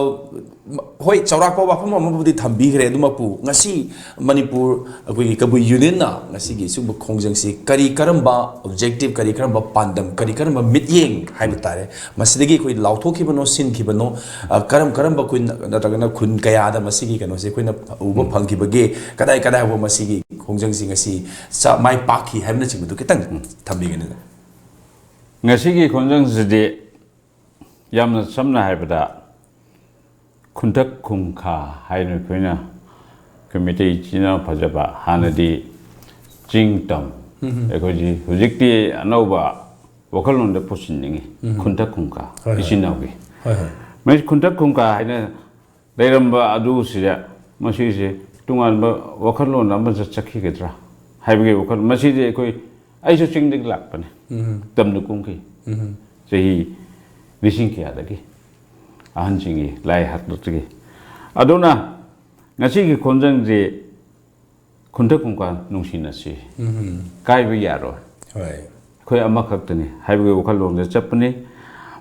ꯍꯣꯏ, ꯆꯥꯎꯔꯥꯛꯄ ꯋꯥꯐꯝ ꯑꯃꯕꯨꯗꯤ ꯊꯝꯕꯤꯈ꯭ꯔꯦ꯫ ꯑꯗꯨꯃꯛꯄꯨ ꯉꯁꯤ ꯃꯅꯤꯄꯨꯔ ꯑꯩꯈꯣꯏꯒꯤ ꯀꯕꯨꯏ ꯌꯨꯅꯤꯌꯟꯅ ꯉꯁꯤꯒꯤ ꯁꯤꯒꯨꯝꯕ ꯈꯣꯡꯖꯪꯁꯤ ꯀꯔꯤ ꯀꯔꯝꯕ ꯑꯣꯕꯖꯦꯛꯇꯤꯚ, ꯀꯔꯤ ꯀꯔꯝꯕ ꯄꯥꯟꯗꯝ, ꯀꯔꯤ ꯀꯔꯝꯕ ꯃꯤꯠꯌꯦꯡ ꯍꯥꯏꯕ ꯇꯥꯔꯦ, ꯃꯁꯤꯗꯒꯤ ꯑꯩꯈꯣꯏ ꯂꯥꯎꯊꯣꯛꯈꯤꯕꯅꯣ, ꯁꯤꯟꯈꯤꯕꯅꯣ, ꯑ, ꯀꯔꯝ ꯀꯔꯝꯕ ꯈꯨꯟ ꯅꯠꯇ꯭ꯔꯒꯅ ꯈꯨꯟ ꯀꯌꯥꯗ ꯃꯁꯤꯒꯤ ꯀꯩꯅꯣꯁꯦ ꯑꯩꯈꯣꯏꯅ ꯎꯕ ꯐꯪꯈꯤꯕꯒꯦ, ꯀꯗꯥꯏ ꯀꯗꯥꯏ ꯐꯥꯎꯕ ꯃꯁꯤꯒꯤ ꯈꯣꯡꯖꯪꯁꯤ ꯉꯁꯤ ꯆ-, ꯃꯥꯏ ꯄꯥꯛꯈꯤ ꯍꯥꯏꯕꯅꯆꯤꯡꯕꯗꯨ ꯈꯤꯇꯪ ꯊꯝꯕꯤꯒꯅꯤꯗ꯫ ꯉꯁꯤꯒꯤ ꯈꯣꯡꯖꯪꯁꯤꯗꯤ ꯌꯥꯝꯅ ꯁꯝꯅ ꯍꯥꯏꯔꯕꯗ ꯈꯨꯟꯊꯛ ꯈꯨꯟꯈꯥ ꯍꯥꯏꯅ ꯑꯩꯈꯣꯏꯅ, ꯑꯩꯈꯣꯏ ꯃꯩꯇꯩ ꯏꯆꯤꯟ ꯏꯅꯥꯎ ꯐꯖꯕ, ꯍꯥꯟꯅꯗꯤ ꯆꯤꯡ ꯇꯝ, ꯎꯝ꯫ ꯑꯩꯈꯣꯏꯁꯤ ꯍꯧꯖꯤꯛꯇꯤ ꯑꯅꯧꯕ ꯋꯥꯈꯜꯂꯣꯟꯗ ꯄꯨꯁꯤꯟꯅꯤꯡꯉꯤ, ꯎꯝ꯫ ꯈꯨꯟꯊꯛ ꯈꯨꯟꯈꯥ, ꯍꯣꯏ, ꯍꯣꯏ꯫ ꯏꯆꯤꯟ ꯏꯅꯥꯎꯒꯤ꯫ ꯍꯣꯏ, ꯍꯣꯏ꯫ ꯃꯁꯤ ꯈꯨꯟꯊꯛ ꯈꯨꯟꯈꯥ ꯍꯥꯏꯅ ꯂꯩꯔꯝꯕ ꯑꯗꯨꯁꯤꯗ ꯃꯁꯤꯁꯦ ꯇꯣꯉꯥꯟꯕ ꯋꯥꯈꯜꯂꯣꯟ ꯑꯃ ꯆꯠ-, ꯆꯠꯈꯤꯒꯗ꯭ꯔꯥ ꯍꯥꯏꯕꯒꯤ ꯋꯥꯈꯜ, ꯃꯁꯤꯗꯤ ꯑꯩꯈꯣꯏ, ꯑꯩꯁꯨ ꯆꯤꯡꯗꯒꯤ ꯂꯥꯛꯄꯅꯤ, ꯎꯝ꯫ ꯇꯝꯗ ꯀꯨꯝꯈꯤ꯫ ꯎꯝ꯫ ꯆꯍꯤ ꯂꯤꯁꯤꯡ ꯀꯌꯥꯗꯒꯤ ꯑꯍꯟꯁꯤꯡꯒꯤ ꯂꯥꯏ ꯍꯥꯛꯇꯛꯇꯒꯤ꯫ ꯑꯗꯨꯅ ꯉꯁꯤꯒꯤ ꯈꯣꯟꯖꯪꯁꯤ ꯈꯨꯟꯊꯛ ꯈꯨꯟꯈꯥ ꯅꯨꯡꯁꯤꯅꯁꯤ꯫ ꯎꯝ꯫ ꯀꯥꯏꯕ ꯌꯥꯔꯣꯏ꯫ ꯍꯣꯏ꯫ ꯑꯩꯈꯣꯏ ꯑꯃꯈꯛꯇꯅꯤ ꯍꯥꯏꯕꯒꯤ ꯋꯥꯈꯜꯂꯣꯟꯗ ꯆꯠꯄꯅꯤ꯫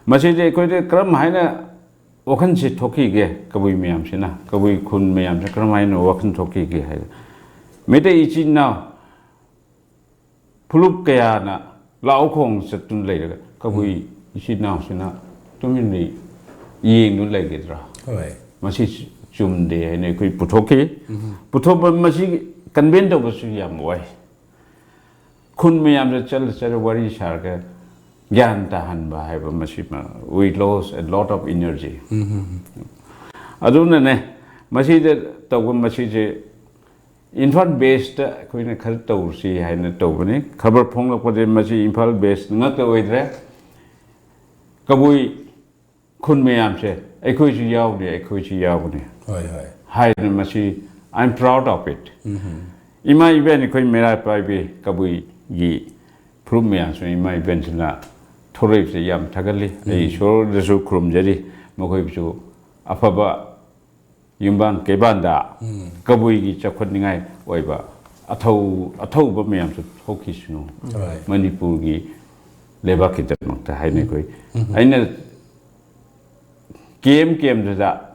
ꯃꯁꯤꯗꯤ ꯑꯩꯈꯣꯏꯗ ꯀꯔꯝ ꯍꯥꯏꯅ ꯋꯥꯈꯜꯁꯤ ꯊꯣꯛꯈꯤꯒꯦ? ꯀꯕꯨꯏ ꯃꯌꯥꯝꯁꯤꯅ, ꯀꯕꯨꯏ ꯈꯨꯟ ꯃꯌꯥꯝꯁꯤꯅ ꯀꯔꯝ ꯍꯥꯏꯅ ꯋꯥꯈꯜ ꯊꯣꯛꯈꯤꯒꯦ ꯍꯥꯏꯗ, ꯃꯩꯇꯩ ꯏꯆꯤꯟ ꯏꯅꯥꯎ ꯐꯨꯂꯨꯞ ꯀꯌꯥꯅ ꯂꯥꯎ ꯈꯣꯡ ꯆꯠꯇꯨꯅ ꯂꯩꯔꯒ ꯀꯕꯨꯏ ꯏꯆꯤꯟ ꯏꯅꯥꯎꯁꯤꯅ ꯇꯨꯃꯤꯟꯅ ꯌꯦꯡꯗꯨꯅ ꯂꯩꯒꯗ꯭ꯔꯥ? ꯍꯣꯏ꯫ ꯃꯁꯤ ꯆꯨꯝꯗꯦ ꯍꯥꯏꯅ ꯑꯩꯈꯣꯏ ꯄꯨꯊꯣꯛꯈꯤ꯫ ꯄꯨꯊꯣꯛꯄ ꯃꯁꯤ ꯀꯟꯚꯤꯟ ꯇꯧꯕꯁꯨ ꯌꯥꯝ ꯋꯥꯏ꯫ ꯈꯨꯟ ꯃꯌꯥꯝꯗ ꯆꯠꯂ ꯆꯠꯂ ꯋꯥꯔꯤ ꯁꯥꯔꯒ ꯒ꯭ꯌꯥꯟ ꯇꯥꯍꯟꯕ ꯍꯥꯏꯕ ꯃꯁꯤ, we lost a lot of energy꯫ ꯑꯗꯨꯅꯅꯦ, ꯃꯁꯤꯗ ꯇꯧꯕ ꯃꯁꯤꯁꯦ ꯏꯝꯐꯥꯜ ꯕꯦꯁꯇ ꯑꯩꯈꯣꯏꯅ ꯈꯔ ꯇꯧꯔꯁꯤ ꯍꯥꯏꯅ ꯇꯧꯕꯅꯤ꯫ ꯈꯕꯔ ꯐꯣꯡꯂꯛꯄꯗ ꯃꯁꯤ ꯏꯝꯐꯥꯜ ꯕꯦꯁ ꯉꯥꯛꯇ ꯑꯣꯏꯗ꯭ꯔꯦ꯫ ꯀꯕꯨꯏ ꯈꯨꯟ ꯃꯌꯥꯝꯁꯦ ꯑꯩꯈꯣꯏꯁꯨ ꯌꯥꯎꯅꯤ, ꯑꯩꯈꯣꯏꯁꯨ ꯌꯥꯎꯒꯅꯤ ꯍꯣꯏ, ꯍꯣꯏ꯫ ꯍꯥꯏꯗꯅ ꯃꯁꯤ, I am proud of it꯫ ꯏꯃꯥ ꯏꯕꯦꯟ, ꯑꯩꯈꯣꯏ ꯃꯩꯔꯥ ꯄꯥꯏꯕꯤ ꯀꯕꯨꯏꯒꯤ ꯐꯨꯔꯨꯞ ꯃꯌꯥꯝꯁꯨ ꯏꯃꯥ ꯏꯕꯦꯟꯁꯤꯅ ꯊꯣꯔꯛꯏꯕꯁꯦ ꯌꯥꯝ ꯊꯥꯒꯠꯂꯤ꯫ ꯑꯩ ꯏꯁꯣꯔꯗꯁꯨ ꯈꯨꯔꯨꯝꯖꯔꯤ, ꯃꯈꯣꯏꯕꯨꯁꯨ ꯑꯐꯕ ꯌꯨꯝꯕꯥꯟ ꯀꯩꯕꯥꯟꯗ ꯀꯕꯨꯏꯒꯤ ꯆꯥꯎꯈꯠꯅꯤꯡꯉꯥꯏ ꯑꯣꯏꯕ ꯑꯊꯧ-, ꯑꯊꯧꯕ ꯃꯌꯥꯝꯁꯨ ꯊꯣꯛꯈꯤꯁꯅꯨ꯫ Right. ꯃꯅꯤꯄꯨꯔꯒꯤ ꯂꯩꯕꯥꯛꯀꯤꯗꯃꯛꯇ ꯍꯥꯏꯅ ꯑꯩꯈꯣꯏ, ꯑꯩꯅ ꯀꯦꯝ ꯀꯦꯝꯗꯨꯗ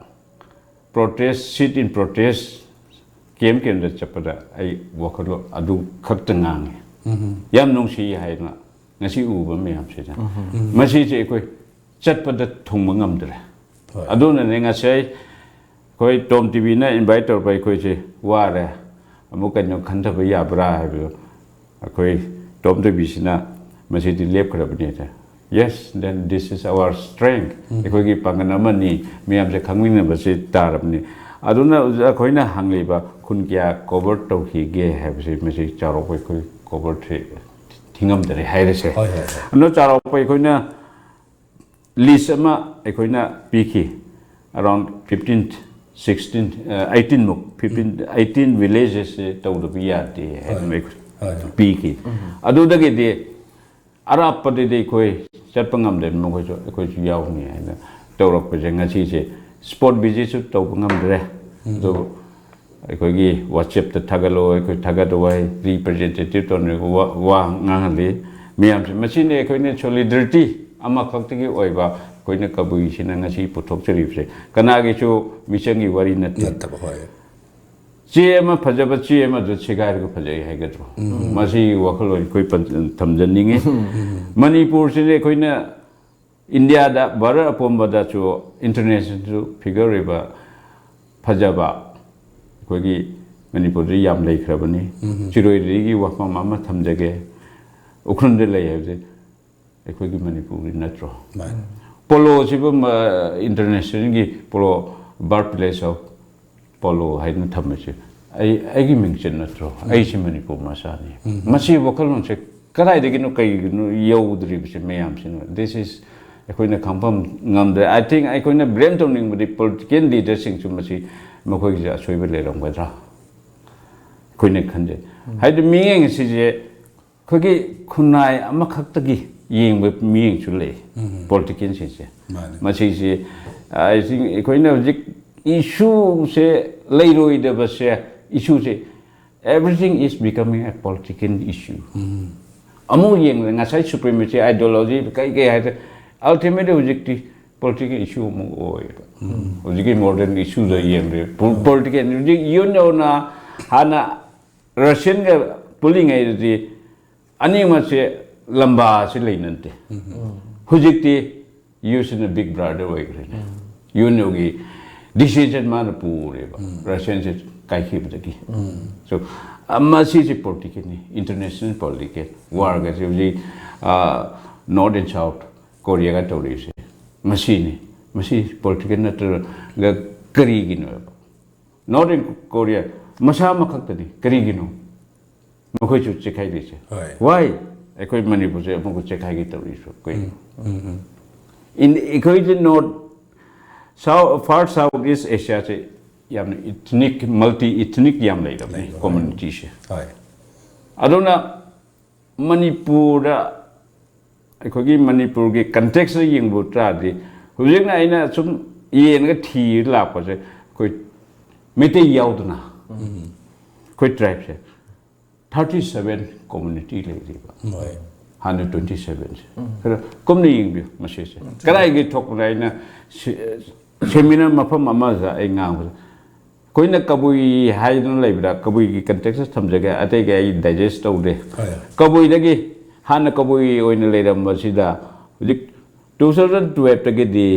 protest, sit in protest, ꯀꯦꯝ ꯀꯦꯝꯗ ꯆꯠꯄꯗ ꯑꯩ ꯋꯥꯈꯜꯂꯣꯟ ꯑꯗꯨ ꯈꯛꯇ ꯉꯥꯡꯉꯤ꯫ ꯌꯥꯝ ꯅꯨꯡꯁꯤ ꯍꯥꯏꯅ ꯉꯁꯤ ꯎꯕ ꯃꯌꯥꯝꯁꯤꯗ꯫ ꯃꯁꯤꯁꯦ ꯑꯩꯈꯣꯏ ꯆꯠꯄꯗ ꯊꯨꯡꯕ ꯉꯝꯗ꯭ꯔꯦ꯫ ꯍꯣꯏ꯫ ꯑꯗꯨꯅꯅꯦ ꯉꯁꯤ ꯑꯩꯈꯣꯏ ꯇꯣꯝ ꯇꯤꯚꯤꯅ invite ꯇꯧꯔꯛꯄ ꯑꯩꯈꯣꯏꯁꯦ ꯋꯥꯔꯦ, ꯑꯃꯨꯛ ꯀꯩꯅꯣ ꯈꯟꯊꯕ ꯌꯥꯕ꯭ꯔꯥ ꯍꯥꯏꯕꯗꯣ ꯑꯩꯈꯣꯏ ꯇꯣꯝ ꯇꯤꯚꯤꯁꯤꯅ ꯃꯁꯤꯗꯤ ꯂꯦꯞꯈ꯭ꯔꯕꯅꯦꯗ꯫ Yes, then this is our strength꯫ ꯑꯩꯈꯣꯏꯒꯤ ꯄꯥꯡꯒꯜ ꯑꯃꯅꯤ, ꯃꯌꯥꯝꯁꯦ ꯈꯪꯃꯤꯟꯅꯕꯁꯤ ꯇꯥꯔꯕꯅꯤ꯫ ꯑꯗꯨꯅ ꯑꯩꯈꯣꯏꯅ ꯍꯪꯂꯤꯕ ꯈꯨꯟ ꯀꯌꯥ cover ꯇꯧꯈꯤꯒꯦ ꯍꯥꯏꯕꯁꯤ ꯃꯁꯤ ꯆꯥꯎꯔꯥꯛꯄ ꯑꯩꯈꯣꯏ cover ꯊꯤ-, ꯊꯤꯉꯝꯗꯔꯦ ꯍꯥꯏꯔꯁꯦ꯫ ꯍꯣꯏ, ꯍꯣꯏ, ꯍꯣꯏ꯫ ꯑꯗꯨꯅ ꯆꯥꯎꯔꯥꯛꯄ ꯑꯩꯈꯣꯏꯅ list ꯑꯃ ꯑꯩꯈꯣꯏꯅ ꯄꯤꯈꯤ, around fifteen, sixteen, eighteen ꯃꯨꯛ, fifteen, eighteen villages ꯁꯦ ꯇꯧꯗꯕ ꯌꯥꯗꯦ ꯍꯥꯏꯗꯅ ꯍꯣꯏ꯫ ꯑꯩꯈꯣꯏ ꯍꯣꯏ, ꯍꯣꯏ꯫ ꯄꯤꯈꯤ꯫ ꯑꯗꯨꯗꯒꯤꯗꯤ ꯑꯔꯥꯞꯄꯗꯗꯤ ꯑꯩꯈꯣꯏ ꯆꯠꯄ ꯉꯝꯗꯦ, ꯃꯈꯣꯏꯁꯨ, ꯑꯩꯈꯣꯏꯁꯨ ꯌꯥꯎꯅꯤ ꯍꯥꯏꯅ ꯇꯧꯔꯛꯄꯁꯦ ꯉꯁꯤꯁꯦ spot visit ꯁꯨ ꯇꯧꯕ ꯉꯝꯗ꯭ꯔꯦ꯫ ꯑꯗꯨ ꯑꯩꯈꯣꯏꯒꯤ WhatsApp ꯇ ꯊꯥꯒꯠꯂꯛꯑꯣ, ꯑꯩꯈꯣꯏ ꯊꯥꯒꯠꯂꯛꯑꯣ ꯍꯥꯏ, representative ꯇꯧꯅ ꯋꯥ, ꯋꯥ ꯉꯥꯡꯍꯜꯂꯤ ꯃꯌꯥꯝꯁꯦ꯫ ꯃꯁꯤꯅꯤ ꯑꯩꯈꯣꯏꯅ solidarity ꯑꯃꯈꯛꯇꯒꯤ ꯑꯣꯏꯕ, ꯑꯩꯈꯣꯏꯅ ꯀꯕꯨꯏꯁꯤꯅ ꯉꯁꯤ ꯄꯨꯊꯣꯛꯆꯔꯤꯕꯁꯦ꯫ ꯀꯅꯥꯒꯤꯁꯨ ꯃꯤꯆꯪꯒꯤ ꯋꯥꯔꯤ ꯅꯠꯇꯦ꯫ ꯅꯠꯇꯕ, ꯍꯣꯏ꯫ ꯆꯦ ꯑꯃ ꯐꯖꯕ ꯆꯦ ꯑꯃꯗꯨ ꯁꯦꯒꯥꯏꯔꯒ ꯐꯖꯩ ꯍꯥꯏꯒꯗ꯭ꯔꯣ? ꯃꯁꯤꯒꯤ ꯋꯥꯈꯜꯂꯣꯟ ꯑꯩꯈꯣꯏ ꯄꯟ-, ꯊꯝꯖꯅꯤꯡꯉꯤ꯫ ꯃꯅꯤꯄꯨꯔꯁꯤꯗꯤ ꯑꯩꯈꯣꯏꯅ ꯏꯟꯗꯤꯌꯥꯗ ꯚꯥꯔꯠ ꯑꯄꯨꯝꯕꯗꯁꯨ ꯏꯟꯇꯔꯅꯦꯁꯅꯦꯜꯁꯨ ꯐꯤꯒꯔ ꯑꯣꯏꯕ ꯐꯖꯕ ꯑꯩꯈꯣꯏꯒꯤ ꯃꯅꯤꯄꯨꯔꯗ ꯌꯥꯝ ꯂꯩꯈ꯭ꯔꯕꯅꯤ꯫ ꯆꯤꯔꯣꯏ ꯂꯤꯂꯤꯒꯤ ꯋꯥꯐꯝ ꯑꯃ ꯊꯝꯖꯒꯦ꯫ ꯎꯈ꯭ꯔꯨꯜꯗ ꯂꯩ ꯍꯥꯏꯕꯁꯦ ꯑꯩꯈꯣꯏꯒꯤ ꯃꯅꯤꯄꯨꯔꯒꯤ ꯅꯠꯇ꯭ꯔꯣ? ꯃꯥꯅꯤ꯫ ꯄꯣꯂꯣꯁꯤꯕꯨ ꯃ-, ꯏꯟꯇꯔꯅꯦꯁꯅꯦꯜꯒꯤ polo, birth place of polo ꯍꯥꯏꯅ ꯊꯝꯃꯤꯁꯦ ꯑꯩ, ꯑꯩꯒꯤ ꯃꯤꯡꯆꯠ ꯅꯠꯇ꯭ꯔꯣ? ꯑꯩꯁꯦ ꯃꯅꯤꯄꯨꯔ ꯃꯆꯥꯅꯤ꯫ ꯃꯁꯤ ꯋꯥꯈꯜꯂꯣꯟꯁꯦ ꯀꯗꯥꯏꯗꯒꯤꯅꯣ, ꯀꯩꯒꯤꯅꯣ ꯌꯧꯗ꯭ꯔꯤꯕꯁꯦ ꯃꯌꯥꯝꯁꯤꯅ? This is ꯑꯩꯈꯣꯏꯅ ꯈꯪꯐꯝ ꯉꯝꯗ꯭ꯔꯦ꯫ I think ꯑꯩꯈꯣꯏꯅ ꯕ꯭ꯂꯦꯝ ꯇꯧꯅꯤꯡꯕꯗꯤ ꯄꯣꯂꯤꯇꯤꯀꯦꯜ ꯂꯤꯗꯔꯁꯤꯡꯁꯨ ꯃꯁꯤ ꯃꯈꯣꯏꯒꯤꯁꯦ ꯑꯁꯣꯏꯕ ꯂꯩꯔꯝꯒꯗ꯭ꯔꯥ? ꯑꯩꯈꯣꯏꯅ ꯈꯟꯖꯩ꯫ ꯍꯥꯏꯗꯤ ꯃꯤꯠꯌꯦꯡ ꯑꯁꯤꯁꯦ ꯑꯩꯈꯣꯏꯒꯤ ꯈꯨꯟꯅꯥꯏ ꯑꯃꯈꯛꯇꯒꯤ ꯌꯦꯡꯕ ꯃꯤꯠꯌꯦꯡꯁꯨ ꯂꯩ꯫ ꯄꯣꯂꯤꯇꯤꯀꯦꯜꯁꯤꯡꯁꯦ꯫ ꯃꯥꯅꯦ꯫ ꯃꯁꯤꯁꯦ, I think ꯑꯩꯈꯣꯏꯅ ꯍꯧꯖꯤꯛ ꯏꯁꯨꯁꯦ ꯂꯩꯔꯣꯏꯗꯕꯁꯦ, ꯏꯁꯨꯁꯦ, everything is becoming a political issue꯫ ꯑꯃꯨꯛ ꯌꯦꯡꯕꯗ ꯉꯁꯥꯏ ꯁꯨꯄ꯭ꯔꯤꯃꯦꯁꯤ ꯑꯥꯏꯗꯤꯌꯣꯂꯣꯖꯤ ꯀꯩ ꯀꯩ ꯍꯥꯏꯗ, ꯑꯜꯇꯤꯃꯦꯠꯂꯤ ꯍꯧꯖꯤꯛꯇꯤ ꯄꯣꯂꯤꯇꯤꯀꯦꯜ ꯏꯁꯨ ꯑꯃꯨꯛ ꯑꯣꯏꯌꯦꯕ꯫ ꯍꯧꯖꯤꯛꯀꯤ ꯃꯣꯗꯔꯟ ꯏꯁꯨꯗ ꯌꯦꯡꯕꯗ ꯄꯣ-, ꯄꯣꯂꯤꯇꯤꯀꯦꯜ ꯍꯧꯖꯤꯛ ꯌꯨ ꯑꯦꯟ ꯑꯣꯅ ꯍꯥꯟꯅ ꯔꯁꯤꯌꯟꯒ ꯄꯨꯜꯂꯤꯉꯩꯗꯗꯤ ꯑꯅꯤꯃꯛꯁꯦ ꯂꯝꯕꯥꯁꯦ ꯂꯩꯅꯗꯦ꯫ ꯍꯧꯖꯤꯛꯇꯤ ꯌꯨ ꯑꯦꯁꯅ ꯕꯤꯛ ꯕ꯭ꯔꯥꯗꯔ ꯑꯣꯏꯈ꯭ꯔꯦꯅꯦ꯫ ꯌꯨ ꯑꯦꯟ ꯑꯣꯒꯤ ꯗꯤꯁꯤꯖꯟ ꯃꯥꯅ ꯄꯨꯔꯦꯕ꯫ ꯔꯁꯤꯌꯟꯁꯦ ꯀꯥꯏꯈꯤꯕꯗꯒꯤ꯫ So, ꯑ, ꯃꯁꯤꯁꯦ ꯄꯣꯂꯤꯇꯤꯀꯦꯜꯅꯤ, ꯏꯟꯇꯔꯅꯦꯁꯅꯦꯜ ꯄꯣꯂꯤꯇꯤꯀꯦꯜ꯫ ꯋꯥꯔꯒꯁꯦ ꯍꯧꯖꯤꯛ, ꯑ, ꯅꯣꯔꯠ ꯑꯦꯟ ꯁꯥꯎꯠ ꯀꯣꯔꯤꯌꯥꯒ ꯇꯧꯔꯤꯕꯁꯦ ꯃꯁꯤꯅꯤ꯫ ꯃꯁꯤ ꯄꯣꯂꯤꯇꯤꯀꯦꯜ ꯅꯠꯇ꯭ꯔꯒ ꯀꯔꯤꯒꯤꯅꯣꯕ? ꯅꯣꯔꯠ ꯀꯣꯔꯤꯌꯥ ꯃꯁꯥ ꯑꯃꯈꯛꯇꯅꯤ꯫ ꯀꯔꯤꯒꯤꯅꯣ ꯃꯈꯣꯏꯁꯨ ꯆꯦꯛꯈꯥꯏꯔꯤꯁꯦ? ꯍꯣꯏ꯫ Why? ꯑꯩꯈꯣꯏ ꯃꯅꯤꯄꯨꯔꯁꯦ ꯑꯃꯨꯛꯀ ꯆꯦꯛꯈꯥꯏꯒꯦ ꯇꯧꯔꯤꯁꯨ ꯀꯩꯅꯣ? ꯏꯟ-, ꯑꯩꯈꯣꯏꯗꯤ ꯅꯣꯔꯠ, ꯁꯥꯎ-, ꯐꯥꯔ ꯁꯥꯎꯠ ꯏꯁ ꯑꯦꯁꯤꯌꯥꯁꯦ ꯌꯥꯝꯅ ꯏꯊꯅꯤꯛ, ꯃꯜꯇꯤ ꯏꯊꯅꯤꯛ ꯌꯥꯝ ꯂꯩꯔꯕꯅꯤ, ꯂꯩꯕ ꯀꯝꯃ꯭ꯌꯨꯅꯤꯇꯤꯁꯦ꯫ ꯍꯣꯏ꯫ ꯑꯗꯨꯅ ꯃꯅꯤꯄꯨꯔꯗ, ꯑꯩꯈꯣꯏꯒꯤ ꯃꯅꯤꯄꯨꯔꯒꯤ ꯀꯟꯇꯦꯛꯁꯇ ꯌꯦꯡꯕ ꯇꯥꯔꯗꯤ, ꯍꯧꯖꯤꯛꯅ ꯑꯩꯅ ꯁꯨꯝ ꯌꯦꯡꯉꯒ ꯊꯤꯔ ꯂꯥꯛꯄꯁꯦ, ꯑꯩꯈꯣꯏ ꯃꯩꯇꯩ ꯌꯥꯎꯗꯅ ꯑꯩꯈꯣꯏ ꯇ꯭ꯔꯥꯏꯕꯁꯦ ꯊꯥꯔꯇꯤ ꯁꯚꯦꯟ ꯀꯝꯃ꯭ꯌꯨꯅꯤꯇꯤ ꯂꯩꯔꯤꯕ꯫ ꯍꯣꯏ꯫ ꯍꯥꯟꯅ ꯇ꯭ꯋꯦꯟꯇꯤ ꯁꯚꯦꯟꯁꯦ꯫ ꯈꯔ ꯀꯨꯞꯅ ꯌꯦꯡꯕꯤꯌꯨ ꯃꯁꯤꯁꯦ꯫ ꯀꯗꯥꯏꯒꯤ ꯊꯣꯛꯄꯅꯣ? ꯑꯩꯅ ꯁꯦ-, ꯁꯦꯃꯤꯅꯥꯔ ꯃꯐꯝ ꯑꯃꯗ ꯑꯩ ꯉꯥꯡꯕꯗ, ꯑꯩꯈꯣꯏꯅ ꯀꯕꯨꯏ ꯍꯥꯏꯗꯅ ꯂꯩꯕꯗ, ꯀꯕꯨꯏꯒꯤ ꯀꯟꯇꯦꯛꯁꯇ ꯊꯝꯖꯒꯦ, ꯑꯇꯩꯒꯤ ꯑꯩ ꯗꯥꯏꯖꯦꯁ ꯇꯧꯗꯦ꯫ ꯍꯣꯏ꯫ ꯀꯕꯨꯏꯗꯒꯤ ꯍꯥꯟꯅ ꯀꯕꯨꯏ ꯑꯣꯏꯅ ꯂꯩꯔꯝꯕꯁꯤꯗ ꯍꯧꯖꯤꯛ ꯇꯨ ꯊꯥꯎꯖꯟ ꯇꯨꯋꯦꯜꯐꯇꯒꯤꯗꯤ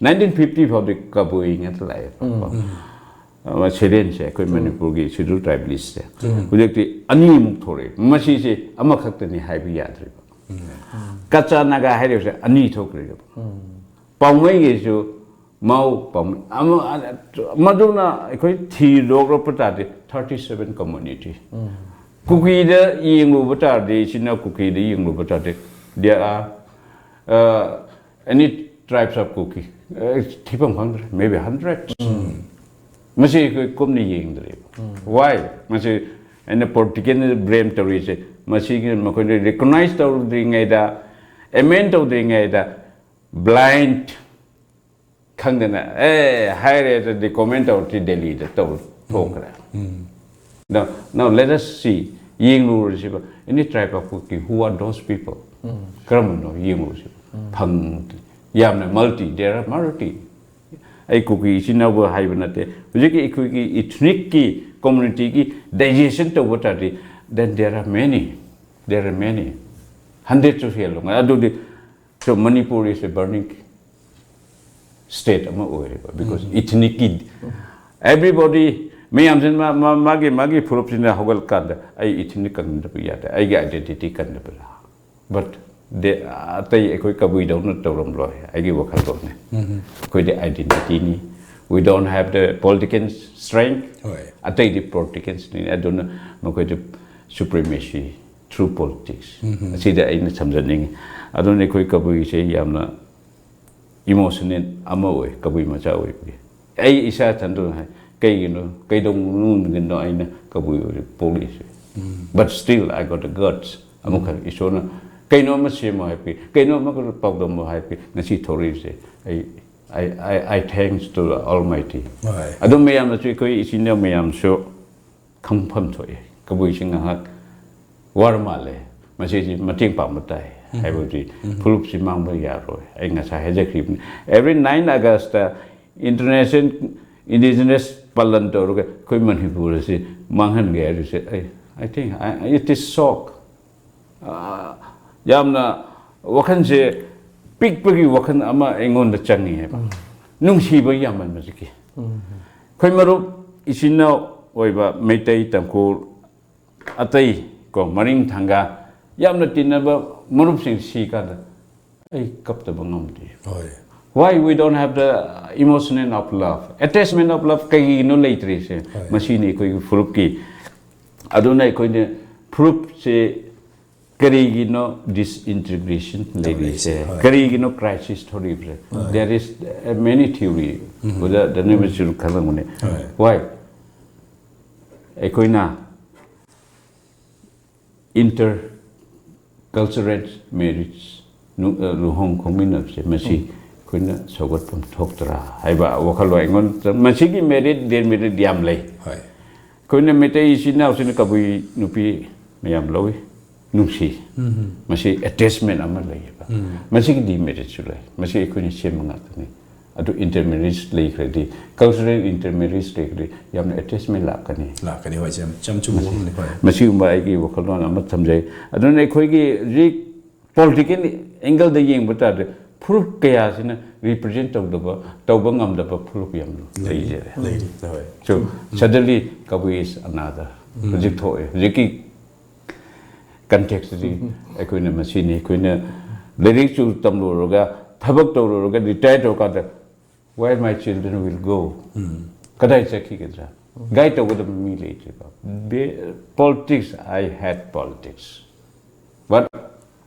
ꯅꯥꯏꯟꯇꯤꯟ ꯐꯤꯐꯇꯤ ꯐꯥꯎꯗꯤ ꯀꯕꯨꯏ ꯉꯥꯛꯇ ꯂꯥꯛꯑꯦꯕꯀꯣ꯫ ꯁꯦꯔꯦꯟꯁꯦ, ꯑꯩꯈꯣꯏ ꯃꯅꯤꯄꯨꯔꯒꯤ ꯁꯦꯗ꯭ꯌꯨꯜ ꯇ꯭ꯔꯥꯏꯕꯦꯂꯤꯁꯁꯦ ꯍꯧꯖꯤꯛꯇꯤ ꯑꯅꯤꯃꯨꯛ ꯊꯣꯛꯂꯛꯑꯦ꯫ ꯃꯁꯤꯁꯦ ꯑꯃꯈꯛꯇꯅꯤ ꯍꯥꯏꯕ ꯌꯥꯗ꯭ꯔꯤꯕ꯫ ꯀꯆꯥ ꯅꯥꯒꯥ ꯍꯥꯏꯔꯤꯕꯁꯦ ꯑꯅꯤ ꯊꯣꯛꯈ꯭ꯔꯦꯕ꯫ ꯄꯥꯎꯃꯩꯒꯤꯁꯨ ꯃꯥꯎ ꯄꯥꯎꯃꯩ ꯑꯃ, ꯃꯗꯨꯅ ꯑꯩꯈꯣꯏ ꯊꯤꯗꯣꯛꯂꯛꯄ ꯇꯥꯔꯗꯤ ꯊꯥꯔꯇꯤ ꯁꯚꯦꯟ ꯀꯝꯃꯨꯅꯤꯇꯤ꯫ ꯀꯨꯀꯤꯗ ꯌꯦꯡꯂꯨꯕ ꯇꯥꯔꯗꯤ, ꯏꯆꯤꯟ ꯏꯅꯥꯎ ꯀꯨꯀꯤꯗ ꯌꯦꯡꯂꯨꯕ ꯇꯥꯔꯗꯤ, there are, uh, any tribes of Kuki? Uh, ꯊꯤꯐꯝ ꯈꯪꯗ꯭ꯔꯦ, maybe hundred꯫ ꯃꯁꯤ ꯑꯩꯈꯣꯏ ꯀꯨꯞꯅ ꯌꯦꯡꯗ꯭ꯔꯦꯕ꯫ Why? ꯃꯁꯤ ꯑꯩꯅ ꯄꯣꯂꯤꯇꯤꯀꯦꯜ ꯕ꯭ꯂꯦꯝ ꯇꯧꯔꯤꯁꯦ, ꯃꯁꯤꯒꯤ ꯃꯈꯣꯏꯅ ꯔꯤꯀꯣꯛꯅꯥꯏꯖ ꯇꯧꯗ꯭ꯔꯤꯉꯩꯗ, ꯑꯦꯃꯦꯟ ꯇꯧꯗ꯭ꯔꯤꯉꯩꯗ ꯕ꯭ꯂꯥꯏꯟ ꯈꯪꯗꯅ ꯑꯦ ꯍꯥꯏꯔꯦ ꯑꯗꯨꯗꯤ ꯀꯣꯃꯦꯟ ꯇꯧꯔꯛꯇ꯭ꯔꯤ, ꯗꯦꯜꯂꯤꯗ ꯇꯧꯔ ꯊꯣꯛꯈ꯭ꯔꯦ꯫ Now, now let us see, ꯌꯦꯡꯂꯨꯔꯁꯤꯕ, any tribe of Kuki, who are those people? ꯀꯔꯝꯕꯅꯣ ꯌꯦꯡꯂꯨꯔꯁꯤꯕ꯫ ꯐꯪ ꯌꯥꯝꯅ ꯃꯜꯇꯤ, there are multi꯫ ꯑꯩ ꯀꯨꯀꯤ ꯏꯆꯤꯟ ꯏꯅꯥꯎꯕꯨ ꯍꯥꯏꯕ ꯅꯠꯇꯦ꯫ ꯍꯧꯖꯤꯛꯀꯤ ꯑꯩꯈꯣꯏꯒꯤ ꯏꯊꯅꯤꯛꯀꯤ ꯀꯝꯃꯨꯅꯤꯇꯤꯒꯤ ꯗꯥꯏꯖꯦꯁꯟ ꯇꯧꯕ ꯇꯥꯔꯗꯤ, then there are many, there are many, ꯍꯟꯗ꯭ꯔꯦꯗꯁꯨ ꯍꯦꯜꯂꯝꯒꯅꯤ꯫ ꯑꯗꯨꯗꯤ, so Manipur is a burning state ꯑꯃ ꯑꯣꯏꯔꯦꯕ, because ꯏꯊꯅꯤꯛꯀꯤ everybody, ꯃꯌꯥꯝꯁꯤꯅ ꯃꯥ-, ꯃꯥ-, ꯃꯥꯒꯤ, ꯃꯥꯒꯤ ꯐꯨꯔꯨꯞꯁꯤꯅ ꯍꯧꯒꯠꯂꯀꯥꯟꯗ ꯑꯩ ꯏꯊꯅꯤꯛ ꯀꯟꯗꯕ ꯌꯥꯗꯦ, ꯑꯩꯒꯤ ꯑꯥꯏꯗꯦꯟꯇꯤꯇꯤ ꯀꯟꯗꯕ꯫ But ꯑꯇꯩ ꯑꯩꯈꯣꯏ ꯀꯕꯨꯏꯗꯧꯅ ꯇꯧꯔꯝꯂꯣꯏ, ꯑꯩꯒꯤ ꯋꯥꯈꯜꯂꯣꯟꯅꯦ꯫ ꯑꯩꯈꯣꯏꯗꯤ identity ꯅꯤ, we don't have the political strength꯫ ꯍꯣꯏ꯫ ꯑꯇꯩꯗꯤ political ꯅꯤ, ꯑꯗꯨꯅ ꯃꯈꯣꯏꯗ supremacy through politics꯫ ꯑꯁꯤꯗ ꯑꯩꯅ ꯁꯝꯖꯅꯤꯡꯉꯤ꯫ ꯑꯗꯨꯅ ꯑꯩꯈꯣꯏ ꯀꯕꯨꯏꯁꯦ ꯌꯥꯝꯅ ꯏꯃꯣꯁꯅꯦꯜ ꯑꯃ ꯑꯣꯏ, ꯀꯕꯨꯏ ꯃꯆꯥ ꯑꯣꯏꯕꯒꯤ꯫ ꯑꯩ ꯏꯁꯥ ꯏꯊꯟꯇꯅ ꯍꯥꯏ, ꯀꯩꯒꯤꯅꯣ, ꯀꯩꯗꯧꯅꯨꯡꯗꯅꯣ ꯑꯩꯅ ꯀꯕꯨꯏ ꯑꯣꯏꯔ ꯄꯣꯛꯂꯤꯁꯦ? But still I got the guts꯫ ꯑꯃꯨꯛꯀ ꯏꯁꯣꯔꯅ ꯀꯩꯅꯣ ꯑꯃ ꯁꯦꯝꯃꯣ ꯍꯥꯏꯕꯤ, ꯀꯩꯅꯣ ꯑꯃ ꯄꯥꯎꯗꯝꯃꯣ ꯍꯥꯏꯕꯤ, ꯉꯁꯤ ꯊꯧꯔꯛꯏꯁꯦ꯫ ꯑꯩ, I, I, I thanks to the Almighty꯫ ꯍꯣꯏ꯫ ꯑꯗꯨꯝ ꯃꯌꯥꯝꯅꯁꯨ, ꯑꯩꯈꯣꯏ ꯏꯆꯤꯟ ꯏꯅꯥꯎ ꯃꯌꯥꯝꯁꯨ ꯈꯪꯐꯝ ꯊꯣꯛꯑꯦ꯫ ꯀꯕꯨꯏꯁꯤ ꯉꯥꯏꯍꯥꯛ ꯋꯥꯔ ꯃꯥꯜꯂꯦ, ꯃꯁꯤꯁꯤ ꯃꯇꯦꯡ ꯄꯥꯡꯕ ꯇꯥꯏ ꯍꯥꯏꯕꯗꯤ ꯐꯨꯔꯨꯞꯁꯤ ꯃꯥꯡꯕ ꯌꯥꯔꯣꯏ꯫ ꯑꯩ ꯉꯁꯥꯏ ꯍꯥꯏꯖꯈꯤꯕꯅꯤ, every nine August International Indigenous ꯄꯥꯂꯟ ꯇꯧꯔꯒ ꯑꯩꯈꯣꯏ ꯃꯅꯤꯄꯨꯔ ꯑꯁꯤ ꯃꯥꯡꯍꯟꯒꯦ ꯍꯥꯏꯔꯤꯁꯦ, ꯑꯩ, I think, I, it is shock. ꯑꯥ, ꯌꯥꯝꯅ ꯋꯥꯈꯜꯁꯦ ꯄꯤꯛꯄꯒꯤ ꯋꯥꯈꯜ ꯑꯃ ꯑꯩꯉꯣꯟꯗ ꯆꯪꯉꯤ ꯍꯥꯏꯕ꯫ ꯅꯨꯡꯁꯤꯕ ꯌꯥꯝꯃꯟꯕꯗꯒꯤ꯫ ꯑꯩꯈꯣꯏ ꯃꯔꯨꯞ ꯏꯆꯤꯟ ꯏꯅꯥꯎ ꯑꯣꯏꯕ ꯃꯩꯇꯩ, ꯇꯥꯡꯈꯨꯜ, ꯑꯇꯩ ꯀꯣ, ꯃꯔꯤꯡ ꯊꯪꯒꯥ, ꯌꯥꯝꯅ ꯇꯤꯟꯅꯕ ꯃꯔꯨꯞꯁꯤꯡ ꯁꯤ ꯀꯥꯟꯗ ꯑꯩ ꯀꯞꯇꯕ ꯉꯝꯗꯦ꯫ ꯍꯣꯏ꯫ Why we don't have the emotion of love, attachment of love? ꯀꯩꯒꯤꯅꯣ ꯂꯩꯇ꯭ꯔꯤꯁꯦ? ꯍꯣꯏ꯫ ꯃꯁꯤꯅꯤ ꯑꯩꯈꯣꯏꯒꯤ ꯐꯨꯔꯨꯞꯀꯤ꯫ ꯑꯗꯨꯅ ꯑꯩꯈꯣꯏꯅ ꯐꯨꯔꯨꯞꯁꯦ ꯀꯔꯤꯒꯤꯅꯣ disintegration ꯂꯩꯔꯤꯁꯦ? ꯍꯣꯏ꯫ ꯀꯔꯤꯒꯤꯅꯣ crisis ꯊꯣꯛꯂꯤꯕꯁꯦ? There is a many theory. ꯑꯣꯖꯥ ꯙꯅꯦꯕꯁꯨ ꯈꯪꯂꯝꯒꯅꯤ꯫ ꯍꯣꯏ꯫ Why? ꯑꯩꯈꯣꯏꯅ inter cultural marriage, ꯅꯨ-, ꯑ, ꯂꯨꯍꯣꯡ ꯈꯣꯡꯃꯤꯟꯅꯕꯁꯦ, ꯃꯁꯤ ꯑꯩꯈꯣꯏꯅ ꯁꯧꯒꯠꯐꯝ ꯊꯣꯛꯇ꯭ꯔꯥ ꯍꯥꯏꯕ ꯋꯥꯈꯜꯂꯣꯟ ꯑꯩꯉꯣꯟꯗ, ꯃꯁꯤꯒꯤ merit, demerit ꯌꯥꯝ ꯂꯩ꯫ ꯍꯣꯏ꯫ ꯑꯩꯈꯣꯏꯅ ꯃꯩꯇꯩ ꯏꯆꯤꯟ ꯏꯅꯥꯎꯁꯤꯅ ꯀꯕꯨꯏ ꯅꯨꯄꯤ ꯃꯌꯥꯝ ꯂꯧꯏ, ꯅꯨꯡꯁꯤ꯫ ꯃꯁꯤ attachment ꯑꯃ ꯂꯩꯌꯦꯕ꯫ ꯃꯁꯤꯒꯤ demeritꯁꯨ ꯂꯩ꯫ ꯃꯁꯤ ꯑꯩꯈꯣꯏꯅ ꯁꯦꯝꯕ ꯉꯥꯛꯇꯅꯤ꯫ ꯑꯗꯨ intermarriage ꯂꯩꯈ꯭ꯔꯗꯤ, cultural intermarriage ꯂꯩꯈ꯭ꯔꯗꯤ ꯌꯥꯝꯅ attachment ꯂꯥꯛꯀꯅꯤ꯫ ꯂꯥꯛꯀꯅꯤ, ꯍꯣꯏ, ꯁꯦ ꯌꯥꯝ, ꯌꯥꯝ ꯆꯨꯝꯕ ꯋꯥꯐꯝꯅꯤ, ꯍꯣꯏ꯫ ꯃꯁꯤꯒꯨꯝꯕ ꯑꯩꯒꯤ ꯋꯥꯈꯜꯂꯣꯟ ꯑꯃ ꯊꯝꯖꯩ꯫ ꯑꯗꯨꯅ ꯑꯩꯈꯣꯏꯒꯤ ꯍꯧꯖꯤꯛ political angleꯗ ꯌꯦꯡꯕ ꯇꯥꯔꯗꯤ, ꯐꯨꯔꯨꯞ ꯀꯌꯥꯁꯤꯅ represent ꯇꯧꯗꯕ, ꯇꯧꯕ ꯉꯝꯗꯕ ꯐꯨꯔꯨꯞ ꯌꯥꯝ ꯂꯩꯖꯔꯦ꯫ ꯂꯩꯔꯤ, ꯍꯣꯏ꯫ So, suddenly Kabui is another꯫ ꯍꯧꯖꯤꯛ ꯊꯣꯛꯑꯦ꯫ ꯍꯧꯖꯤꯛꯀꯤ contextꯇꯗꯤ ꯑꯩꯈꯣꯏꯅ ꯃꯁꯤꯅꯤ, ꯑꯩꯈꯣꯏꯅ ꯂꯥꯏꯔꯤꯛꯁꯨ ꯇꯝꯂꯨꯔꯒ, ꯊꯕꯛ ꯇꯧꯔꯨꯔꯒ, retire ꯇꯧꯔꯀꯥꯟꯗ, "Where my children will go?" ꯀꯗꯥꯏ ꯆꯠꯈꯤꯒꯗ꯭ꯔꯥ? Guide ꯇꯧꯒꯗꯕ ꯃꯤ ꯂꯩꯇ꯭ꯔꯤꯕ꯫ Be-, politics, I hate politics. But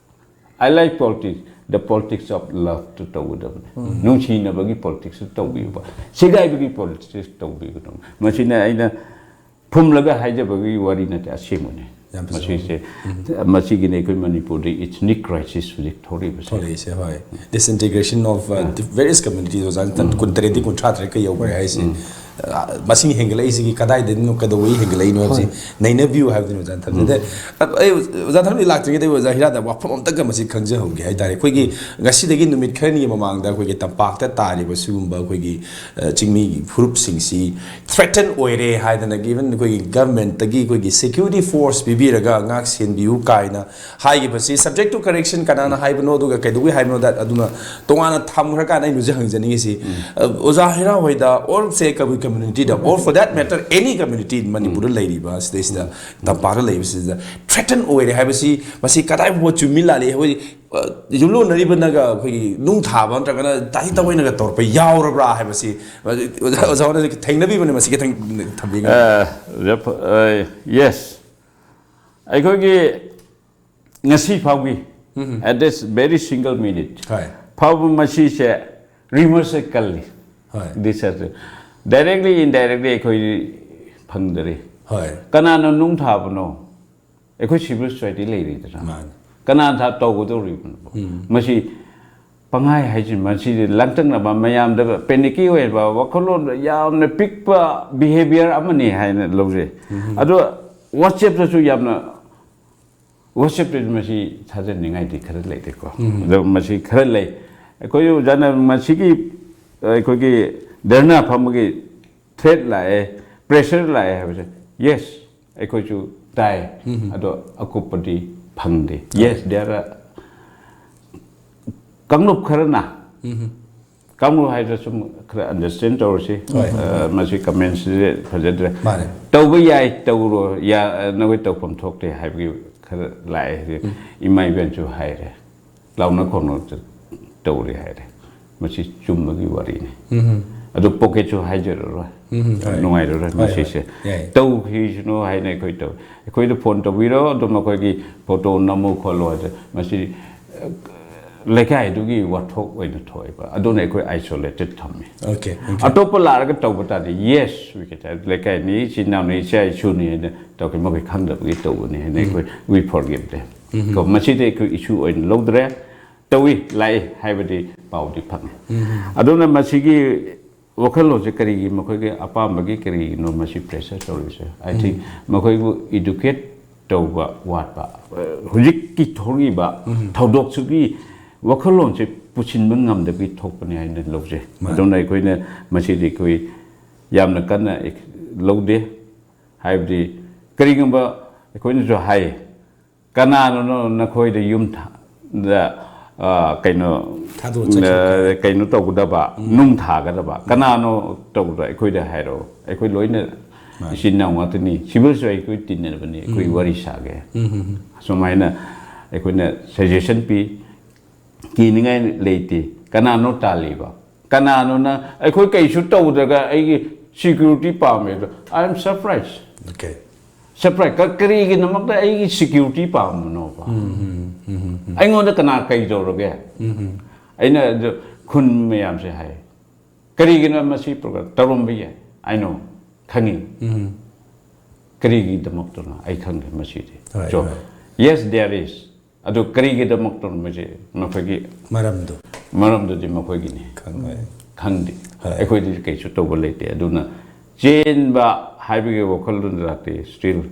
I like politics, the politics of love two ꯇꯧꯒꯗꯕꯅꯤ꯫ ꯅꯨꯡꯁꯤꯅꯕꯒꯤ politics ꯇꯨ ꯇꯧꯕꯤꯌꯨꯕ꯫ ꯁꯤꯒꯥꯏꯕꯒꯤ politics ꯇꯧꯕꯤꯒꯅꯨ꯫ ꯃꯁꯤꯅ ꯑꯩꯅ ꯐꯨꯝꯂꯒ ꯍꯥꯏꯖꯕꯒꯤ ꯋꯥꯔꯤ ꯅꯠꯇꯦ, ꯑꯁꯦꯡꯕꯅꯤ꯫ ꯌꯥꯝ ꯐꯖꯕ꯫ ꯃꯁꯤꯁꯦ, ꯃꯁꯤꯒꯤꯅꯤ ꯑꯩꯈꯣꯏ ꯃꯅꯤꯄꯨꯔꯗ ethnic crisis ꯍꯧꯖꯤꯛ ꯊꯣꯛꯂꯤꯕꯁꯦ꯫ ꯊꯣꯛꯂꯛꯏꯁꯦ, ꯍꯣꯏ꯫ Disintegration of, uh, the various communities, ꯑꯣꯖꯥ, ꯀꯨꯟ ꯇꯔꯦꯠꯇꯤ ꯀꯨꯟꯊ꯭ꯔꯥ ꯇꯔꯦꯠꯀ ꯌꯧꯈ꯭ꯔꯦ ꯍꯥꯏꯁꯦ꯫ ꯑ, ꯃꯁꯤꯡ ꯍꯦꯟꯒꯠꯂꯛꯏꯁꯤꯒꯤ ꯀꯗꯥꯏꯗꯒꯤꯅꯣ, ꯀꯩꯗꯧꯕꯒꯤ ꯍꯦꯟꯒꯠꯂꯛꯏꯅꯣ ꯍꯥꯏꯕꯁꯤ ꯅꯩꯅꯕꯤꯌꯨ ꯍꯥꯏꯕꯗꯨꯅꯤ ꯑꯣꯖꯥ ꯊꯝꯖꯩ꯫ ꯑꯗ, ꯑ, ꯑꯩ ꯑꯣꯖꯥ ꯊꯝꯖꯩ ꯂꯥꯛꯇ꯭ꯔꯤꯉꯩꯗ ꯑꯩ ꯑꯣꯖꯥ ꯍꯤꯔꯥꯗ ꯋꯥꯐꯝ ꯑꯝꯇꯪꯒ ꯃꯁꯤ ꯈꯪꯖꯍꯧꯒꯦ ꯍꯥꯏꯇꯥꯔꯦ꯫ ꯑꯩꯈꯣꯏꯒꯤ ꯉꯁꯤꯗꯒꯤ ꯅꯨꯃꯤꯠ ꯈꯔꯅꯤꯒꯤ ꯃꯃꯥꯡꯗ ꯑꯩꯈꯣꯏꯒꯤ ꯇꯝꯄꯥꯛꯇ ꯇꯥꯔꯤꯕ ꯁꯤꯒꯨꯝꯕ ꯑꯩꯈꯣꯏꯒꯤ, ꯑ, ꯆꯤꯡꯃꯤ ꯐꯨꯔꯨꯞꯁꯤꯡꯁꯤ threaten ꯑꯣꯏꯔꯦ ꯍꯥꯏꯗꯅ, even ꯑꯩꯈꯣꯏꯒꯤ government ꯇꯒꯤ ꯑꯩꯈꯣꯏꯒꯤ security force ꯄꯤꯕꯤꯔꯒ ꯉꯥꯛ ꯁꯦꯟꯕꯤꯌꯨ ꯀꯥꯏꯅ ꯍꯥꯏꯈꯤꯕꯁꯤ subject to correction ꯀꯅꯥꯅ ꯍꯥꯏꯕꯅꯣ, ꯑꯗꯨꯒ ꯀꯩꯗꯧꯕꯩ ꯍꯥꯏꯕꯅꯣ, that ꯑꯗꯨꯅ ꯇꯣꯉꯥꯟꯅ ꯊꯝꯈ꯭ꯔꯀꯥꯟꯗ ꯑꯩꯅ ꯍꯧꯖꯤꯛ ꯍꯪꯖꯅꯤꯡꯉꯤꯁꯤ, ꯑ, ꯑꯣꯖꯥ ꯍꯤꯔꯥ ꯍꯣꯏꯗ or say Kabui community the or for that matter any community ꯃꯅꯤꯄꯨꯔꯗ ꯂꯩꯔꯤꯕ ꯁꯤꯗꯩꯁꯤꯗ ꯇꯝꯄꯥꯛꯇ ꯂꯩꯔꯤꯕꯁꯤꯗ threaten ꯑꯣꯏꯔꯦ ꯍꯥꯏꯕꯁꯤ ꯃꯁꯤ ꯀꯗꯥꯏ ꯐꯥꯎꯕ ꯆꯨꯝꯃꯤ ꯂꯥꯜꯂꯤ? ꯑꯩꯈꯣꯏ, ꯑ, ꯌꯨꯝꯂꯣꯟꯅꯔꯤꯕꯅꯒ ꯑꯩꯈꯣꯏꯒꯤ ꯅꯨꯡ ꯊꯥꯕ ꯅꯠꯇ꯭ꯔꯒꯅ ꯇꯥꯊꯤ ꯇꯥꯑꯣꯏꯅꯒ ꯇꯧꯔꯛꯄ ꯌꯥꯎꯔꯕ꯭ꯔꯥ ꯍꯥꯏꯕꯁꯤ ꯑꯣꯖꯥ, ꯑꯣꯖꯥ ꯍꯣꯏꯅ ꯊꯦꯡꯅꯕꯤꯕꯅꯤ, ꯃꯁꯤ ꯈꯤꯇꯪ ꯊꯝꯕꯤꯒꯅꯤ꯫ ꯑ, ꯔꯦꯞ-, ꯑ, yes꯫ ꯑꯩꯈꯣꯏꯒꯤ ꯉꯁꯤ ꯐꯥꯎꯒꯤ at this very single minute ꯍꯣꯏ꯫ ꯐꯥꯎꯕ ꯃꯁꯤꯁꯦ ꯔꯤꯃꯔꯁꯁꯦ ꯀꯜꯂꯤ꯫ ꯍꯣꯏ꯫ ꯗꯤꯁꯔꯁꯦ directly indirectly ꯑꯩꯈꯣꯏ ꯐꯪꯗꯔꯤ꯫ ꯍꯣꯏ꯫ ꯀꯅꯥꯅ ꯅꯨꯡ ꯊꯥꯕꯅꯣ? ꯑꯩꯈꯣꯏ civil society ꯂꯩꯔꯤꯗꯅ꯫ ꯃꯥꯅꯤ꯫ ꯀꯅꯥ ꯊꯥ ꯇꯧꯒꯗꯧꯔꯤꯕꯅꯣ? ꯃꯁꯤ ꯄꯪꯍꯥꯏ ꯍꯥꯏꯁꯤ, ꯃꯁꯤꯗꯤ ꯂꯥꯡꯇꯛꯅꯕ, ꯃꯌꯥꯝꯗ panicky ꯑꯣꯏꯕ ꯋꯥꯈꯜꯂꯣꯟ ꯌꯥꯝꯅ ꯄꯤꯛꯄ behaviour ꯑꯃꯅꯤ ꯍꯥꯏꯅ ꯂꯧꯖꯩ꯫ ꯑꯗꯣ WhatsApp ꯇꯁꯨ ꯌꯥꯝꯅ, WhatsApp ꯇꯁꯨ ꯃꯁꯤ ꯊꯥꯖꯅꯤꯡꯉꯥꯏꯗꯤ ꯈꯔ ꯂꯩꯔꯦꯀꯣ꯫ ꯑꯗꯣ ꯃꯁꯤ ꯈꯔ ꯂꯩ꯫ ꯑꯩꯈꯣꯏ ꯑꯣꯖꯥꯅ ꯃꯁꯤꯒꯤ, ꯑꯩꯈꯣꯏꯒꯤ ꯙꯔꯅꯥ ꯐꯝꯕꯒꯤ threat ꯂꯥꯛꯑꯦ, pressure ꯂꯥꯛꯑꯦ ꯍꯥꯏꯕꯁꯦ, yes, ꯑꯩꯈꯣꯏꯁꯨ ꯇꯥꯏ꯫ ꯑꯗꯣ ꯑꯀꯨꯞꯄꯗꯤ ꯐꯪꯗꯦ꯫ Yes, there are, ꯀꯥꯡꯂꯨꯞ ꯈꯔꯅ, ꯀꯥꯡꯂꯨꯞ ꯍꯥꯏꯗ꯭ꯔ ꯁꯨꯝ ꯈꯔ understand ꯇꯧꯔꯁꯤ꯫ ꯍꯣꯏ꯫ ꯑ, ꯃꯁꯤ comment ꯁꯤꯗꯤ ꯐꯖꯗ꯭ꯔꯦ꯫ ꯃꯥꯅꯦ꯫ ꯇꯧꯕ ꯌꯥꯏ, ꯇꯧꯔꯣ, ꯌꯥ-, ꯅꯈꯣꯏ ꯇꯧꯐꯝ ꯊꯣꯛꯇꯦ ꯍꯥꯏꯕꯒꯤ ꯈꯔ ꯂꯥꯛꯑꯦ꯫ ꯏꯃꯥ ꯏꯕꯦꯟꯁꯨ ꯍꯥꯏꯔꯦ, ꯂꯥꯎꯅ ꯈꯣꯡꯅ ꯇꯧꯔꯦ ꯍꯥꯏꯔꯦ꯫ ꯃꯁꯤ ꯆꯨꯝꯕꯒꯤ ꯋꯥꯔꯤꯅꯤ꯫ ꯑꯗꯨ pocket ꯁꯨ ꯍꯥꯏꯖꯔꯔꯣꯏ꯫ ꯎꯝ, ꯍꯣꯏ꯫ ꯅꯨꯡꯉꯥꯏꯔꯔꯣꯏ ꯍꯣꯏ, ꯃꯁꯤꯁꯦ꯫ ꯍꯣꯏ꯫ ꯌꯥꯏ꯫ ꯇꯧꯈꯤꯁꯅꯨ ꯍꯥꯏꯅ ꯑꯩꯈꯣꯏ ꯇꯧ-, ꯑꯩꯈꯣꯏꯗ phone ꯇꯧꯕꯤꯔꯣ, ꯑꯗꯨꯝ ꯑꯩꯈꯣꯏꯒꯤ photo ꯅꯝꯃꯨ ꯈꯣꯠꯂꯨ ꯍꯥꯏꯗ ꯃꯁꯤ, ꯑ, ꯂꯩꯀꯥꯏꯗꯨꯒꯤ ꯋꯥꯊꯣꯛ ꯑꯣꯏꯅ ꯊꯣꯛꯑꯦꯕ꯫ ꯑꯗꯨꯅ ꯑꯩꯈꯣꯏ isolated ꯊꯝꯃꯦ꯫ Okay, okay. ꯑꯇꯣꯞꯄ ꯂꯥꯛꯑꯒ ꯇꯧꯕ ꯇꯥꯔꯗꯤ, yes, we can, ꯂꯩꯀꯥꯏꯅꯤ, ꯏꯆꯤꯟ ꯏꯅꯥꯎꯅꯤ, ꯏꯆꯥ ꯏꯁꯨꯅꯤ ꯍꯥꯏꯅ ꯇꯧꯈꯤ, ꯃꯈꯣꯏ ꯈꯪꯗꯕꯒꯤ ꯇꯧꯕꯅꯤ ꯍꯥꯏꯅ ꯑꯩꯈꯣꯏ, we forgive them꯫ ꯀꯣ, ꯃꯁꯤꯗꯤ ꯑꯩꯈꯣꯏ issue ꯑꯣꯏꯅ ꯂꯧꯗ꯭ꯔꯦ꯫ ꯇꯧꯏ, ꯂꯥꯛꯏ ꯍꯥꯏꯕꯗꯤ ꯄꯥꯎꯗꯤ ꯐꯪꯉꯤ꯫ ꯑꯗꯨꯅ ꯃꯁꯤꯒꯤ ꯋꯥꯈꯜꯂꯣꯟꯁꯦ ꯀꯔꯤꯒꯤ, ꯃꯈꯣꯏꯒꯤ ꯑꯄꯥꯝꯕꯒꯤ ꯀꯔꯤꯒꯤꯅꯣ ꯃꯁꯤ pressure ꯇꯧꯔꯤꯁꯦ? I think ꯃꯈꯣꯏꯕꯨ educate ꯇꯧꯕ ꯋꯥꯠꯄ, ꯑ, ꯍꯧꯖꯤꯛꯀꯤ ꯊꯣꯛꯂꯤꯕ ꯊꯧꯗꯣꯛꯁꯤꯒꯤ ꯋꯥꯈꯜꯂꯣꯟꯁꯦ ꯄꯨꯁꯤꯟꯕ ꯉꯝꯗꯕꯒꯤ ꯊꯣꯛꯄꯅꯤ ꯍꯥꯏꯅ ꯂꯧꯖꯩ꯫ ꯃꯥꯅꯤ꯫ ꯑꯗꯨꯅ ꯑꯩꯈꯣꯏꯅ ꯃꯁꯤꯗꯤ ꯑꯩꯈꯣꯏ ꯌꯥꯝꯅ ꯀꯟꯅ ꯂꯧꯗꯦ꯫ ꯍꯥꯏꯕꯗꯤ ꯀꯔꯤꯒꯨꯝꯕ ꯑꯩꯈꯣꯏꯅꯁꯨ ꯍꯥꯏ, "ꯀꯅꯥꯅꯣ ꯅꯈꯣꯏꯗ ꯌꯨꯝ ꯊꯥ-, ꯗ, ꯑ, ꯀꯩꯅꯣ, ꯊꯥꯗꯣꯛꯑ ꯆꯠꯈꯤꯕ? ꯑ, ꯀꯩꯅꯣ ꯇꯧꯒꯗꯕ, ꯅꯨꯡ ꯊꯥꯒꯗꯕ? ꯀꯅꯥꯅꯣ ꯇꯧꯕꯗꯣ ꯑꯩꯈꯣꯏꯗ ꯍꯥꯏꯔꯛꯑꯣ꯫ ꯑꯩꯈꯣꯏ ꯂꯣꯏꯅ ꯃꯥꯅꯤ꯫ ꯏꯆꯤꯟ ꯏꯅꯥꯎ ꯉꯥꯛꯇꯅꯤ꯫ Civil ꯁꯨ ꯑꯩꯈꯣꯏ ꯇꯤꯟꯅꯕꯅꯤ, ꯑꯩꯈꯣꯏ ꯋꯥꯔꯤ ꯁꯥꯒꯦ꯫" ꯁꯨꯃꯥꯏꯅ ꯑꯩꯈꯣꯏꯅ suggestion ꯄꯤ꯫ ꯀꯤꯅꯤꯡꯉꯥꯏ ꯂꯩꯇꯦ꯫ ꯀꯅꯥꯅꯣ ꯇꯥꯜꯂꯤꯕ? ꯀꯅꯥꯅꯣꯅ ꯑꯩꯈꯣꯏ ꯀꯩꯁꯨ ꯇꯧꯗ꯭ꯔꯒ ꯑꯩꯒꯤ security ꯄꯥꯝꯃꯦ ꯑꯗꯣ? I am surprised꯫ Okay꯫ Surprise꯫ ꯀ-, ꯀꯔꯤꯒꯤꯗꯃꯛꯇ ꯑꯩꯒꯤ security ꯄꯥꯝꯕꯅꯣꯕ? ꯑꯩꯉꯣꯟꯗ ꯀꯅꯥ ꯀꯩ ꯇꯧꯔꯒꯦ? ꯑꯩꯅ ꯑꯗꯨ ꯈꯨꯟ ꯃꯌꯥꯝꯁꯦ ꯍꯥꯏ, "ꯀꯔꯤꯒꯤꯅꯣ ꯃꯁꯤ program ꯇꯧꯔꯝꯕ ꯌꯥꯏ?" I know꯫ ꯈꯪꯉꯤ꯫ ꯀꯔꯤꯒꯤꯗꯃꯛꯇꯅꯣ ꯑꯩ ꯈꯪꯗꯦ ꯃꯁꯤꯗꯤ꯫ ꯍꯣꯏ, So, ꯍꯣꯏ꯫ Yes, there is꯫ ꯑꯗꯨ ꯀꯔꯤꯒꯤꯗꯃꯛꯇꯅꯣ ꯃꯁꯤ ꯃꯈꯣꯏꯒꯤ ꯃꯔꯝꯗꯣ꯫ ꯃꯔꯝꯗꯨꯗꯤ ꯃꯈꯣꯏꯒꯤꯅꯤ꯫ ꯈꯪꯉꯣꯏ꯫ ꯈꯪꯗꯦ꯫ ꯍꯣꯏ꯫ ꯑꯩꯈꯣꯏꯗꯤ ꯀꯩꯁꯨ ꯇꯧꯕ ꯂꯩꯇꯦ꯫ ꯑꯗꯨꯅ ꯆꯦꯟꯕ ꯍꯥꯏꯕꯒꯤ ꯋꯥꯈꯜꯂꯣꯟ ꯂꯥꯛꯇꯦ꯫ Still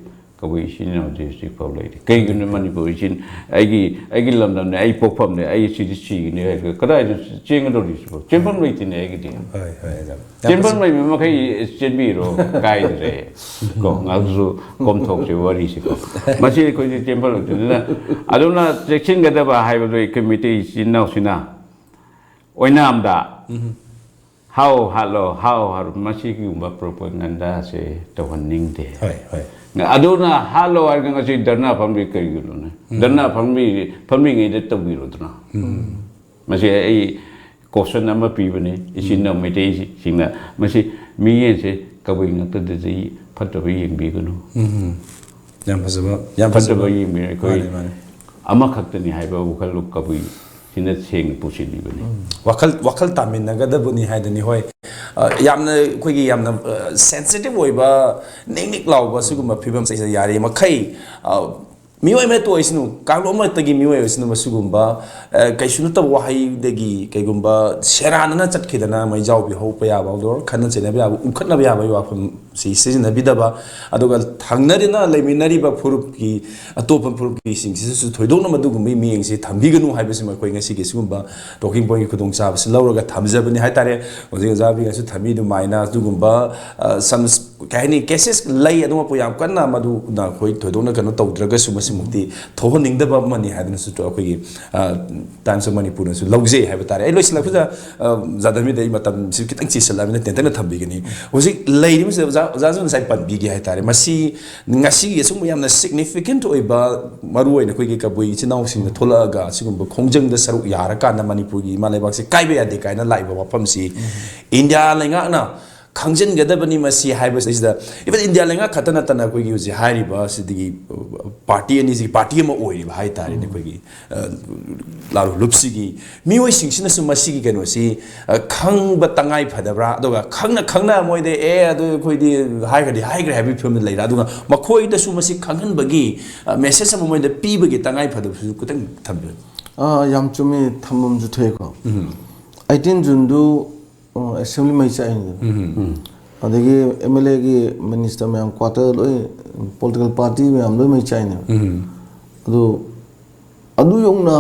ꯀꯕꯨꯏ ꯏꯆꯤꯟ ꯏꯅꯥꯎꯗꯤ ꯍꯧꯖꯤꯛ ꯐꯥꯎ ꯂꯩꯔꯤ꯫ ꯀꯩꯒꯤꯅꯣ ꯃꯅꯤꯄꯨꯔ ꯏꯆꯤꯟ, ꯑꯩꯒꯤ, ꯑꯩꯒꯤ ꯂꯝꯗꯝꯅꯦ, ꯑꯩ ꯄꯣꯛꯐꯝꯅꯦ, ꯑꯩ ꯁꯤꯗꯤ ꯁꯤꯒꯅꯤ ꯍꯥꯏꯔꯒ ꯀꯗꯥꯏꯗ ꯆꯦꯟꯒꯗꯧꯔꯤꯁꯤꯕꯣ? ꯆꯦꯟꯐꯝ ꯂꯩꯇꯦꯅꯦ ꯑꯩꯒꯤꯗꯤ꯫ ꯍꯣꯏ, ꯍꯣꯏ, ꯑꯣꯖꯥ꯫ ꯌꯥꯝ ꯆꯦꯟꯐꯝ ꯐꯖꯩ꯫ ꯂꯩꯕ ꯃꯈꯩ ꯆꯦꯟꯕꯤꯔꯣ, ꯀꯥꯏꯗ꯭ꯔꯦ꯫ ꯀꯣ, ꯉꯥꯏꯍꯥꯛꯁꯨ ꯀꯣꯝꯊꯣꯛꯁꯤ ꯋꯥꯔꯤꯁꯤꯀꯣ꯫ ꯃꯁꯤ ꯑꯩꯈꯣꯏꯗꯤ ꯆꯦꯟꯐꯝ ꯂꯩꯇꯦ꯫ ꯑꯗꯨꯅ, ꯑꯗꯨꯅ ꯆꯦꯛꯁꯤꯟꯒꯗꯕ ꯍꯥꯏꯕꯗꯣ ꯑꯩꯈꯣꯏ ꯃꯩꯇꯩ ꯏꯆꯤꯟ ꯏꯅꯥꯎꯁꯤꯅ ꯑꯣꯏꯅꯥꯝꯗ ꯍꯥꯎ ꯍꯥꯠꯂꯣ, ꯍꯥꯎ ꯍꯥꯠꯂꯣ, ꯃꯁꯤꯒꯨꯝꯕ propaganda ꯁꯦ ꯇꯧꯍꯟꯅꯤꯡꯗꯦ꯫ ꯍꯣꯏ, ꯍꯣꯏ꯫ ꯑꯗꯨꯅ ꯍꯥꯠꯂꯣ ꯍꯥꯏꯔꯒ ꯉꯁꯤ ꯙꯔꯅꯥ ꯐꯝꯂꯤ ꯀꯔꯤꯒꯤꯅꯣꯅꯦ? ꯙꯔꯅꯥ ꯐꯝꯂꯤ, ꯐꯝꯂꯤꯉꯩꯗ ꯇꯧꯕꯤꯔꯣꯗꯅ꯫ ꯃꯁꯤ ꯑꯩ caution ꯑꯃ ꯄꯤꯕꯅꯤ ꯏꯆꯤꯟ ꯏꯅꯥꯎ ꯃꯩꯇꯩꯁꯤꯡꯅ꯫ ꯃꯁꯤ ꯃꯤꯠꯌꯦꯡꯁꯦ ꯀꯕꯨꯏ ꯉꯥꯛꯇꯗꯗꯤ ꯐꯠꯇꯕ ꯌꯦꯡꯕꯤꯒꯅꯨ꯫ ꯎꯝ꯫ ꯌꯥꯝ ꯐꯖꯕ, ꯌꯥꯝ ꯐꯖꯕ꯫ ꯐꯠꯇꯕ ꯌꯦꯡꯕꯤꯒꯅꯨ꯫ ꯑꯩꯈꯣꯏ ꯃꯥꯅꯦ, ꯃꯥꯅꯦ꯫ ꯑꯃꯈꯛꯇꯅꯤ ꯍꯥꯏꯕ ꯋꯥꯈꯜꯂꯣꯟ ꯀꯕꯨꯏꯁꯤꯅ ꯁꯦꯡꯅ ꯄꯨꯁꯤꯜꯂꯤꯕꯅꯤ꯫ ꯋꯥꯈꯜ, ꯋꯥꯈꯜ ꯇꯥꯃꯤꯟꯅꯒꯗꯕꯅꯤ ꯍꯥꯏꯗꯨꯅꯤ꯫ ꯍꯣꯏ, ꯑ, ꯌꯥꯝꯅ ꯑꯩꯈꯣꯏꯒꯤ ꯌꯥꯝꯅ, ꯑ, sensitive ꯑꯣꯏꯕ, ꯅꯤꯛ ꯅꯤꯛ ꯂꯥꯎꯕ ꯁꯤꯒꯨꯝꯕ ꯐꯤꯕꯝꯁꯦ ꯌꯥꯔꯤꯃꯈꯩ, ꯑ, ꯃꯤꯑꯣꯏ ꯑꯃ ꯇꯣꯛꯏꯁꯅꯨ, ꯀꯥꯡꯂꯨꯞ ꯑꯃꯠꯇꯒꯤ ꯃꯤꯑꯣꯏ ꯑꯣꯏꯁꯅꯨ, ꯃꯁꯤꯒꯨꯝꯕ ꯑ, ꯀꯩꯁꯨ ꯅꯠꯇꯕ ꯋꯥꯍꯩꯗꯒꯤ ꯀꯩꯒꯨꯝꯕ ꯁꯦꯔꯥꯟꯅꯅ ꯆꯠꯈꯤꯗꯅ ꯃꯩꯖꯥꯎꯕꯤ ꯍꯧꯕ ꯌꯥꯕ ꯑꯣꯏꯔꯣ, ꯈꯠꯅ ꯆꯩꯅꯕ ꯌꯥꯕ, ꯎꯈꯠꯅꯕ ꯌꯥꯕꯒꯤ ꯋꯥꯐꯝꯁꯤ ꯁꯤꯖꯤꯟꯅꯕꯤꯗꯕ, ꯑꯗꯨꯒ ꯊꯪꯅꯔꯤꯅ ꯂꯩꯃꯤꯟꯅꯔꯤꯕ ꯐꯨꯔꯨꯞꯀꯤ, ꯑꯇꯣꯞꯄ ꯐꯨꯔꯨꯞꯀꯤꯁꯤꯡꯁꯤꯗꯁꯨ ꯊꯣꯏꯗꯣꯛꯅ ꯃꯗꯨꯒꯨꯝꯕꯒꯤ ꯃꯤꯠꯌꯦꯡꯁꯤ ꯊꯝꯕꯤꯒꯅꯨ ꯍꯥꯏꯕꯁꯤꯃ ꯑꯩꯈꯣꯏ ꯉꯁꯤꯒꯤ ꯁꯤꯒꯨꯝꯕ ꯇꯣꯛꯀꯤꯡ ꯄꯣꯏꯟꯒꯤ ꯈꯨꯗꯣꯡꯆꯥꯕꯁꯤ ꯂꯧꯔꯒ ꯊꯝꯖꯕꯅꯤ ꯍꯥꯏꯇꯥꯔꯦ꯫ ꯍꯧꯖꯤꯛ ꯑꯣꯖꯥꯕꯤꯅꯁꯨ ꯊꯝꯕꯤ ꯑꯗꯨꯃꯥꯏꯅ ꯑꯗꯨꯒꯨꯝꯕ, ꯑ, ꯁꯝ-, ꯀꯩ ꯍꯥꯏꯅꯤ, ꯀꯦꯁꯦꯁ ꯂꯩ, ꯑꯗꯨꯃꯛꯄꯨ ꯌꯥꯝ ꯀꯟꯅ ꯃꯗꯨꯅ ꯑꯩꯈꯣꯏ ꯊꯣꯏꯗꯣꯛꯅ ꯀꯩꯅꯣ ꯇꯧꯗ꯭ꯔꯒꯁꯨ ꯃꯁꯤꯃꯛꯇꯤ ꯊꯣꯛꯍꯟꯅꯤꯡꯗꯕ ꯑꯃꯅꯤ ꯍꯥꯏꯗꯅꯁꯨ ꯑꯩꯈꯣꯏꯒꯤ, ꯑ, ꯇꯥꯏꯝꯁ ꯑꯣꯐ ꯃꯅꯤꯄꯨꯔꯅꯁꯨ ꯂꯧꯖꯩ ꯍꯥꯏꯕ ꯇꯥꯔꯦ꯫ ꯑꯩ ꯂꯣꯏꯁꯤꯜꯂꯛꯄꯗ, ꯑ, ꯖꯥꯗꯃꯤꯗ ꯑꯩ ꯃꯇꯝꯁꯤ ꯈꯤꯇꯪ ꯆꯤꯁꯤꯜꯂꯛꯑꯕꯅꯤꯅ ꯇꯦꯟꯇꯛꯅ ꯊꯝꯕꯤꯒꯅꯤ꯫ ꯍꯧꯖꯤꯛ ꯂꯩꯔꯤꯕꯁꯤꯗ ꯑꯣꯖꯥ, ꯑꯣꯖꯥꯁꯨ ꯉꯁꯥꯏ ꯄꯟꯕꯤꯒꯦ ꯍꯥꯏꯇꯥꯔꯦ꯫ ꯃꯁꯤ ꯉꯁꯤꯒꯤ ꯑꯁꯨꯝꯕ ꯌꯥꯝꯅ ꯁꯤꯒꯅꯤꯐꯤꯀꯦꯟꯠ ꯑꯣꯏꯕ, ꯃꯔꯨ ꯑꯣꯏꯅ ꯑꯩꯈꯣꯏꯒꯤ ꯀꯕꯨꯏ ꯏꯆꯤꯟ ꯏꯅꯥꯎꯁꯤꯡꯅ ꯊꯣꯛꯂꯛꯑꯒ ꯁꯤꯒꯨꯝꯕ ꯈꯣꯡꯖꯪꯗ ꯁꯔꯨꯛ ꯌꯥꯔꯀꯥꯟꯗ ꯃꯅꯤꯄꯨꯔꯒꯤ ꯏꯃꯥ ꯂꯩꯕꯥꯛꯁꯦ ꯀꯥꯏꯕ ꯌꯥꯗꯦ ꯀꯥꯏꯅ ꯂꯥꯛꯏꯕ ꯋꯥꯐꯝꯁꯤ ꯏꯟꯗꯤꯌꯥ ꯂꯩꯉꯥꯛꯅ ꯈꯪꯖꯤꯟꯒꯗꯕꯅꯤ꯫ ꯃꯁꯤ ꯍꯥꯏꯕꯁꯤꯗꯩꯁꯤꯗ even ꯏꯟꯗꯤꯌꯥ ꯂꯩꯉꯥꯛ ꯈꯛꯇ ꯅꯠꯇꯅ ꯑꯩꯈꯣꯏꯒꯤ ꯍꯧꯖꯤꯛ ꯍꯥꯏꯔꯤꯕ ꯁꯤꯗꯒꯤ ꯄꯥꯔꯇꯤ ꯑꯅꯤꯁꯤꯒꯤ ꯄꯥꯔꯇꯤ ꯑꯃ ꯑꯣꯏꯔꯤꯕ ꯍꯥꯏꯇꯥꯔꯦꯅꯦ, ꯑꯩꯈꯣꯏꯒꯤ, ꯑ, ꯂꯥꯂꯣꯡꯂꯨꯞꯁꯤꯒꯤ ꯃꯤꯑꯣꯏꯁꯤꯡꯁꯤꯅꯁꯨ ꯃꯁꯤꯒꯤ ꯀꯩꯅꯣꯁꯤ, ꯑ, ꯈꯪꯕ ꯇꯉꯥꯏ ꯐꯗꯕ꯭ꯔꯥ? ꯑꯗꯨꯒ ꯈꯪꯅ ꯈꯪꯅ ꯃꯣꯏꯗ, "ꯑꯦ, ꯑꯗꯨ ꯑꯩꯈꯣꯏꯗꯤ ꯍꯥꯏꯈ꯭ꯔꯗꯤ ꯍꯥꯏꯈ꯭ꯔꯦ" ꯍꯥꯏꯕꯒꯤ ꯐꯤꯕꯝꯗ ꯂꯩꯔꯥ? ꯑꯗꯨꯒ ꯃꯈꯣꯏꯗꯁꯨ ꯃꯁꯤ ꯈꯪꯍꯟꯕꯒꯤ, ꯑ, ꯃꯦꯁꯦꯖ ꯑꯃ ꯃꯣꯏꯗ ꯄꯤꯕꯒꯤ ꯇꯉꯥꯏ ꯐꯗꯕꯁꯨ ꯈꯤꯇꯪ ꯊꯝꯕꯤꯌꯨ꯫ ꯑꯥ, ꯌꯥꯝ ꯆꯨꯝꯃꯤ, ꯊꯝꯐꯝꯁꯨ ꯊꯣꯛꯑꯦꯀꯣ꯫ ꯎꯝ꯫ ꯑꯩꯠꯇꯤꯟ ꯖꯨꯟꯗꯨ, ꯑ, ꯑꯦꯁꯦꯝꯕ꯭ꯂꯤ ꯃꯩ ꯆꯥꯛꯏꯅꯦ꯫ ꯎꯝ꯫ ꯑꯗꯒꯤ ꯑꯦꯝ ꯑꯦꯜ ꯑꯦꯒꯤ ꯃꯤꯅꯤꯁꯇꯔ ꯃꯌꯥꯝ, ꯀ꯭ꯋꯥꯇꯔ ꯂꯣꯏ, ꯄꯣꯂꯤꯇꯤꯀꯦꯜ ꯄꯥꯔꯇꯤ ꯃꯌꯥꯝ ꯂꯣꯏ ꯃꯩ ꯆꯥꯛꯏꯅꯦꯕ꯫ ꯎꯝ꯫ ꯑꯗꯨ, ꯑꯗꯨ ꯌꯧꯅ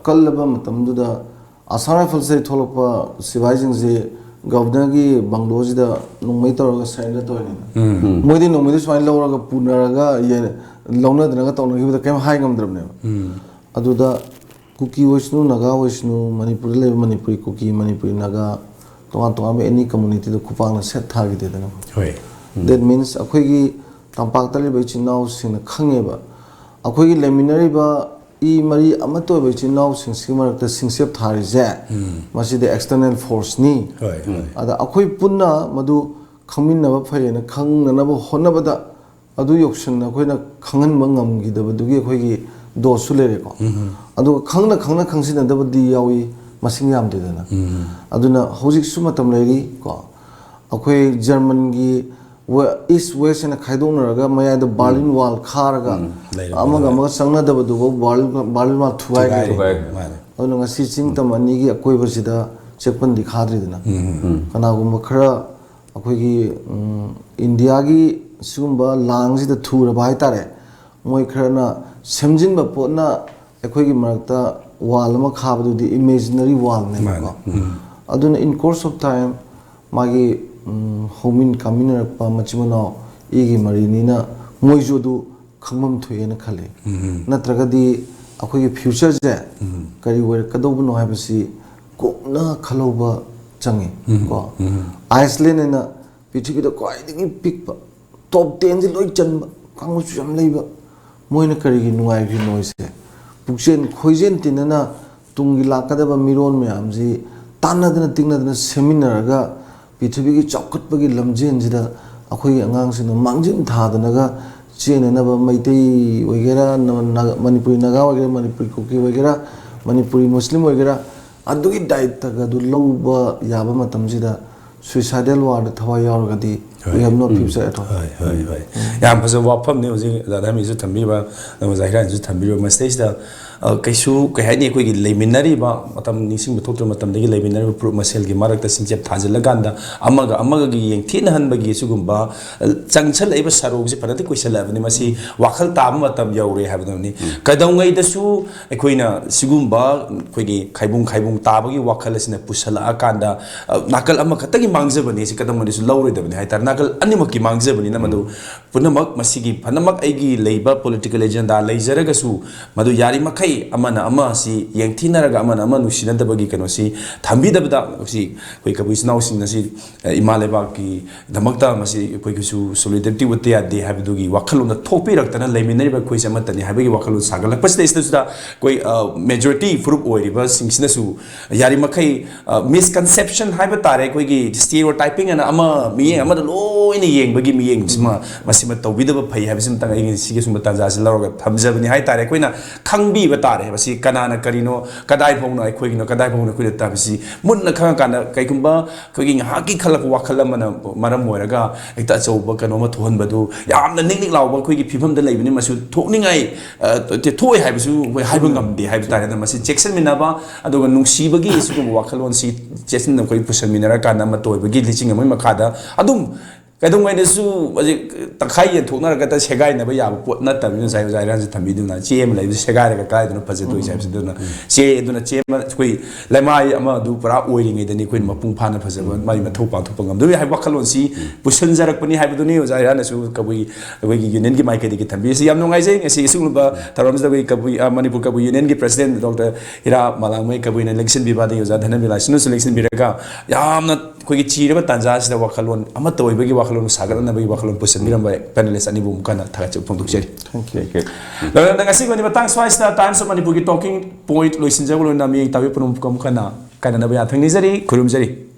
ꯀꯜꯂꯕ ꯃꯇꯝꯗꯨꯗ ꯑꯁꯥꯝ ꯔꯥꯏꯐꯜꯁꯇꯒꯤ ꯊꯣꯛꯂꯛꯄ ꯁꯤꯐꯥꯏꯁꯤꯡꯁꯤ ꯒꯕꯔꯅꯔꯒꯤ ꯕꯪꯒ꯭ꯂꯣꯁꯤꯗ ꯅꯣꯡꯃꯩ ꯇꯧꯔꯒ ꯁꯔꯦꯟꯗꯔ ꯇꯧꯔꯤꯅꯤꯅ꯫ ꯎꯝ꯫ ꯃꯣꯏꯗꯤ ꯅꯣꯡꯃꯩꯗ ꯁꯨꯃꯥꯏꯅ ꯂꯧꯔꯒ ꯄꯨꯅꯔꯒ ꯌꯦ-, ꯂꯧꯅꯗꯅꯒ ꯇꯧꯅꯈꯤꯕꯗ ꯀꯔꯤꯝ ꯍꯥꯏ ꯉꯝꯗ꯭ꯔꯕꯅꯦꯕ꯫ ꯎꯝ꯫ ꯑꯗꯨꯗ ꯀꯨꯀꯤ ꯑꯣꯏꯁꯅꯨ, ꯅꯥꯒꯥ ꯑꯣꯏꯁꯅꯨ, ꯃꯅꯤꯄꯨꯔꯗ ꯂꯩꯕ ꯃꯅꯤꯄꯨꯔꯤ ꯀꯨꯀꯤ, ꯃꯅꯤꯄꯨꯔꯤ ꯅꯥꯒꯥ, ꯇꯣꯉꯥꯟ ꯇꯣꯉꯥꯟꯕ ꯑꯦꯅꯤ ꯀꯝꯃꯨꯅꯤꯇꯤꯗ ꯈꯨꯄꯥꯛꯅ ꯁꯦꯠ ꯊꯥꯈꯤꯗꯦꯗꯅ꯫ ꯍꯣꯏ꯫ ꯎꯝ꯫ That means ꯑꯩꯈꯣꯏꯒꯤ ꯇꯝꯄꯥꯛꯇ ꯂꯩꯕ ꯏꯆꯤꯟ ꯏꯅꯥꯎꯁꯤꯡꯅ ꯈꯪꯉꯦꯕ, ꯑꯩꯈꯣꯏꯒꯤ ꯂꯩꯃꯤꯟꯅꯔꯤꯕ ꯏ ꯃꯔꯤ ꯑꯃꯠꯇ ꯑꯣꯏꯕ ꯏꯆꯤꯟ ꯏꯅꯥꯎꯁꯤꯡꯁꯤꯒꯤ ꯃꯔꯛꯇ ꯁꯤꯡꯆꯦꯞ ꯊꯥꯔꯤꯁꯦ, ꯎꯝ꯫ ꯃꯁꯤꯗꯤ external forceꯅꯤ꯫ ꯍꯣꯏ, ꯍꯣꯏ꯫ ꯑꯗ ꯑꯩꯈꯣꯏ ꯄꯨꯟꯅ ꯃꯗꯨ ꯈꯪꯃꯤꯟꯅꯕ ꯐꯩꯌꯦꯅ ꯈꯪꯅꯅꯕ ꯍꯣꯠꯅꯕꯗ ꯑꯗꯨ ꯌꯧꯁꯟꯅ ꯑꯩꯈꯣꯏꯅ ꯈꯪꯍꯟꯕ ꯉꯝꯈꯤꯗꯕꯗꯨꯒꯤ ꯑꯩꯈꯣꯏꯒꯤ ꯗꯣꯁꯁꯨ ꯂꯩꯔꯦꯀꯣ꯫ ꯎꯝ꯫ ꯑꯗꯨꯒ ꯈꯪꯅ ꯈꯪꯅ ꯈꯪꯖꯤꯟꯅꯗꯕꯗꯤ ꯌꯥꯎꯏ, ꯃꯁꯤꯡ ꯌꯥꯝꯗꯦꯗꯅ꯫ ꯎꯝ꯫ ꯑꯗꯨꯅ ꯍꯧꯖꯤꯛꯁꯨ ꯃꯇꯝ ꯂꯩꯔꯤ ꯀꯣ꯫ ꯑꯩꯈꯣꯏ ꯖꯔꯃꯟꯒꯤ ꯏꯁ ꯋꯦꯁ ꯍꯥꯏꯅ ꯈꯥꯏꯗꯣꯛꯅꯔꯒ ꯃꯌꯥꯏꯗ ꯕꯥꯔꯂꯤꯟ ꯋꯥꯜ ꯈꯥꯔꯒ ꯂꯩꯔꯦ, ꯑꯃꯒ ꯑꯃꯒ ꯆꯪꯅꯗꯕꯗꯨꯐꯥꯎ ꯕꯥꯔꯂꯤꯟ ꯋꯥꯜ ꯊꯨꯒꯥꯏꯈ꯭ꯔꯦ꯫ ꯊꯨꯒꯥꯏꯈ꯭ꯔꯦ꯫ ꯃꯥꯅꯦ꯫ ꯑꯗꯨꯅ ꯉꯁꯤ ꯆꯤꯡ ꯇꯝ ꯑꯅꯤꯒꯤ ꯑꯀꯣꯏꯕꯁꯤꯗ ꯆꯦꯛꯄꯟꯗꯤ ꯈꯥꯗ꯭ꯔꯤꯗꯅ, ꯀꯅꯥꯒꯨꯝꯕ ꯈꯔ ꯑꯩꯈꯣꯏꯒꯤ ꯎꯝ, ꯏꯟꯗꯤꯌꯥꯒꯤ ꯁꯤꯒꯨꯝꯕ ꯂꯥꯡꯁꯤꯗ ꯊꯨꯔꯕ ꯍꯥꯏꯇꯥꯔꯦ, ꯃꯣꯏ ꯈꯔꯅ ꯁꯦꯝꯖꯤꯟꯕ ꯄꯣꯠꯅ ꯑꯩꯈꯣꯏꯒꯤ ꯃꯔꯛꯇ ꯋꯥꯜ ꯑꯃ ꯈꯥꯕꯗꯨꯗꯤ ꯏꯃꯦꯖꯤꯅꯔꯤ ꯋꯥꯜꯅꯦꯕꯀꯣ꯫ ꯃꯥꯅꯦ꯫ ꯑꯗꯨꯅ in course of time ꯃꯥꯒꯤ ꯎꯝ, ꯍꯧꯃꯤꯟ ꯀꯥꯃꯤꯟꯅꯔꯛꯄ ꯃꯆꯤꯟ ꯃꯅꯥꯎ ꯏꯒꯤ ꯃꯔꯤꯅꯤꯅ ꯃꯣꯏꯁꯨ ꯑꯗꯨ ꯈꯪꯐꯝ ꯊꯣꯛꯑꯦꯅ ꯈꯜꯂꯤ꯫ ꯅꯠꯇ꯭ꯔꯒꯗꯤ ꯑꯩꯈꯣꯏꯒꯤ ꯐ꯭ꯌꯨꯆꯔꯁꯦ ꯀꯔꯤ ꯑꯣꯏꯔꯛꯀꯗꯧꯕꯅꯣ ꯍꯥꯏꯕꯁꯤ ꯀꯨꯞꯅ ꯈꯜꯍꯧꯕ ꯆꯪꯉꯤ ꯀꯣ꯫ ꯑꯥꯏꯁꯂꯦꯟ ꯍꯥꯏꯅ ꯄ꯭ꯔꯤꯊꯤꯕꯤꯗ ꯈ꯭ꯋꯥꯏꯗꯒꯤ ꯄꯤꯛꯄ, ꯇꯣꯞ ꯇꯦꯟꯁꯤ ꯂꯣꯏ ꯆꯟꯕ ꯀꯥꯡꯕꯨꯁꯨ ꯌꯥꯝ ꯂꯩꯕ, ꯃꯣꯏꯅ ꯀꯔꯤꯒꯤ ꯅꯨꯡꯉꯥꯏꯈ꯭ꯔꯤꯅꯣ ꯍꯥꯏꯁꯦ? ꯄꯨꯛꯆꯦꯟ ꯈꯣꯏꯖꯦꯟ ꯇꯤꯟꯅꯅ ꯇꯨꯡꯒꯤ ꯂꯥꯛꯀꯗꯕ ꯃꯤꯔꯣꯜ ꯃꯌꯥꯝꯁꯤ ꯇꯥꯟꯅꯗꯅ ꯇꯤꯡꯅꯗꯅ ꯁꯦꯝꯃꯤꯟꯅꯔꯒ ꯄ꯭ꯔꯤꯊꯤꯕꯤꯒꯤ ꯆꯥꯎꯈꯠꯄꯒꯤ ꯂꯝꯖꯦꯟꯁꯤꯗ ꯑꯩꯈꯣꯏꯒꯤ ꯑꯉꯥꯡꯁꯤꯡꯅ ꯃꯥꯡꯖꯤꯟ ꯊꯥꯗꯅꯒ ꯆꯦꯟꯅꯅꯕ, ꯃꯩꯇꯩ ꯑꯣꯏꯒꯦꯔꯥ, ꯅ-, ꯅ-, ꯃꯅꯤꯄꯨꯔꯤ ꯅꯥꯒꯥ ꯑꯣꯏꯒꯦꯔꯥ, ꯃꯅꯤꯄꯨꯔꯤ ꯀꯨꯀꯤ ꯑꯣꯏꯒꯦꯔꯥ, ꯃꯅꯤꯄꯨꯔꯤ ꯃꯨꯁꯂꯤꯝ ꯑꯣꯏꯒꯦꯔꯥ, ꯑꯗꯨꯒꯤ ꯗꯥꯏꯇꯒ ꯑꯗꯨ ꯂꯧꯕ ꯌꯥꯕ ꯃꯇꯝꯁꯤꯗ suicidal warꯗ ꯊꯋꯥꯏ ꯌꯥꯎꯔꯒꯗꯤ we have no future at all꯫ ꯍꯣꯏ, ꯍꯣꯏ, ꯍꯣꯏ꯫ ꯌꯥꯝ ꯐꯖꯕ ꯋꯥꯐꯝꯅꯤ ꯍꯧꯖꯤꯛ ꯑꯣꯖꯥ ꯙꯔꯃꯤꯁꯨ ꯊꯝꯕꯤꯕ, ꯑꯣꯖꯥ ꯍꯤꯔꯥꯟꯁꯨ ꯊꯝꯕꯤꯔꯤꯕ ꯃꯁꯤꯗꯩꯁꯤꯗ, ꯑ, ꯀꯩꯁꯨ, ꯀꯩ ꯍꯥꯏꯅꯤ, ꯑꯩꯈꯣꯏꯒꯤ ꯂꯩꯃꯤꯟꯅꯔꯤꯕ ꯃꯇꯝ, ꯅꯤꯡꯁꯤꯡꯕ ꯊꯣꯛꯇ꯭ꯔꯤꯕ ꯃꯇꯝꯗꯒꯤ ꯂꯩꯃꯤꯟꯅꯔꯤꯕ ꯐꯨꯔꯨꯞ ꯃꯁꯦꯜꯒꯤ ꯃꯔꯛꯇ ꯁꯤꯡꯆꯦꯞ ꯊꯥꯖꯤꯜꯂꯀꯥꯟꯗ ꯑꯃꯒ ꯑꯃꯒꯒꯤ ꯌꯦꯡꯊꯤꯅꯍꯟꯕꯒꯤ ꯁꯤꯒꯨꯝꯕ, ꯑ, ꯆꯪꯁꯜꯂꯛꯏꯕ ꯁꯔꯨꯁꯤ ꯐꯅꯗꯤ ꯀꯨꯏꯁꯜꯂꯛꯑꯕꯅꯤ꯫ ꯃꯁꯤ ꯋꯥꯈꯜ ꯇꯥꯕ ꯃꯇꯝ ꯌꯧꯔꯦ ꯍꯥꯏꯕꯗꯨꯅꯤ꯫ ꯀꯩꯗꯧꯉꯩꯗꯁꯨ ꯑꯩꯈꯣꯏꯅ ꯁꯤꯒꯨꯝꯕ ꯑꯩꯈꯣꯏꯒꯤ ꯈꯥꯏꯕꯨꯡ ꯈꯥꯏꯕꯨꯡ ꯇꯥꯕꯒꯤ ꯋꯥꯈꯜ ꯑꯁꯤꯅ ꯄꯨꯁꯜꯂꯛꯑꯀꯥꯟꯗ, ꯑ, ꯅꯥꯀꯜ ꯑꯃꯈꯛꯇꯒꯤ ꯃꯥꯡꯖꯕꯅꯤ, ꯁꯤ ꯀꯩꯗꯧꯉꯩꯗꯁꯨ ꯂꯧꯔꯣꯏꯗꯕꯅꯤ ꯍꯥꯏꯇꯥꯔꯦ꯫ ꯅꯥꯀꯜ ꯑꯅꯤꯃꯛꯀꯤ ꯃꯥꯡꯖꯕꯅꯤꯅ ꯃꯗꯨ ꯄꯨꯝꯅꯃꯛ ꯃꯁꯤꯒꯤ ꯐꯅꯃꯛ ꯑꯩꯒꯤ ꯂꯩꯕ political agenda ꯂꯩꯖꯔꯒꯁꯨ, ꯃꯗꯨ ꯌꯥꯔꯤꯃꯈꯩ ꯑꯃꯅ ꯑꯃ ꯑꯁꯤ ꯌꯦꯡꯊꯤꯅꯔꯒ ꯑꯃꯅ ꯑꯃ ꯅꯨꯡꯁꯤꯅꯗꯕꯒꯤ ꯀꯩꯅꯣꯁꯤ ꯊꯝꯕꯤꯗꯕꯗ, ꯁꯤ ꯑꯩꯈꯣꯏ ꯀꯕꯨꯏ ꯏꯆꯤꯟ ꯏꯅꯥꯎꯁꯤꯡ ꯑꯁꯤ, ꯑ, ꯏꯃꯥ ꯂꯩꯕꯥꯛꯀꯤꯗꯃꯛꯇ ꯃꯁꯤ ꯑꯩꯈꯣꯏꯒꯤꯁꯨ solidarity ꯎꯠꯇ ꯌꯥꯗꯦ ꯍꯥꯏꯕꯗꯨꯒꯤ ꯋꯥꯈꯜꯂꯣꯟꯗ ꯊꯣꯛꯄꯤꯔꯛꯇꯅ ꯂꯩꯃꯤꯟꯅꯔꯤꯕ ꯑꯩꯈꯣꯏꯁꯦ ꯑꯃꯠꯇꯅꯤ ꯍꯥꯏꯕꯒꯤ ꯋꯥꯈꯜꯂꯣꯟ ꯁꯥꯒꯠꯂꯛꯄꯁꯤꯗꯩꯁꯤꯗ ꯑꯩꯈꯣꯏ, ꯑ, majority ꯐꯨꯔꯨꯞ ꯑꯣꯏꯔꯤꯕꯁꯤꯡꯁꯤꯅꯁꯨ ꯌꯥꯔꯤꯃꯈꯩ, ꯑ, misconception ꯍꯥꯏꯕ ꯇꯥꯔꯦ, ꯑꯩꯈꯣꯏꯒꯤ stereotyping ꯑꯅ ꯑꯃ ꯃꯤꯠꯌꯦꯡ ꯑꯃꯗ ꯂꯣꯏ ꯑꯩꯅ ꯌꯦꯡꯕꯒꯤ ꯃꯤꯠꯌꯦꯡꯁꯤꯃ ꯃꯁꯤꯃ ꯇꯧꯕꯤꯗꯕ ꯐꯩ ꯍꯥꯏꯕꯁꯤꯃꯇꯪ ꯑꯩꯒꯤ ꯁꯤꯒꯤ ꯁꯨꯝꯕ ꯇꯥꯟꯖꯥꯁꯤ ꯂꯧꯔꯒ ꯊꯝꯖꯕꯅꯤ ꯍꯥꯏꯇꯥꯔꯦ꯫ ꯑꯩꯈꯣꯏꯅ ꯈꯪꯕꯤꯕ ꯇꯥꯔꯦ ꯃꯁꯤ ꯀꯅꯥꯅ ꯀꯔꯤꯅꯣ, ꯀꯗꯥꯏ ꯐꯥꯎꯅ ꯑꯩꯈꯣꯏꯒꯤꯅꯣ, ꯀꯗꯥꯏ ꯐꯥꯎꯅ ꯑꯩꯈꯣꯏꯅ ꯇꯥꯕꯁꯤ ꯃꯨꯟꯅ ꯈꯪꯉꯀꯥꯟꯗ ꯀꯩꯒꯨꯝꯕ ꯑꯩꯈꯣꯏꯒꯤ ꯉꯥꯏꯍꯥꯛꯀꯤ ꯈꯜꯂꯛꯄ ꯋꯥꯈꯜ ꯑꯃꯅ ꯃꯔꯝ ꯑꯣꯏꯔꯒ ꯍꯦꯛꯇ ꯑꯆꯧꯕ ꯀꯩꯅꯣꯝꯃ ꯊꯣꯛꯍꯟꯕꯗꯨ ꯌꯥꯝꯅ ꯅꯤꯛ ꯅꯤꯛ ꯂꯥꯎꯕ ꯑꯩꯈꯣꯏꯒꯤ ꯐꯤꯕꯝꯗ ꯂꯩꯕꯅꯤ꯫ ꯃꯁꯤ ꯊꯣꯛꯅꯤꯡꯉꯥꯏ, ꯑ, ꯊꯣꯛꯑꯣꯏ ꯍꯥꯏꯕꯁꯨ ꯑꯩꯈꯣꯏ ꯍꯥꯏꯕ ꯉꯝꯗꯦ ꯍꯥꯏꯕ ꯇꯥꯔꯦ꯫ ꯑꯗꯨꯅ ꯃꯁꯤ ꯆꯦꯛꯁꯤꯟꯃꯤꯟꯅꯕ, ꯑꯗꯨꯒ ꯅꯨꯡꯁꯤꯕꯒꯤ ꯁꯤꯒꯨꯝꯕ ꯋꯥꯈꯜꯂꯣꯟꯁꯤ ꯆꯦꯛꯁꯤꯟꯅ ꯑꯩꯈꯣꯏ ꯄꯨꯁꯟꯃꯤꯟꯅꯔꯀꯥꯟꯗ ꯑꯃꯠꯇ ꯑꯣꯏꯕꯒꯤ ꯂꯤꯆꯤꯡ ꯑꯃꯒꯤ ꯃꯈꯥꯗ ꯑꯗꯨꯝ ꯀꯩꯗꯧꯉꯩꯗꯁꯨ ꯍꯧꯖꯤꯛ ꯇꯪꯈꯥꯏ ꯌꯦꯟꯊꯣꯛꯅꯔꯒ ꯁꯦꯒꯥꯏꯅꯕ ꯌꯥꯕ ꯄꯣꯠ ꯅꯠꯇꯕꯅꯤꯅ ꯉꯁꯥꯏ ꯑꯣꯖꯥ ꯏꯔꯥꯟꯁꯦ ꯊꯝꯕꯤꯗꯨꯅ ꯆꯦ ꯑꯃ ꯂꯩꯕꯁꯦ ꯁꯦꯒꯥꯏꯔꯒ ꯀꯥꯏꯗꯅꯣ ꯐꯖꯗꯣꯏꯁꯦ ꯍꯥꯏꯕꯁꯦ꯫ ꯑꯗꯨꯅ ꯆꯦ, ꯑꯗꯨꯅ ꯆꯦ ꯑꯃ ꯑꯩꯈꯣꯏ ꯂꯩꯃꯥꯏ ꯑꯃ ꯑꯗꯨ ꯄꯨꯔꯥ ꯑꯣꯏꯔꯤꯉꯩꯗꯅꯤ ꯑꯩꯈꯣꯏꯅ ꯃꯄꯨꯡ ꯐꯥꯅ ꯐꯖꯕ ꯃꯥꯒꯤ ꯃꯊꯧ ꯄꯥꯡꯊꯣꯛꯄ ꯉꯝꯗꯣꯏ ꯍꯥꯏꯕ ꯋꯥꯈꯜꯂꯣꯟꯁꯤ ꯄꯨꯁꯤꯟꯖꯔꯛꯄꯅꯤ ꯍꯥꯏꯕꯗꯨꯅꯤ ꯑꯣꯖꯥ ꯏꯔꯥꯟꯅꯁꯨ ꯀꯕꯨꯏ, ꯑꯩꯈꯣꯏꯒꯤ ꯌꯨꯅꯤꯌꯟꯒꯤ ꯃꯥꯏꯀꯩꯗꯒꯤ ꯊꯝꯕꯤꯔꯤꯁꯤ꯫ ꯌꯥꯝ ꯅꯨꯡꯉꯥꯏꯖꯩ ꯉꯁꯤ ꯑꯁꯤꯒꯨꯝꯂꯕ ꯊꯧꯔꯝꯁꯤꯗ ꯑꯩꯈꯣꯏ ꯀꯕꯨꯏ, ꯑ, ꯃꯅꯤꯄꯨꯔ ꯀꯕꯨꯏ ꯌꯨꯅꯤꯌꯟꯒꯤ ꯄ꯭ꯔꯁꯤꯗꯦꯟ ꯗꯣꯛꯇꯔ ꯍꯤꯔꯥ ꯃꯂꯥꯡꯃꯩ ꯀꯕꯨꯏꯅ ꯂꯦꯡꯁꯤꯟꯕꯤꯕ, ꯑꯗꯒꯤ ꯑꯣꯖꯥ ꯙꯅꯕꯤꯂꯥꯁꯅꯁꯨ ꯂꯦꯡꯁꯤꯟꯕꯤꯔꯒ ꯌꯥꯝꯅ ꯑꯩꯈꯣꯏꯒꯤ ꯆꯤꯔꯕ ꯇꯥꯟꯖꯥ ꯑꯁꯤꯗ ꯋꯥꯈꯜꯂꯣꯟ ꯑꯃꯠꯇ ꯑꯣꯏꯕꯒꯤ ꯋꯥꯈꯜꯂꯣꯟ ꯁꯥꯒꯠꯅꯅꯕꯒꯤ ꯋꯥꯈꯜꯂꯣꯟ ꯄꯨꯁꯤꯟꯕꯤꯔꯝꯕ ꯄꯦꯅꯦꯂꯤꯁ ꯑꯅꯤꯕꯨ ꯑꯃꯨꯛ ꯍꯟꯅ ꯊꯥꯒꯠꯆꯕ ꯐꯣꯡꯗꯣꯛꯆꯔꯤ꯫ Thank you. ꯂꯣꯏꯅꯅ ꯉꯁꯤꯒꯤ ꯑꯣꯏꯅ ꯃꯇꯥꯡ ꯁ꯭ꯋꯥꯏꯁꯤꯗ Times of Manipurꯒꯤ Talking Point ꯂꯣꯏꯁꯤꯟꯖꯕ ꯂꯣꯏꯅ ꯃꯤꯌꯦꯡ ꯇꯥꯕꯤ ꯄꯨꯝꯅꯃꯛꯄꯨ ꯑꯃꯨꯛ ꯍꯟꯅ ꯀꯥꯏꯅꯅꯕ ꯌꯥꯊꯪ ꯅꯤꯖꯔꯤ, ꯈꯨꯔꯨꯝꯖꯔꯤ꯫